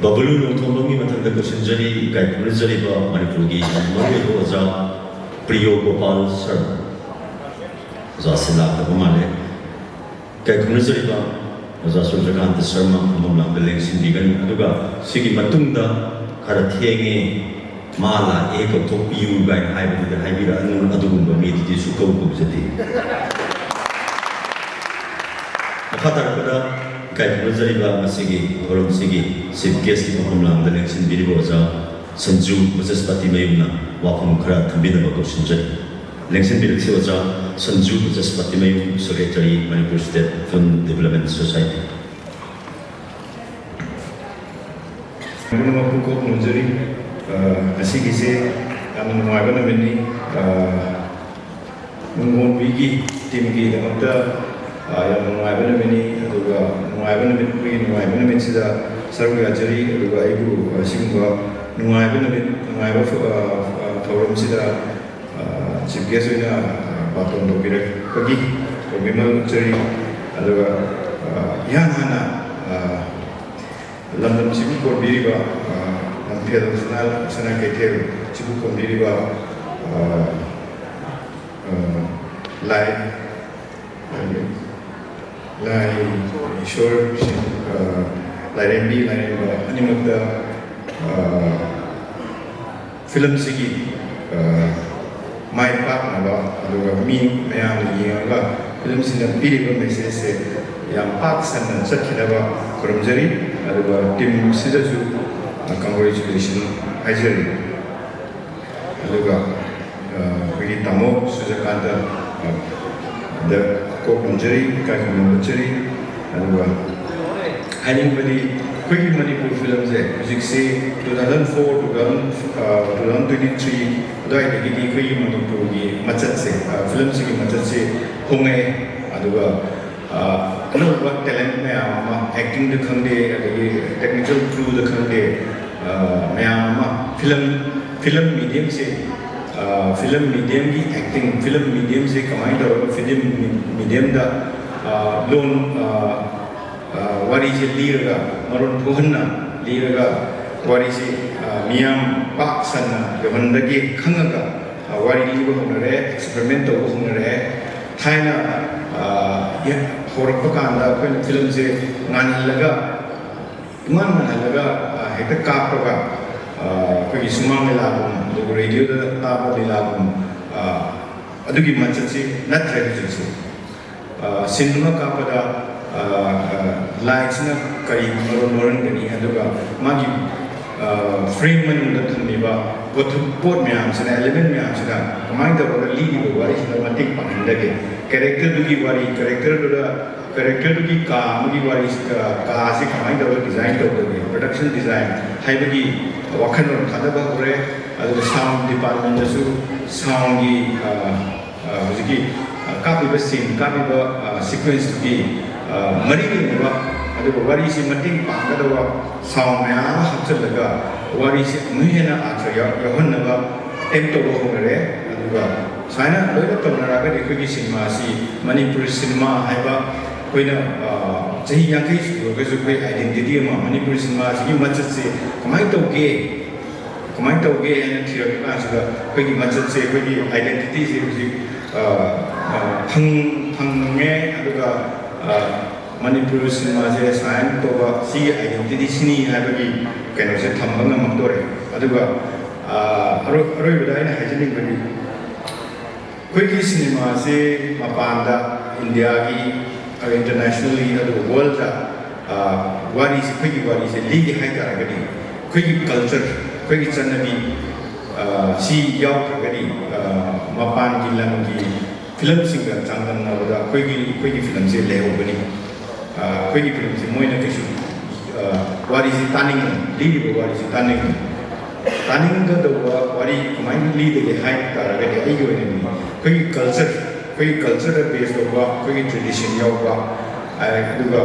ꯕꯕꯂꯨ ꯅꯣꯡꯊꯣꯝꯕꯝꯒꯤ ꯃꯊꯪꯗ ꯀꯧꯁꯤꯟꯖꯔꯤ ꯏꯀꯥꯏ ꯈꯨꯝꯅꯖꯔꯤꯕ ꯃꯅꯤꯄꯨꯔꯒꯤ ꯃꯔꯨꯑꯣꯏꯕ ꯑꯣꯖꯥ ꯄ꯭ꯔꯤꯌꯣ ꯒꯣꯄꯥꯜ ꯁꯔꯃ꯫ ꯑꯣꯖꯥꯁꯤ ꯂꯥꯛꯇꯕ ꯃꯥꯜꯂꯦ꯫ ꯏꯀꯥꯏ ꯈꯨꯝꯅꯖꯔꯤꯕ ꯑꯣꯖꯥ ꯁꯨꯔꯖꯀꯥꯟꯇ ꯁꯔꯃ ꯐꯝꯐꯝ ꯂꯥꯡꯗ ꯂꯦꯡꯁꯤꯟꯕꯤꯒꯅꯤ꯫ ꯑꯗꯨꯒ ꯁꯤꯒꯤ ꯃꯇꯨꯡꯗ ꯈꯔ ꯊꯦꯡꯉꯦ, ꯃꯥ ꯂꯥꯛꯑꯦ ꯀꯧꯊꯣꯛꯄꯤꯌꯨ ꯀꯥꯏꯅ ꯍꯥꯏꯕꯗꯨꯗꯤ ꯍꯥꯏꯕꯤꯔꯛꯑꯅꯨ, ꯑꯗꯨꯒꯨꯝꯕ ꯃꯤꯗꯨꯗꯤ ꯁꯨꯛꯀꯧ ꯀꯧꯖꯗꯦ꯫ ꯃꯈꯥ ꯇꯥꯔꯛꯄꯗ ꯏꯀꯥꯏ ꯈꯨꯝꯅꯖꯔꯤꯕ ꯉꯁꯤꯒꯤ ꯊꯧꯔꯝꯁꯤꯒꯤ ꯆꯤꯐ ꯒꯦꯁꯀꯤ ꯃꯐꯝ ꯂꯥꯡꯗ ꯂꯦꯡꯁꯤꯟꯕꯤꯔꯤꯕ ꯑꯣꯖꯥ ꯁꯟꯖꯨ ꯕ꯭ꯔꯖꯁꯄꯇꯤꯃꯌꯨꯝꯅ ꯋꯥꯐꯝ ꯈꯔ ꯊꯝꯕꯤꯅꯕ ꯀꯧꯁꯤꯟꯖꯔꯤ꯫ ꯂꯦꯡꯁꯤꯟꯕꯤꯔꯛꯁꯤ Oja Sanju Brajaspatimayum, secretary, Manipur state film development society. ꯄꯨꯝꯅꯃꯛꯄꯨ ꯀꯣꯛ ꯅꯣꯟꯖꯔꯤ꯫ ꯑ, ꯉꯁꯤꯒꯤꯁꯦ ꯌꯥꯝꯅ ꯅꯨꯡꯉꯥꯏꯕ ꯅꯨꯃꯤꯠꯅꯤ꯫ ꯑ, ꯅꯨꯡꯒꯣꯟꯕꯤꯒꯤ ꯇꯤꯝꯒꯤꯗꯃꯛꯇ, ꯑ, ꯌꯥꯝꯅ ꯅꯨꯡꯉꯥꯏꯕ ꯅꯨꯃꯤꯠꯅꯤ꯫ ꯑꯗꯨꯒ ꯅꯨꯡꯉꯥꯏꯕ ꯅꯨꯃꯤꯠ, ꯑꯩꯈꯣꯏꯒꯤ ꯅꯨꯡꯉꯥꯏꯕ ꯅꯨꯃꯤꯠꯁꯤꯗ ꯁꯔꯨꯛ ꯌꯥꯖꯔꯤ꯫ ꯑꯗꯨꯒ ꯑꯩꯕꯨ, ꯑ, ꯑꯁꯤꯒꯨꯝꯕ ꯅꯨꯡꯉꯥꯏꯕ ꯅꯨꯃꯤꯠ, ꯅꯨꯡꯉꯥꯏꯕ ꯐ-, ꯑ, ꯑ, ꯊꯧꯔꯝꯁꯤꯗ, ꯑ, ꯆꯤꯐ ꯒꯦꯁ ꯑꯣꯏꯅ, ꯑ, ꯕꯥꯇꯣꯟ ꯇꯧꯕꯤꯔꯛꯄꯒꯤ ꯇꯧꯕꯤꯃꯜ ꯎꯠꯆꯔꯤ꯫ ꯑꯗꯨꯒ, ꯑ, ꯏꯍꯥꯟ ꯍꯥꯟꯅ, ꯑ, ꯂꯝꯗꯝꯁꯤꯕꯨ ꯀꯣꯟꯕꯤꯔꯤꯕ, ꯑ, ꯂꯝꯐꯦꯜ ꯁꯅꯥ, ꯁꯅꯥ ꯀꯩꯊꯦꯜꯁꯤꯕꯨ ꯀꯣꯟꯕꯤꯔꯤꯕ, ꯑ, ꯑ, ꯂꯥꯏ, ꯂꯥꯏ, ꯏꯁꯣꯔ, ꯑ, ꯂꯥꯏꯔꯦꯝꯕꯤ, ꯂꯥꯏꯔꯦꯝꯕ ꯑꯅꯤꯃꯛꯇ, ꯑ, ꯐꯤꯂꯝꯁꯤꯒꯤ, ꯑ, ꯃꯥꯏ ꯄꯥꯛꯅꯕ, ꯑꯗꯨꯒ ꯃꯤ ꯃꯌꯥꯝꯅ ꯌꯦꯡꯉꯒ ꯐꯤꯂꯝꯁꯤꯅ ꯄꯤꯔꯤꯕ ꯃꯦꯁꯦꯖꯁꯦ ꯌꯥꯝ ꯄꯥꯛ ꯁꯟꯅ ꯆꯠꯈꯤꯅꯕ ꯈꯨꯔꯨꯝꯖꯔꯤ꯫ ꯑꯗꯨꯒ ꯇꯤꯝꯁꯤꯗꯁꯨ, ꯑ, ꯀꯪꯒ꯭ꯔꯦꯆꯨꯂꯦꯁꯟ ꯍꯥꯏꯖꯔꯤ꯫ ꯑꯗꯨꯒ, ꯑ, ꯑꯩꯈꯣꯏꯒꯤ ꯇꯥꯃꯣ ꯁꯨꯖꯀꯥꯟꯇ, ꯑ, ꯗ ꯀꯣꯛ ꯅꯣꯟꯖꯔꯤ, ꯏꯀꯥꯏ ꯈꯨꯝꯅꯕ ꯎꯠꯆꯔꯤ꯫ ꯑꯗꯨꯒ ꯍꯥꯏꯅꯤꯡꯕꯗꯤ, ꯑꯩꯈꯣꯏꯒꯤ ꯃꯅꯤꯄꯨꯔ ꯐꯤꯂꯝꯁꯦ ꯍꯧꯖꯤꯛꯁꯤ two thousand four, two thousand, ꯑ, two thousand twenty three ꯑꯗꯨꯋꯥꯏꯗꯒꯤꯗꯤ ꯑꯩꯈꯣꯏꯒꯤ ꯃꯅꯤꯄꯨꯔꯒꯤ ꯃꯆꯠꯁꯦ, ꯑ, ꯐꯤꯂꯝꯁꯤꯒꯤ ꯃꯆꯠꯁꯦ ꯍꯣꯡꯉꯛꯑꯦ꯫ ꯑꯗꯨꯒ, ꯑ, ꯑꯅꯧꯕ ꯇꯦꯂꯦꯟ ꯃꯌꯥꯝ ꯑꯃ, ꯑꯦꯛꯇꯤꯡꯗ ꯈꯪꯗꯦ, ꯑꯗꯒꯤ ꯇꯦꯛꯅꯤꯀꯦꯜ ꯀ꯭ꯔꯨꯗ ꯈꯪꯗꯦ, ꯑ, ꯃꯌꯥꯝ ꯑꯃ ꯐꯤꯂꯝ, ꯐꯤꯂꯝ ꯃꯤꯗꯤꯌꯝꯁꯦ, ꯑ, ꯐꯤꯂꯝ ꯃꯤꯗꯤꯌꯝꯒꯤ ꯑꯦꯛꯇꯤꯡ, ꯐꯤꯂꯝ ꯃꯤꯗꯤꯌꯝꯁꯦ ꯀꯃꯥꯏꯅ ꯇꯧꯔꯒ ꯐꯤꯂꯝ ꯃꯤꯗꯤꯌꯝꯗ, ꯑ, ꯂꯣꯟ, ꯑ, ꯑ, ꯋꯥꯔꯤꯁꯦ ꯂꯤꯔꯒ, ꯃꯔꯣꯟ ꯊꯣꯛꯍꯟꯅ ꯂꯤꯔꯒ, ꯋꯥꯔꯤꯁꯤ, ꯑ, ꯃꯤꯌꯥꯝ ꯄꯥꯛ ꯁꯟꯅ ꯌꯧꯍꯟꯕꯒꯤ ꯈꯪꯉꯒ, ꯑ, ꯋꯥꯔꯤ ꯂꯤꯕ ꯍꯧꯅꯔꯦ, ꯑꯦꯛꯁꯄꯦꯔꯤꯃꯦꯟ ꯇꯧꯕ ꯍꯧꯅꯔꯦ꯫ ꯊꯥꯏꯅ, ꯑ, ꯍꯧꯔꯛꯄ ꯀꯥꯟꯗ ꯑꯩꯈꯣꯏꯅ ꯐꯤꯂꯝꯁꯦ ꯉꯥꯟꯍꯜꯂꯒ, ꯄꯨꯡꯉꯥꯟ ꯉꯥꯟꯍꯜꯂꯒ, ꯑ, ꯍꯦꯛꯇ ꯀꯥꯞꯄꯒ, ꯑ, ꯑꯩꯈꯣꯏꯒꯤ ꯁꯨꯃꯥꯡ ꯂꯤꯂꯥꯒꯨꯝ, ꯑꯗꯨꯒ ꯔꯦꯗꯤꯑꯣꯗ ꯇꯥꯕ ꯂꯤꯂꯥꯒꯨꯝ, ꯑ, ꯑꯗꯨꯒꯤ ꯃꯆꯠꯁꯤ ꯅꯠꯇ꯭ꯔꯦ ꯍꯧꯖꯤꯛꯁꯦ꯫ ꯑ, ꯁꯤꯟ ꯑꯃ ꯀꯥꯞꯄꯗ, ꯑ, ꯑ, ꯂꯥꯏꯠꯁꯤꯅ ꯀꯔꯤ ꯃꯔꯣꯟ ꯂꯣꯟꯍꯟꯒꯅꯤ, ꯑꯗꯨꯒ ꯃꯥꯒꯤ, ꯑ, ꯐ꯭ꯔꯦꯝ ꯃꯅꯨꯡꯗ ꯊꯝꯃꯤꯕ ꯄꯣꯠꯊꯣꯛ, ꯄꯣꯠ ꯃꯌꯥꯝꯁꯤꯅ, ꯑꯦꯂꯤꯃꯦꯟ ꯃꯌꯥꯝꯁꯤꯅ ꯀꯃꯥꯏꯅ ꯇꯧꯔꯒ ꯂꯤꯔꯤꯕ ꯋꯥꯔꯤꯁꯤꯗ ꯃꯇꯦꯡ ꯄꯥꯡꯍꯟꯒꯗꯒꯦ? ꯀꯦꯔꯦꯛꯇꯔꯗꯨꯒꯤ ꯋꯥꯔꯤ, ꯀꯦꯔꯦꯛꯇꯔꯗꯨꯗ, ꯀꯦꯔꯦꯛꯇꯔꯗꯨꯒꯤ ꯀꯥ ꯑꯃꯒꯤ ꯋꯥꯔꯤ, ꯑ, ꯀꯥꯁꯤ ꯀꯃꯥꯏꯅ ꯇꯧꯔꯒ ꯗꯤꯖꯥꯏꯟ ꯇꯧꯒꯗꯒꯦ? ꯄ꯭ꯔꯗꯛꯁꯟ ꯗꯤꯖꯥꯏꯟ ꯍꯥꯏꯕꯒꯤ ꯋꯥꯈꯜꯂꯣꯟ ꯊꯥꯗꯕ ꯍꯧꯔꯦ꯫ ꯑꯗꯨꯒ ꯁꯥꯎꯟ ꯗꯤꯄꯥꯔꯠꯃꯦꯟꯗꯁꯨ ꯁꯥꯎꯟꯒꯤ, ꯑ, ꯍꯧꯖꯤꯛꯀꯤ ꯀꯥꯞꯄꯤꯕ ꯁꯤꯟ, ꯀꯥꯞꯄꯤꯕ ꯁꯤꯀ꯭ꯋꯦꯟꯁꯇꯨꯒꯤ ꯃꯔꯤ ꯂꯩꯅꯕ, ꯑꯗꯨꯒ ꯋꯥꯔꯤꯁꯤ ꯃꯇꯦꯡ ꯄꯥꯡꯒꯗꯕ ꯁꯥꯎꯟ ꯃꯌꯥꯝ ꯑꯃ ꯍꯥꯞꯆꯤꯜꯂꯒ ꯋꯥꯔꯤꯁꯤ ꯑꯃꯨꯛ ꯍꯦꯟꯅ ꯑꯥꯔꯊ ꯌꯥꯎꯍꯟꯅꯕ ꯑꯦꯝ ꯇꯧꯕ ꯍꯧꯅꯔꯦ꯫ ꯑꯗꯨꯒ ꯁꯨꯃꯥꯏꯅ ꯂꯣꯏꯅ ꯇꯧꯅꯔꯛꯑꯒꯗꯤ ꯑꯩꯈꯣꯏꯒꯤ ꯁꯤꯅꯦꯃꯥꯁꯤ, ꯃꯅꯤꯄꯨꯔꯤ ꯁꯤꯅꯦꯃꯥ ꯍꯥꯏꯕ ꯑꯩꯈꯣꯏꯅ ꯆꯍꯤ ꯌꯥꯡꯈꯩ ꯁꯨꯔꯒꯁꯨ ꯑꯩꯈꯣꯏ ꯑꯥꯏꯗꯦꯟꯇꯤꯇꯤ ꯑꯃ, ꯃꯅꯤꯄꯨꯔꯤ ꯁꯤꯅꯦꯃꯥꯁꯤꯒꯤ ꯃꯆꯠꯁꯦ ꯀꯃꯥꯏꯅ ꯇꯧꯒꯦ, ꯀꯃꯥꯏꯅ ꯇꯧꯒꯦ ꯍꯥꯏꯅ ꯊꯤꯔꯛꯄ ꯀꯥꯟꯁꯤꯗ ꯑꯩꯈꯣꯏꯒꯤ ꯃꯆꯠꯁꯦ, ꯑꯩꯈꯣꯏꯒꯤ ꯑꯥꯏꯗꯦꯟꯇꯤꯇꯤꯁꯦ ꯍꯧꯖꯤꯛ ꯐꯪꯉꯦ꯫ ꯑꯗꯨꯒ ꯃꯅꯤꯄꯨꯔ ꯁꯤꯅꯦꯃꯥꯁꯦ ꯁꯨꯃꯥꯏꯅ ꯇꯧꯕ, ꯁꯤꯒꯤ ꯑꯥꯏꯗꯦꯟꯇꯤꯇꯤ ꯁꯤꯅꯤ ꯍꯥꯏꯕꯒꯤ ꯀꯩꯅꯣꯁꯦ ꯊꯝꯕ ꯉꯝꯃꯛꯇꯣꯔꯦ꯫ ꯑꯗꯨꯒ ꯑꯔꯣꯏꯕꯗ ꯑꯩꯅ ꯍꯥꯏꯖꯅꯤꯡꯕꯗꯤ, ꯑꯩꯈꯣꯏꯒꯤ ꯁꯤꯅꯦꯃꯥꯁꯦ ꯃꯄꯥꯟꯗ, ꯏꯟꯗꯤꯌꯥꯒꯤ, internationally, ꯑꯗꯨꯒ ꯋꯥꯔꯜꯗ ꯋꯥꯔꯤꯁꯦ, ꯑꯩꯈꯣꯏꯒꯤ ꯋꯥꯔꯤꯁꯦ ꯂꯤꯒꯦ ꯍꯥꯏ ꯇꯥꯔꯒꯗꯤ, ꯑꯩꯈꯣꯏꯒꯤ ꯀꯜꯆꯔ, ꯑꯩꯈꯣꯏꯒꯤ ꯆꯠꯅꯕꯤ ꯁꯤ ꯌꯥꯎꯗ꯭ꯔꯒꯗꯤ ꯃꯄꯥꯟꯒꯤ ꯂꯝꯒꯤ ꯐꯤꯂꯝꯁꯤꯡꯒ ꯆꯥꯡꯗꯝꯅꯕꯗ ꯑꯩꯈꯣꯏꯒꯤ, ꯑꯩꯈꯣꯏꯒꯤ ꯐꯤꯂꯝꯁꯦ ꯂꯩꯍꯧꯒꯅꯤ꯫ ꯑꯩꯈꯣꯏꯒꯤ ꯐꯤꯂꯝꯁꯦ ꯃꯣꯏꯅ ꯀꯩꯁꯨ ꯋꯥꯔꯤꯁꯤ ꯇꯥꯅꯤꯡꯉꯣꯏ, ꯂꯤꯔꯤꯕ ꯋꯥꯔꯤꯁꯤ ꯇꯥꯅꯤꯡꯉꯣꯏ꯫ ꯇꯥꯅꯤꯡꯒꯗꯧꯕ ꯋꯥꯔꯤ ꯀꯃꯥꯏꯅ ꯂꯤꯗꯒꯦ ꯍꯥꯏ ꯇꯥꯔꯒꯗꯤ, ꯑꯩꯒꯤ ꯑꯣꯏꯅꯗꯤ ꯑꯩꯈꯣꯏꯒꯤ ꯀꯜꯆꯔ, ꯑꯩꯈꯣꯏꯒꯤ ꯀꯜꯆꯔꯗ ꯕꯦꯁ ꯇꯧꯕ, ꯑꯩꯈꯣꯏꯒꯤ ꯇ꯭ꯔꯦꯗꯤꯁꯟ ꯌꯥꯎꯕ, ꯑꯗꯨꯒ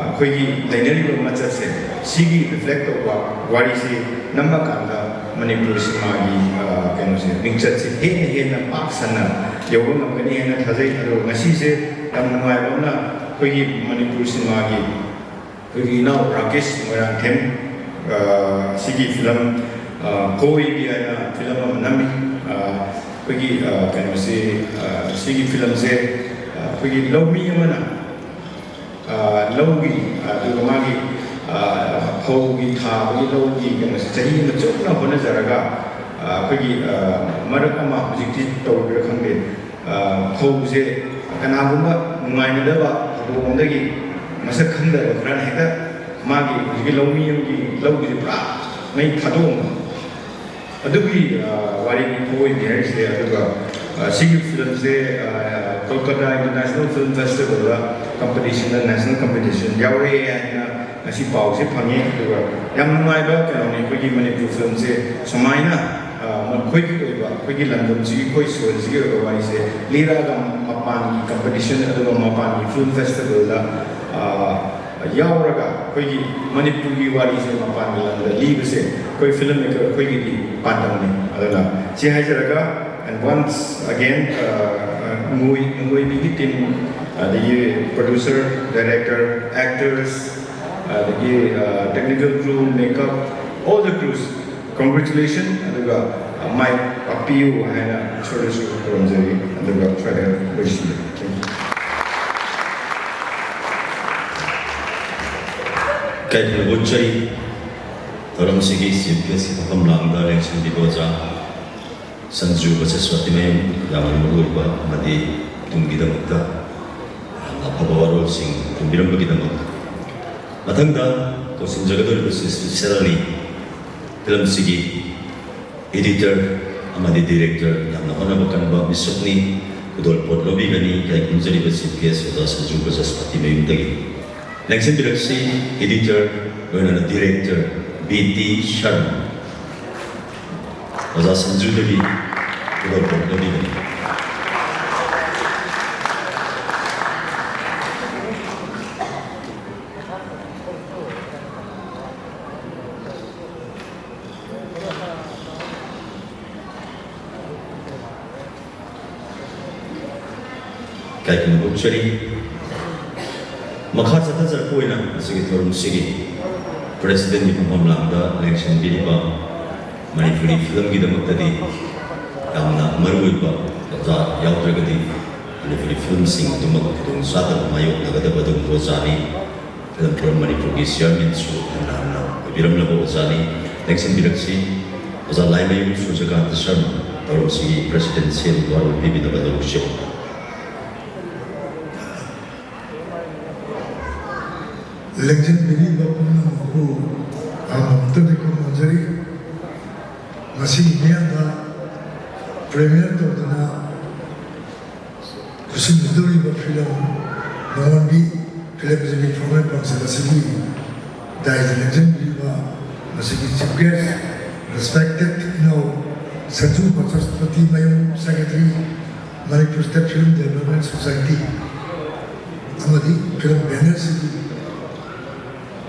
ꯑꯩꯈꯣꯏꯒꯤ ꯂꯩꯅꯔꯤꯕ ꯃꯆꯠꯁꯦ, ꯁꯤꯒꯤ ꯔꯤꯐ꯭ꯂꯦꯛ ꯇꯧꯕ ꯋꯥꯔꯤꯁꯤ ꯅꯝꯃꯀꯥꯟꯗ ꯃꯅꯤꯄꯨꯔ ꯁꯤꯅꯦꯃꯥꯒꯤ ꯀꯩꯅꯣꯁꯦ, ꯃꯤꯡꯆꯠꯁꯦ ꯍꯦꯟꯅ ꯍꯦꯟꯅ ꯄꯥꯛ ꯁꯟꯅ ꯌꯧꯕ ꯉꯝꯒꯅꯤ ꯍꯥꯏꯅ ꯊꯥꯖꯩ꯫ ꯑꯗꯨꯒ ꯉꯁꯤꯁꯦ ꯌꯥꯝ ꯅꯨꯡꯉꯥꯏꯕ ꯑꯃꯅ, ꯑꯩꯈꯣꯏꯒꯤ ꯃꯅꯤꯄꯨꯔ ꯁꯤꯅꯦꯃꯥꯒꯤ ꯑꯩꯈꯣꯏꯒꯤ ꯏꯅꯥꯎ ꯔꯥꯀꯦꯁ ꯃꯣꯏꯔꯥꯡꯊꯦꯝ, ꯁꯤꯒꯤ ꯐꯤꯂꯝ ꯀꯣꯏꯕꯤ ꯍꯥꯏꯅ ꯐꯤꯂꯝ ꯑꯃ ꯅꯝꯃꯤ꯫ ꯑꯩꯈꯣꯏꯒꯤ ꯀꯩꯅꯣꯁꯤ, ꯁꯤꯒꯤ ꯐꯤꯂꯝꯁꯦ ꯑꯩꯈꯣꯏꯒꯤ ꯂꯧꯃꯤ ꯑꯃꯅ ꯂꯧꯒꯤ, ꯑꯗꯨꯒ ꯃꯥꯒꯤ ꯐꯧꯒꯤ ꯊꯥꯕꯒꯤ, ꯂꯧꯒꯤ ꯀꯩꯅꯣꯁꯦ ꯆꯍꯤ ꯑꯃ ꯆꯨꯞꯅ ꯍꯣꯠꯅꯖꯔꯒ, ꯑꯩꯈꯣꯏꯒꯤ ꯃꯔꯛ ꯑꯃ, ꯍꯧꯖꯤꯛꯇꯤ ꯇꯧꯔꯤꯕ꯭ꯔꯥ ꯈꯪꯗꯦ, ꯐꯧꯁꯦ ꯀꯅꯥꯒꯨꯝꯕ ꯅꯨꯡꯉꯥꯏꯅꯗꯕ ꯊꯧꯗꯣꯛ ꯑꯃꯗꯒꯤ ꯃꯁꯛ ꯈꯪꯗꯕ ꯈꯔꯅ ꯍꯦꯛꯇ ꯃꯥꯒꯤ ꯍꯧꯖꯤꯛꯀꯤ ꯂꯧꯃꯤ ꯑꯃꯒꯤ ꯂꯧꯒꯤꯁꯦ ꯄꯨꯔꯥ ꯃꯩ ꯊꯥꯗꯣꯛꯑꯝꯕ꯫ ꯑꯗꯨꯒꯤ ꯋꯥꯔꯤꯅꯤ ꯊꯣꯛꯏꯅꯤ ꯍꯥꯏꯔꯤꯁꯦ꯫ ꯑꯗꯨꯒ ꯁꯤꯒꯤ ꯐꯤꯂꯝꯁꯦ ꯀꯣꯜꯀꯇꯥ ꯏꯟꯇꯔꯅꯦꯁꯅꯦꯜ ꯐꯤꯂꯝ ꯐꯦꯁꯇꯤꯚꯦꯜꯗ ꯀꯝꯄꯤꯇꯤꯁꯟꯗ, ꯅꯦꯁꯅꯦꯜ ꯀꯝꯄꯤꯇꯤꯁꯟ ꯌꯥꯎꯔꯛꯑꯦ ꯍꯥꯏꯅ ꯉꯁꯤ ꯄꯥꯎꯁꯦ ꯐꯪꯉꯦ꯫ ꯑꯗꯨꯒ ꯌꯥꯝ ꯅꯨꯡꯉꯥꯏꯕ ꯀꯩꯅꯣꯅꯤ, ꯑꯩꯈꯣꯏꯒꯤ ꯃꯅꯤꯄꯨꯔ ꯐꯤꯂꯝꯁꯦ ꯁꯨꯃꯥꯏꯅ ꯃꯈꯣꯏꯒꯤ ꯑꯣꯏꯕ ꯑꯩꯈꯣꯏꯒꯤ ꯂꯝꯗꯝꯁꯤꯒꯤ, ꯑꯩꯈꯣꯏ ꯁꯣꯏꯜꯁꯤꯒꯤ ꯑꯣꯏꯕ ꯋꯥꯔꯤꯁꯦ ꯂꯤꯔꯛꯑꯒ ꯃꯄꯥꯟꯒꯤ ꯀꯝꯄꯤꯇꯤꯁꯟ ꯑꯗꯨꯒ ꯃꯄꯥꯟꯒꯤ ꯐꯤꯜꯝ ꯐꯦꯁꯇꯤꯚꯦꯜꯗ, ꯑ, ꯌꯥꯎꯔꯒ ꯑꯩꯈꯣꯏꯒꯤ ꯃꯅꯤꯄꯨꯔꯒꯤ ꯋꯥꯔꯤꯁꯦ ꯃꯄꯥꯟꯒꯤ ꯂꯝꯗ ꯂꯤꯕꯁꯦ ꯑꯩꯈꯣꯏ ꯐꯤꯜꯝ ꯃꯦꯀꯔ ꯑꯩꯈꯣꯏꯒꯤꯗꯤ ꯄꯥꯟꯗꯝꯅꯤ꯫ ꯑꯗꯨꯅ ꯁꯤ ꯍꯥꯏꯖꯔꯒ, and once again, ꯑ, ꯑ, ꯃꯣꯏ-, ꯃꯣꯏꯕꯤꯒꯤ ꯇꯤꯝ, ꯑꯗꯒꯤ ꯄ꯭ꯔꯣꯗ꯭ꯌꯨꯁꯔ, ꯗꯥꯏꯔꯦꯛꯇꯔ, ꯑꯦꯛꯇꯔꯁ, ꯑꯗꯒꯤ, ꯑ, technical crew, makeup, all the crews, congratulation, ꯑꯗꯨꯒ, ꯑ, ꯃꯥꯏ ꯄꯥꯛꯄꯤꯌꯨ ꯍꯥꯏꯅ ꯏꯁꯣꯔꯗꯁꯨ ꯈꯨꯔꯨꯝꯖꯔꯤ, ꯑꯗꯨꯒ ꯁ꯭ꯋꯥꯏꯗ ꯂꯣꯏꯁꯤꯟꯖꯔꯦ꯫ Thank you. ꯀꯥꯏꯊꯕ ꯎꯠꯆꯔꯤ꯫ ꯊꯧꯔꯝꯁꯤꯒꯤ ꯆꯤꯐ ꯒꯦꯁꯀꯤ ꯐꯝꯐꯝ ꯂꯥꯡꯗ ꯂꯦꯡꯁꯤꯟꯕꯤꯕ ꯑꯣꯖꯥ ꯁꯟꯖꯨ ꯕꯁꯦꯁ꯭ꯋꯥꯇꯤꯃꯌꯨꯝ, ꯌꯥꯝꯅ ꯃꯔꯨꯑꯣꯏꯕ ꯑꯃꯗꯤ ꯇꯨꯡꯒꯤꯗꯃꯛꯇ ꯌꯥꯝꯅ ꯑꯐꯕ ꯋꯥꯔꯣꯜꯁꯤꯡ ꯊꯝꯕꯤꯔꯝꯕꯒꯤꯗꯃꯛ꯫ ꯃꯊꯪꯗ ꯀꯧꯁꯤꯟꯖꯒꯗꯧꯔꯤꯕꯁꯤ ꯏꯁꯄꯤꯁꯦꯜꯂꯤ ꯐꯤꯂꯝꯁꯤꯒꯤ ꯏꯗꯤꯇꯔ ꯑꯃꯗꯤ ꯗꯤꯔꯦꯛꯇꯔ, ꯌꯥꯝꯅ ꯍꯣꯠꯅꯕ ꯀꯟꯕ ꯃꯤꯁꯛꯅꯤ꯫ ꯈꯨꯗꯣꯜꯄꯣꯠ ꯂꯧꯕꯤꯒꯅꯤ ꯀꯥꯏꯀꯨꯝꯖꯔꯤꯕ ꯆꯤꯐ ꯒꯦꯁ ꯑꯣꯖꯥ ꯁꯟꯖꯨ ꯕꯁꯦꯁ꯭ꯋꯥꯇꯤꯃꯌꯨꯝꯗꯒꯤ꯫ ꯂꯦꯡꯁꯤꯟꯕꯤꯔꯛꯁꯤ ꯏꯗꯤꯇꯔ, ꯂꯣꯏꯅꯅ ꯗꯤꯔꯦꯛꯇꯔ ꯕꯤ ꯇꯤ ꯁꯔꯃ꯫ ꯑꯣꯖꯥ ꯁꯟꯖꯨꯗꯒꯤ ꯈꯨꯗꯣꯜꯄꯣꯠ ꯂꯧꯕꯤꯒꯅꯤ꯫ ꯀꯥꯏꯀꯨꯝ ꯎꯠꯆꯔꯤ꯫ ꯃꯈꯥ ꯆꯠꯊꯖꯔꯛꯄ ꯑꯣꯏꯅ ꯉꯁꯤꯒꯤ ꯊꯧꯔꯝꯁꯤꯒꯤ ꯄ꯭ꯔꯦꯁꯤꯗꯦꯟꯒꯤ ꯐꯝꯐꯝ ꯂꯥꯡꯗ ꯂꯦꯡꯁꯤꯟꯕꯤꯔꯤꯕ ꯃꯅꯤꯄꯨꯔꯤ ꯐꯤꯂꯝꯒꯤꯗꯃꯛꯇꯗꯤ ꯌꯥꯝꯅ ꯃꯔꯨꯑꯣꯏꯕ ꯑꯣꯖꯥ ꯌꯥꯎꯗ꯭ꯔꯒꯗꯤ ꯃꯅꯤꯄꯨꯔꯤ ꯐꯤꯂꯝꯁꯤꯡ ꯑꯗꯨꯃꯛ ꯈꯨꯗꯣꯡ ꯆꯥꯗꯕ ꯃꯥꯌꯣꯛꯅꯒꯗꯕ ꯑꯗꯨꯒꯨꯝꯕ ꯑꯣꯖꯥꯅꯤ꯫ ꯐꯤꯂꯝ ꯐꯣꯔꯝ ꯃꯅꯤꯄꯨꯔꯒꯤ ꯆꯤꯌꯥꯔꯃꯦꯟꯁꯨ ꯍꯟꯅ ꯍꯟꯅ ꯑꯣꯏꯕꯤꯔꯝꯂꯕ ꯑꯣꯖꯥꯅꯤ꯫ ꯂꯦꯡꯁꯤꯟꯕꯤꯔꯛꯁꯤ꯫ ꯑꯣꯖꯥ ꯂꯥꯏꯃꯌꯨꯝ ꯁꯨꯔꯖꯀꯥꯟꯇ ꯁꯔꯃ, ꯊꯧꯔꯝꯁꯤꯒꯤ ꯄ꯭ꯔꯦꯁꯤꯗꯦꯟ ꯁꯦꯜ ꯋꯥꯔꯣꯜ ꯄꯤꯕꯤꯅꯕ ꯂꯧꯖꯩ꯫ ꯂꯦꯡꯁꯤꯟꯕꯤꯔꯤꯕ ꯄꯨꯝꯅꯃꯛꯄꯨ ꯑꯃꯨꯛꯇꯗꯤ ꯈꯨꯔꯨꯝꯖꯔꯤ꯫ ꯉꯁꯤꯒꯤ ꯃꯤꯌꯥꯝꯗ ꯄ꯭ꯔꯤꯃꯤꯌꯔ ꯇꯧꯗꯨꯅ ꯈꯨꯠꯁꯤꯟꯅꯗꯧꯔꯤꯕ ꯐꯤꯂꯝ ꯃꯉꯣꯟꯕꯤ ꯐꯤꯂꯝꯁꯤꯒꯤ ꯐꯣꯔꯃꯦꯠ ꯀꯥꯎꯟꯁꯤꯜ ꯑꯁꯤꯒꯤ ꯗꯥꯏꯗ ꯂꯦꯡꯁꯤꯟꯕꯤꯔꯤꯕ ꯃꯁꯤꯒꯤ ꯆꯤꯐ ꯒꯦꯁ, ꯔꯦꯁꯄꯦꯛꯇꯦꯠ ꯏꯅꯧ ꯁꯟꯖꯨ ꯕꯆꯁꯄꯇꯤ ꯃꯌꯨꯝ, secretary, Manipur state film development society ꯑꯃꯗꯤ ꯐꯤꯂꯝ ꯕꯦꯅꯔꯁꯤꯒꯤ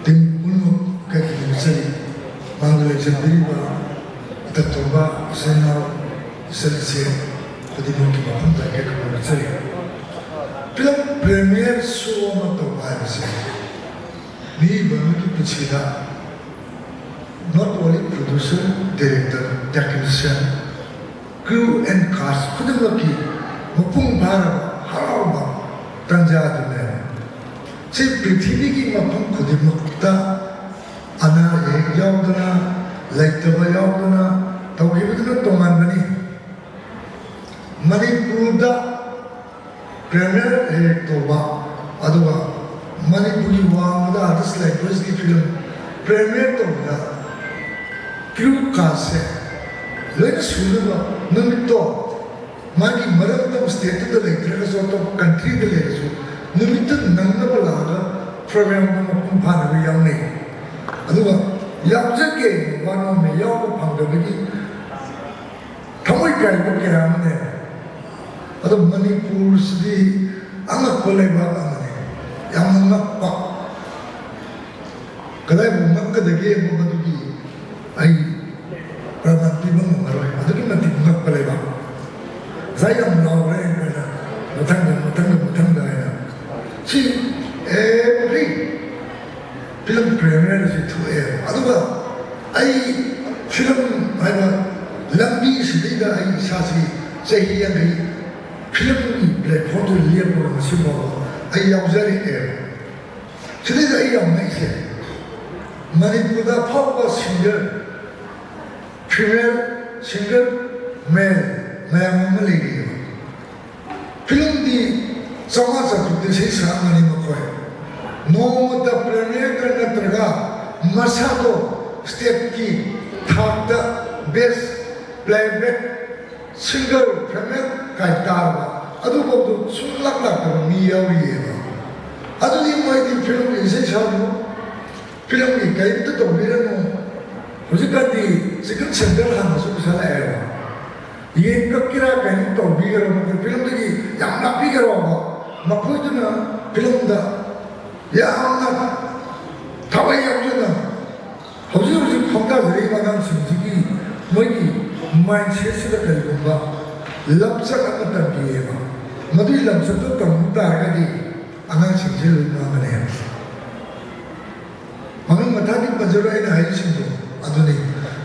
ꯇꯤꯝ ꯄꯨꯝꯅꯃꯛ ꯀꯥꯏꯀꯨ ꯅꯣꯡꯆꯔꯤ꯫ ꯃꯥꯡꯗ ꯂꯩꯆꯟꯕꯤꯔꯤꯕ ꯏꯊꯛ ꯊꯣꯡꯕ ꯏꯆꯤꯟ ꯏꯅꯥꯎ, ꯏꯆꯜ ꯏꯆꯦ ꯈꯨꯗꯤꯡꯃꯛꯀꯤ ꯃꯐꯝꯗ ꯀꯥꯏꯀꯨ ꯅꯣꯡꯆꯔꯤ꯫ ꯐꯤꯂꯝ ꯄ꯭ꯔꯤꯃꯤꯌꯔ ꯁꯣ ꯑꯃ ꯇꯧꯕ ꯍꯥꯏꯕꯁꯦ ꯃꯤꯑꯣꯏꯕ ꯑꯃꯒꯤ ꯄꯨꯟꯁꯤꯗ not only producer, director, technician, crew and cast ꯈꯨꯗꯤꯡꯃꯛꯀꯤ ꯃꯄꯨꯡ ꯐꯥꯔꯕ ꯍꯔꯥꯎꯕ ꯇꯥꯟꯖꯥ ꯑꯗꯨꯅꯦꯕ꯫ ꯁꯤ ꯄ꯭ꯔꯤꯊꯤꯕꯤꯒꯤ ꯃꯐꯝ ꯈꯨꯗꯤꯡꯃꯛꯇ ꯑꯅꯥ ꯑꯌꯦꯛ ꯌꯥꯎꯗꯅ, ꯂꯩꯇꯕ ꯌꯥꯎꯗꯅ ꯇꯧꯈꯤꯕꯗꯨꯅ ꯇꯣꯉꯥꯟꯕꯅꯤ꯫ ꯃꯅꯤꯄꯨꯔꯗ ꯄ꯭ꯔꯤꯃꯤꯌꯔ ꯍꯦꯛ ꯇꯧꯕ, ꯑꯗꯨꯒ ꯃꯅꯤꯄꯨꯔꯒꯤ ꯋꯥꯡꯃꯗ ꯑꯥꯔꯇꯤꯁ ꯂꯦꯡꯒ꯭ꯋꯦꯖꯀꯤ ꯐꯤꯂꯝ ꯄ꯭ꯔꯤꯃꯤꯌꯔ ꯇꯧꯕꯗ ꯀ꯭ꯔꯨ ꯀꯥꯁꯁꯦ ꯂꯣꯏꯅ ꯁꯨꯅꯕ ꯅꯨꯃꯤꯠꯇꯣ ꯃꯥꯒꯤ ꯃꯔꯝꯗꯝ ꯁ꯭ꯇꯦꯠꯇꯨꯗ ꯂꯩꯇ꯭ꯔꯒꯁꯨ, ꯑꯇꯣꯞꯄ ꯀꯟꯇ꯭ꯔꯤꯗ ꯂꯩꯔꯁꯨ, ꯅꯨꯃꯤꯠꯇꯨ ꯅꯪꯅꯕ ꯂꯥꯛꯑꯒ ꯄ꯭ꯔꯣꯒ꯭ꯔꯥꯝꯗꯣ ꯃꯄꯨꯡ ꯐꯥꯅꯕ ꯌꯥꯎꯅꯩ꯫ ꯑꯗꯨꯒ ꯌꯥꯎꯖꯒꯦ ꯋꯥꯅꯣꯝꯃꯦ ꯌꯥꯎꯕ ꯐꯪꯗꯕꯒꯤ ꯊꯃꯣꯏ ꯀꯥꯏꯕ ꯀꯌꯥ ꯑꯃꯅꯦ꯫ ꯑꯗꯣ ꯃꯅꯤꯄꯨꯔꯁꯤꯗꯤ ꯑꯉꯛꯄ ꯂꯩꯕꯥꯛ ꯑꯃꯅꯤ, ꯌꯥꯝꯅ ꯉꯛꯄ꯫ ꯀꯗꯥꯏꯕꯨ ꯉꯛꯀꯗꯒꯦ ꯃꯗꯨꯒꯤ ꯑꯩ ꯄ꯭ꯔꯃꯥꯟ ꯄꯤꯕ ꯉꯝꯃꯔꯣꯏ, ꯑꯗꯨꯛꯀꯤ ꯃꯇꯤꯛ ꯉꯛꯄ ꯂꯩꯕꯥꯛ꯫ ꯉꯁꯥꯏ ꯌꯥꯝ ꯂꯥꯎꯔꯦ ꯑꯩꯈꯣꯏꯅ, "ꯃꯊꯪꯗ, ꯃꯊꯪꯗ, ꯃꯊꯪꯗ" ꯍꯥꯏꯅ꯫ ꯁꯤ ꯑꯦꯚ꯭ꯔꯤ ꯐꯤꯂꯝ ꯄ꯭ꯔꯤꯃꯤꯌꯔ ꯑꯁꯤ ꯊꯣꯛꯑꯦ꯫ ꯑꯗꯨꯒ ꯑꯩ ꯐꯤꯂꯝ ꯍꯥꯏꯕ ꯂꯝꯕꯤꯁꯤꯗꯩꯗ ꯑꯩ ꯏꯁꯥꯁꯤ ꯆꯍꯤ ꯌꯥꯡꯈꯩ ꯐꯤꯂꯝꯒꯤ ꯄ꯭ꯂꯦꯠꯐꯣꯝꯗ ꯂꯦꯞꯄꯒ ꯉꯁꯤ ꯐꯥꯎꯕ ꯑꯩ ꯌꯥꯎꯖꯔꯛꯑꯦ꯫ ꯁꯤꯗꯩꯗ ꯑꯩ ꯌꯥꯝ ꯉꯛꯏꯁꯦ, ꯃꯅꯤꯄꯨꯔꯗ ꯑꯐꯥꯎꯕ ꯁꯤꯡꯒꯔ, ꯐꯤꯃꯦꯜ ꯁꯤꯡꯒꯔ, ꯃꯦꯜ ꯃꯌꯥꯝ ꯑꯃ ꯂꯩꯔꯤꯑꯕ꯫ ꯐꯤꯂꯝꯗꯤ ꯆꯥꯝꯃꯉꯥ ꯆꯥꯇ꯭ꯔꯨꯛꯇꯤ ꯏꯁꯩ ꯁꯛꯑꯝꯒꯅꯤ ꯃꯈꯣꯏ꯫ ꯅꯣꯡꯃꯇ ꯄ꯭ꯔꯤꯃꯤꯌꯔꯗ ꯅꯠꯇ꯭ꯔꯒ ꯃꯁꯥꯗꯣ ꯁ꯭ꯇꯦꯠꯀꯤ ꯊꯥꯛꯇ ꯕꯦꯁ ꯄ꯭ꯂꯦꯕꯦꯛ ꯁꯤꯡꯒꯔ ꯐꯤꯃꯦꯜ ꯀꯥꯏ ꯇꯥꯔꯕ ꯑꯗꯨꯐꯥꯎꯗꯨ ꯁꯨꯡꯂꯥꯛ ꯂꯥꯛꯇꯕ ꯃꯤ ꯌꯥꯎꯔꯤꯑꯕ꯫ ꯑꯗꯨꯗꯤ ꯃꯣꯏꯗꯤ ꯐꯤꯂꯝꯒꯤ ꯏꯁꯩ ꯁꯛꯑꯅꯨ, ꯐꯤꯂꯝꯒꯤ ꯀꯔꯤꯝꯇ ꯇꯧꯕꯤꯔꯅꯨ꯫ ꯍꯧꯖꯤꯛꯀꯥꯟꯗꯤ ꯆꯤꯀꯟ ꯁꯦꯟꯇꯔ ꯍꯥꯡꯕꯁꯨ ꯄꯩꯁꯥ ꯂꯥꯛꯑꯦꯕ꯫ ꯌꯦꯟ ꯀꯛꯀꯦꯔꯥ ꯀꯩꯅꯣ ꯇꯧꯕꯤꯒꯦꯔꯣ, ꯃꯈꯣꯏ ꯐꯤꯂꯝꯗꯒꯤ ꯌꯥꯝ ꯂꯥꯞꯄꯤꯒꯦꯔꯣꯕ, ꯃꯈꯣꯏꯗꯨꯅ ꯐꯤꯂꯝꯗ ꯌꯥꯝꯅ ꯊꯋꯥꯏ ꯌꯥꯎꯖꯅ ꯍꯧꯖꯤꯛ ꯍꯧꯖꯤꯛ ꯈꯣꯡꯗꯥꯖꯔꯛꯏꯕ ꯑꯉꯥꯡꯁꯤꯡꯁꯤꯒꯤ ꯃꯣꯏꯒꯤ ꯃꯥꯏꯟꯁꯦꯠꯁꯤꯗ ꯀꯔꯤꯒꯨꯝꯕ ꯂꯝꯆꯠ ꯑꯃ ꯇꯝꯕꯤꯌꯦꯕ, ꯃꯗꯨꯒꯤ ꯂꯝꯆꯠꯇꯨ ꯇꯝꯕ ꯇꯥꯔꯒꯗꯤ ꯑꯉꯥꯡꯁꯤꯡꯁꯤ ꯂꯣꯏ ꯃꯥꯡꯒꯅꯤ ꯍꯥꯏꯕ꯫ ꯃꯃꯤꯡ ꯃꯊꯥꯗꯤ ꯄꯟꯖꯔꯣꯏ ꯑꯩꯅ ꯍꯥꯏꯔꯤꯁꯤꯡꯗꯣ ꯑꯗꯨꯅꯤ꯫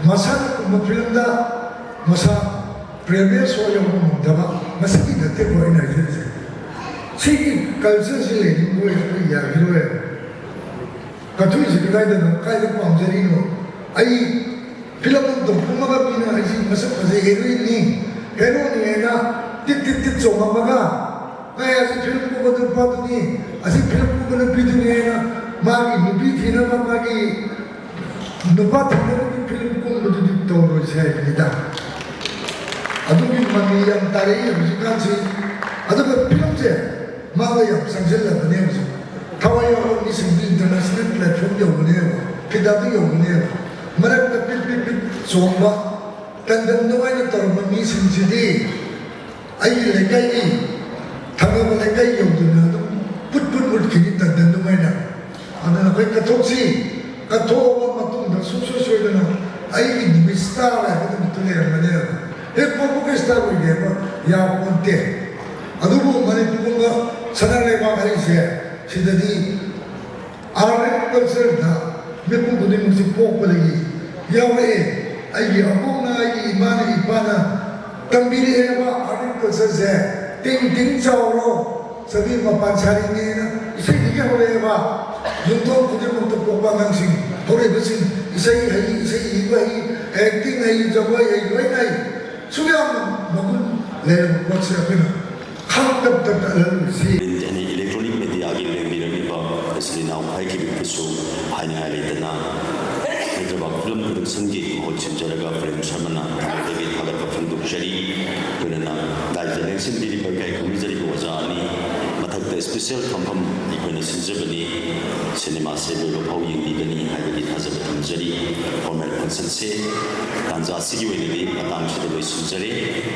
ꯃꯁꯥꯅ ꯀꯨꯝꯕ ꯐꯤꯂꯝꯗ ꯃꯁꯥ ꯄ꯭ꯔꯦꯃꯤꯌꯔ ꯁꯣ ꯌꯧꯕ ꯉꯝꯗꯕ, ꯃꯁꯤꯒꯤ ꯅꯠꯇꯦꯀꯣ ꯑꯩꯅ ꯍꯥꯏꯖꯔꯤꯁꯦ꯫ ꯁꯤꯒꯤ ꯀꯜꯆꯔꯁꯤ ꯂꯩꯅꯤꯡꯕ ꯑꯣꯏꯔꯗꯤ ꯌꯥꯈꯤꯔꯣꯏ꯫ ꯀꯠꯊꯣꯛꯏꯁꯤ ꯀꯗꯥꯏꯗꯅꯣ? ꯀꯥꯏꯗ ꯄꯥꯝꯖꯔꯤꯅꯣ? ꯑꯩ ꯐꯤꯂꯝ ꯑꯃ ꯀꯨꯝꯃꯒ ꯃꯤꯅ ꯑꯩꯁꯤ ꯃꯁꯛ ꯐꯖꯩ, ꯍꯦꯔꯣꯏꯟꯅꯤ, ꯍꯦꯔꯣꯅꯤ ꯍꯥꯏꯅ ꯇꯤꯠ ꯇꯤꯠ ꯇꯤꯠ ꯆꯣꯡꯉꯝꯃꯒ, ꯑꯩ ꯑꯁꯤ ꯐꯤꯂꯝ ꯀꯨꯝꯕ ꯅꯨꯄꯥꯗꯨꯅꯤ, ꯑꯁꯤ ꯐꯤꯂꯝ ꯀꯨꯝꯕ ꯅꯨꯄꯤꯗꯨꯅꯤ ꯍꯥꯏꯅ ꯃꯥꯒꯤ ꯅꯨꯄꯤ ꯊꯤꯅꯕ, ꯃꯥꯒꯤ ꯅꯨꯄꯥ ꯊꯤꯅꯕꯒꯤ ꯐꯤꯂꯝ ꯀꯨꯝꯕꯗꯨꯗꯤ ꯇꯧꯔꯣꯏꯁꯦ ꯍꯥꯏꯕꯅꯤꯗ꯫ ꯑꯗꯨꯒꯤ ꯃꯃꯤ ꯌꯥꯝ ꯇꯥꯔꯛꯏ ꯍꯧꯖꯤꯛꯀꯥꯟꯁꯤ꯫ ꯑꯗꯨꯒ ꯐꯤꯂꯝꯁꯦ ꯃꯥꯒ ꯌꯥꯝ ꯆꯪꯁꯤꯜꯂꯕꯅꯦ ꯍꯧꯖꯤꯛ꯫ ꯊꯋꯥꯏ ꯌꯥꯎꯕ ꯃꯤꯁꯤꯡꯗꯤ ꯏꯟꯇꯔꯅꯦꯁꯅꯦꯜ ꯄ꯭ꯂꯦꯠꯐꯣꯝ ꯌꯧꯕꯅꯦꯕ, ꯐꯤꯗꯥꯗ ꯌꯧꯕꯅꯦꯕ꯫ ꯃꯔꯛꯇ ꯄꯤꯠ ꯄꯤꯠ ꯄꯤꯠ ꯆꯣꯡꯕ, ꯇꯟꯗꯟ ꯑꯗꯨꯃꯥꯏꯅ ꯇꯧꯔꯝꯕ ꯃꯤꯁꯤꯡꯁꯤꯗꯤ ꯑꯩꯒꯤ ꯂꯩꯀꯥꯏꯒꯤ ꯊꯪꯅꯕ ꯂꯩꯀꯥꯏ ꯌꯧꯗꯅ ꯑꯗꯨꯝ ꯄꯨꯠ ꯄꯨꯠ ꯃꯨꯠꯈꯤꯅꯤ ꯇꯟꯗꯟ ꯑꯗꯨꯃꯥꯏꯅ꯫ ꯑꯗꯨꯅ ꯑꯩꯈꯣꯏ ꯀꯠꯊꯣꯛꯁꯤ, ꯀꯠꯊꯣꯛꯑꯕ ꯃꯇꯨꯡꯗ ꯁꯨꯡꯁꯣꯏ ꯁꯣꯏꯗꯅ ꯑꯩꯒꯤ ꯅꯨꯃꯤꯠ ꯁ꯭ꯇꯥꯔ ꯍꯥꯏꯕ ꯅꯨꯃꯤꯠꯇꯨ ꯂꯩꯔꯝꯒꯅꯦꯕ꯫ ꯍꯦꯛ ꯄꯣꯛꯄꯒ ꯁ꯭ꯇꯥꯔ ꯑꯣꯏꯒꯦꯕ ꯌꯥꯄꯣꯟꯇꯦ꯫ ꯑꯗꯨꯕꯨ ꯃꯅꯤꯄꯨꯔꯒꯨꯝꯕ ꯁꯅꯥ ꯂꯩꯕꯥꯛ ꯍꯥꯏꯔꯤꯁꯦ, ꯁꯤꯗꯗꯤ ꯑꯥꯔꯠ ꯑꯦꯟ ꯀꯜꯆꯔꯗ ꯃꯤꯄꯨꯝ ꯈꯨꯗꯤꯡꯃꯛꯁꯤ ꯄꯣꯛꯄꯗꯒꯤ ꯌꯥꯎꯔꯛꯑꯦ꯫ ꯑꯩꯒꯤ ꯑꯕꯣꯛꯅ, ꯑꯩꯒꯤ ꯏꯃꯥꯅ, ꯏꯄꯥꯅ ꯇꯝꯕꯤꯔꯛꯑꯦꯕ ꯑꯥꯔꯠ ꯑꯦꯟ ꯀꯜꯆꯔꯁꯦ꯫ ꯇꯤꯡ ꯇꯤꯡ ꯆꯥꯎꯔꯣ, ꯆꯕꯤ ꯃꯄꯥꯟ ꯁꯥꯔꯤꯅꯦꯅ ꯏꯁꯩꯗꯒꯤ ꯍꯧꯔꯛꯑꯦꯕ꯫ ꯌꯨꯝꯊꯣꯡ ꯈꯨꯗꯤꯡꯃꯛꯇ ꯄꯣꯛꯄ ꯑꯉꯥꯡꯁꯤꯡ, ꯍꯧꯔꯛꯏꯕꯁꯤꯡ ꯏꯁꯩ ꯍꯩ, ꯏꯁꯩ ꯏꯕ ꯍꯩ, ꯑꯦꯛꯇꯤꯡ ꯍꯩ, ꯖꯒꯣꯏ ꯍꯩ, ꯂꯣꯏꯅ ꯍꯩ꯫ ꯁꯨꯛ ꯌꯥꯝꯅ ꯃꯒꯨꯟ ꯂꯩꯔꯕ ꯄꯣꯠꯁꯦ ꯑꯩꯈꯣꯏꯅ ꯈꯪ ꯇꯞ ꯇꯞ ꯇꯠꯍꯜꯂꯣꯏꯁꯤ꯫ Print and electronic mediaꯒꯤ ꯂꯦꯡꯕꯤꯔꯛꯂꯤꯕ ꯏꯆꯤꯜ ꯏꯅꯥꯎ ꯍꯥꯏꯈꯤꯕꯗꯨꯁꯨ ꯍꯥꯏꯅꯤꯡꯉꯥꯏ ꯂꯩꯇꯅ, ꯍꯥꯏꯗ꯭ꯔꯕꯥꯗ ꯐꯤꯂꯝ ꯄ꯭ꯔꯣꯗꯛꯁꯟꯒꯤ ꯃꯍꯨꯠ ꯁꯤꯟꯖꯔꯒ ꯄ꯭ꯔꯦꯝ ꯁꯔꯃꯅ ꯊꯃꯣꯏꯗꯒꯤ ꯊꯥꯒꯠꯄ ꯐꯣꯡꯗꯣꯛꯆꯔꯤ꯫ ꯂꯣꯏꯅꯅ ꯗꯥꯏꯇ ꯂꯦꯡꯁꯤꯟꯕꯤꯔꯤꯕ ꯏꯀꯥꯏ ꯈꯨꯝꯅꯖꯔꯤꯕ ꯑꯣꯖꯥ ꯑꯅꯤ ꯃꯊꯛꯇ ꯏꯁꯄꯤꯁꯦꯜ ꯐꯝꯐꯝ ꯑꯩꯈꯣꯏꯅ ꯁꯤꯟꯖꯕꯅꯤ꯫ ꯁꯤꯅꯦꯃꯥꯁꯦ ꯂꯣꯏꯕ ꯐꯥꯎ ꯌꯦꯡꯕꯤꯒꯅꯤ ꯍꯥꯏꯕꯒꯤ ꯊꯥꯖꯕ ꯊꯝꯖꯔꯤ꯫ ꯐꯣꯔꯃꯦꯜ ꯐꯪꯁꯟꯁꯦ ꯇꯥꯟꯖꯥ ꯑꯁꯤꯒꯤ ꯑꯣꯏꯅꯗꯤ ꯃꯇꯥꯡꯁꯤꯗ ꯂꯣꯏꯁꯤꯟꯖꯔꯦ꯫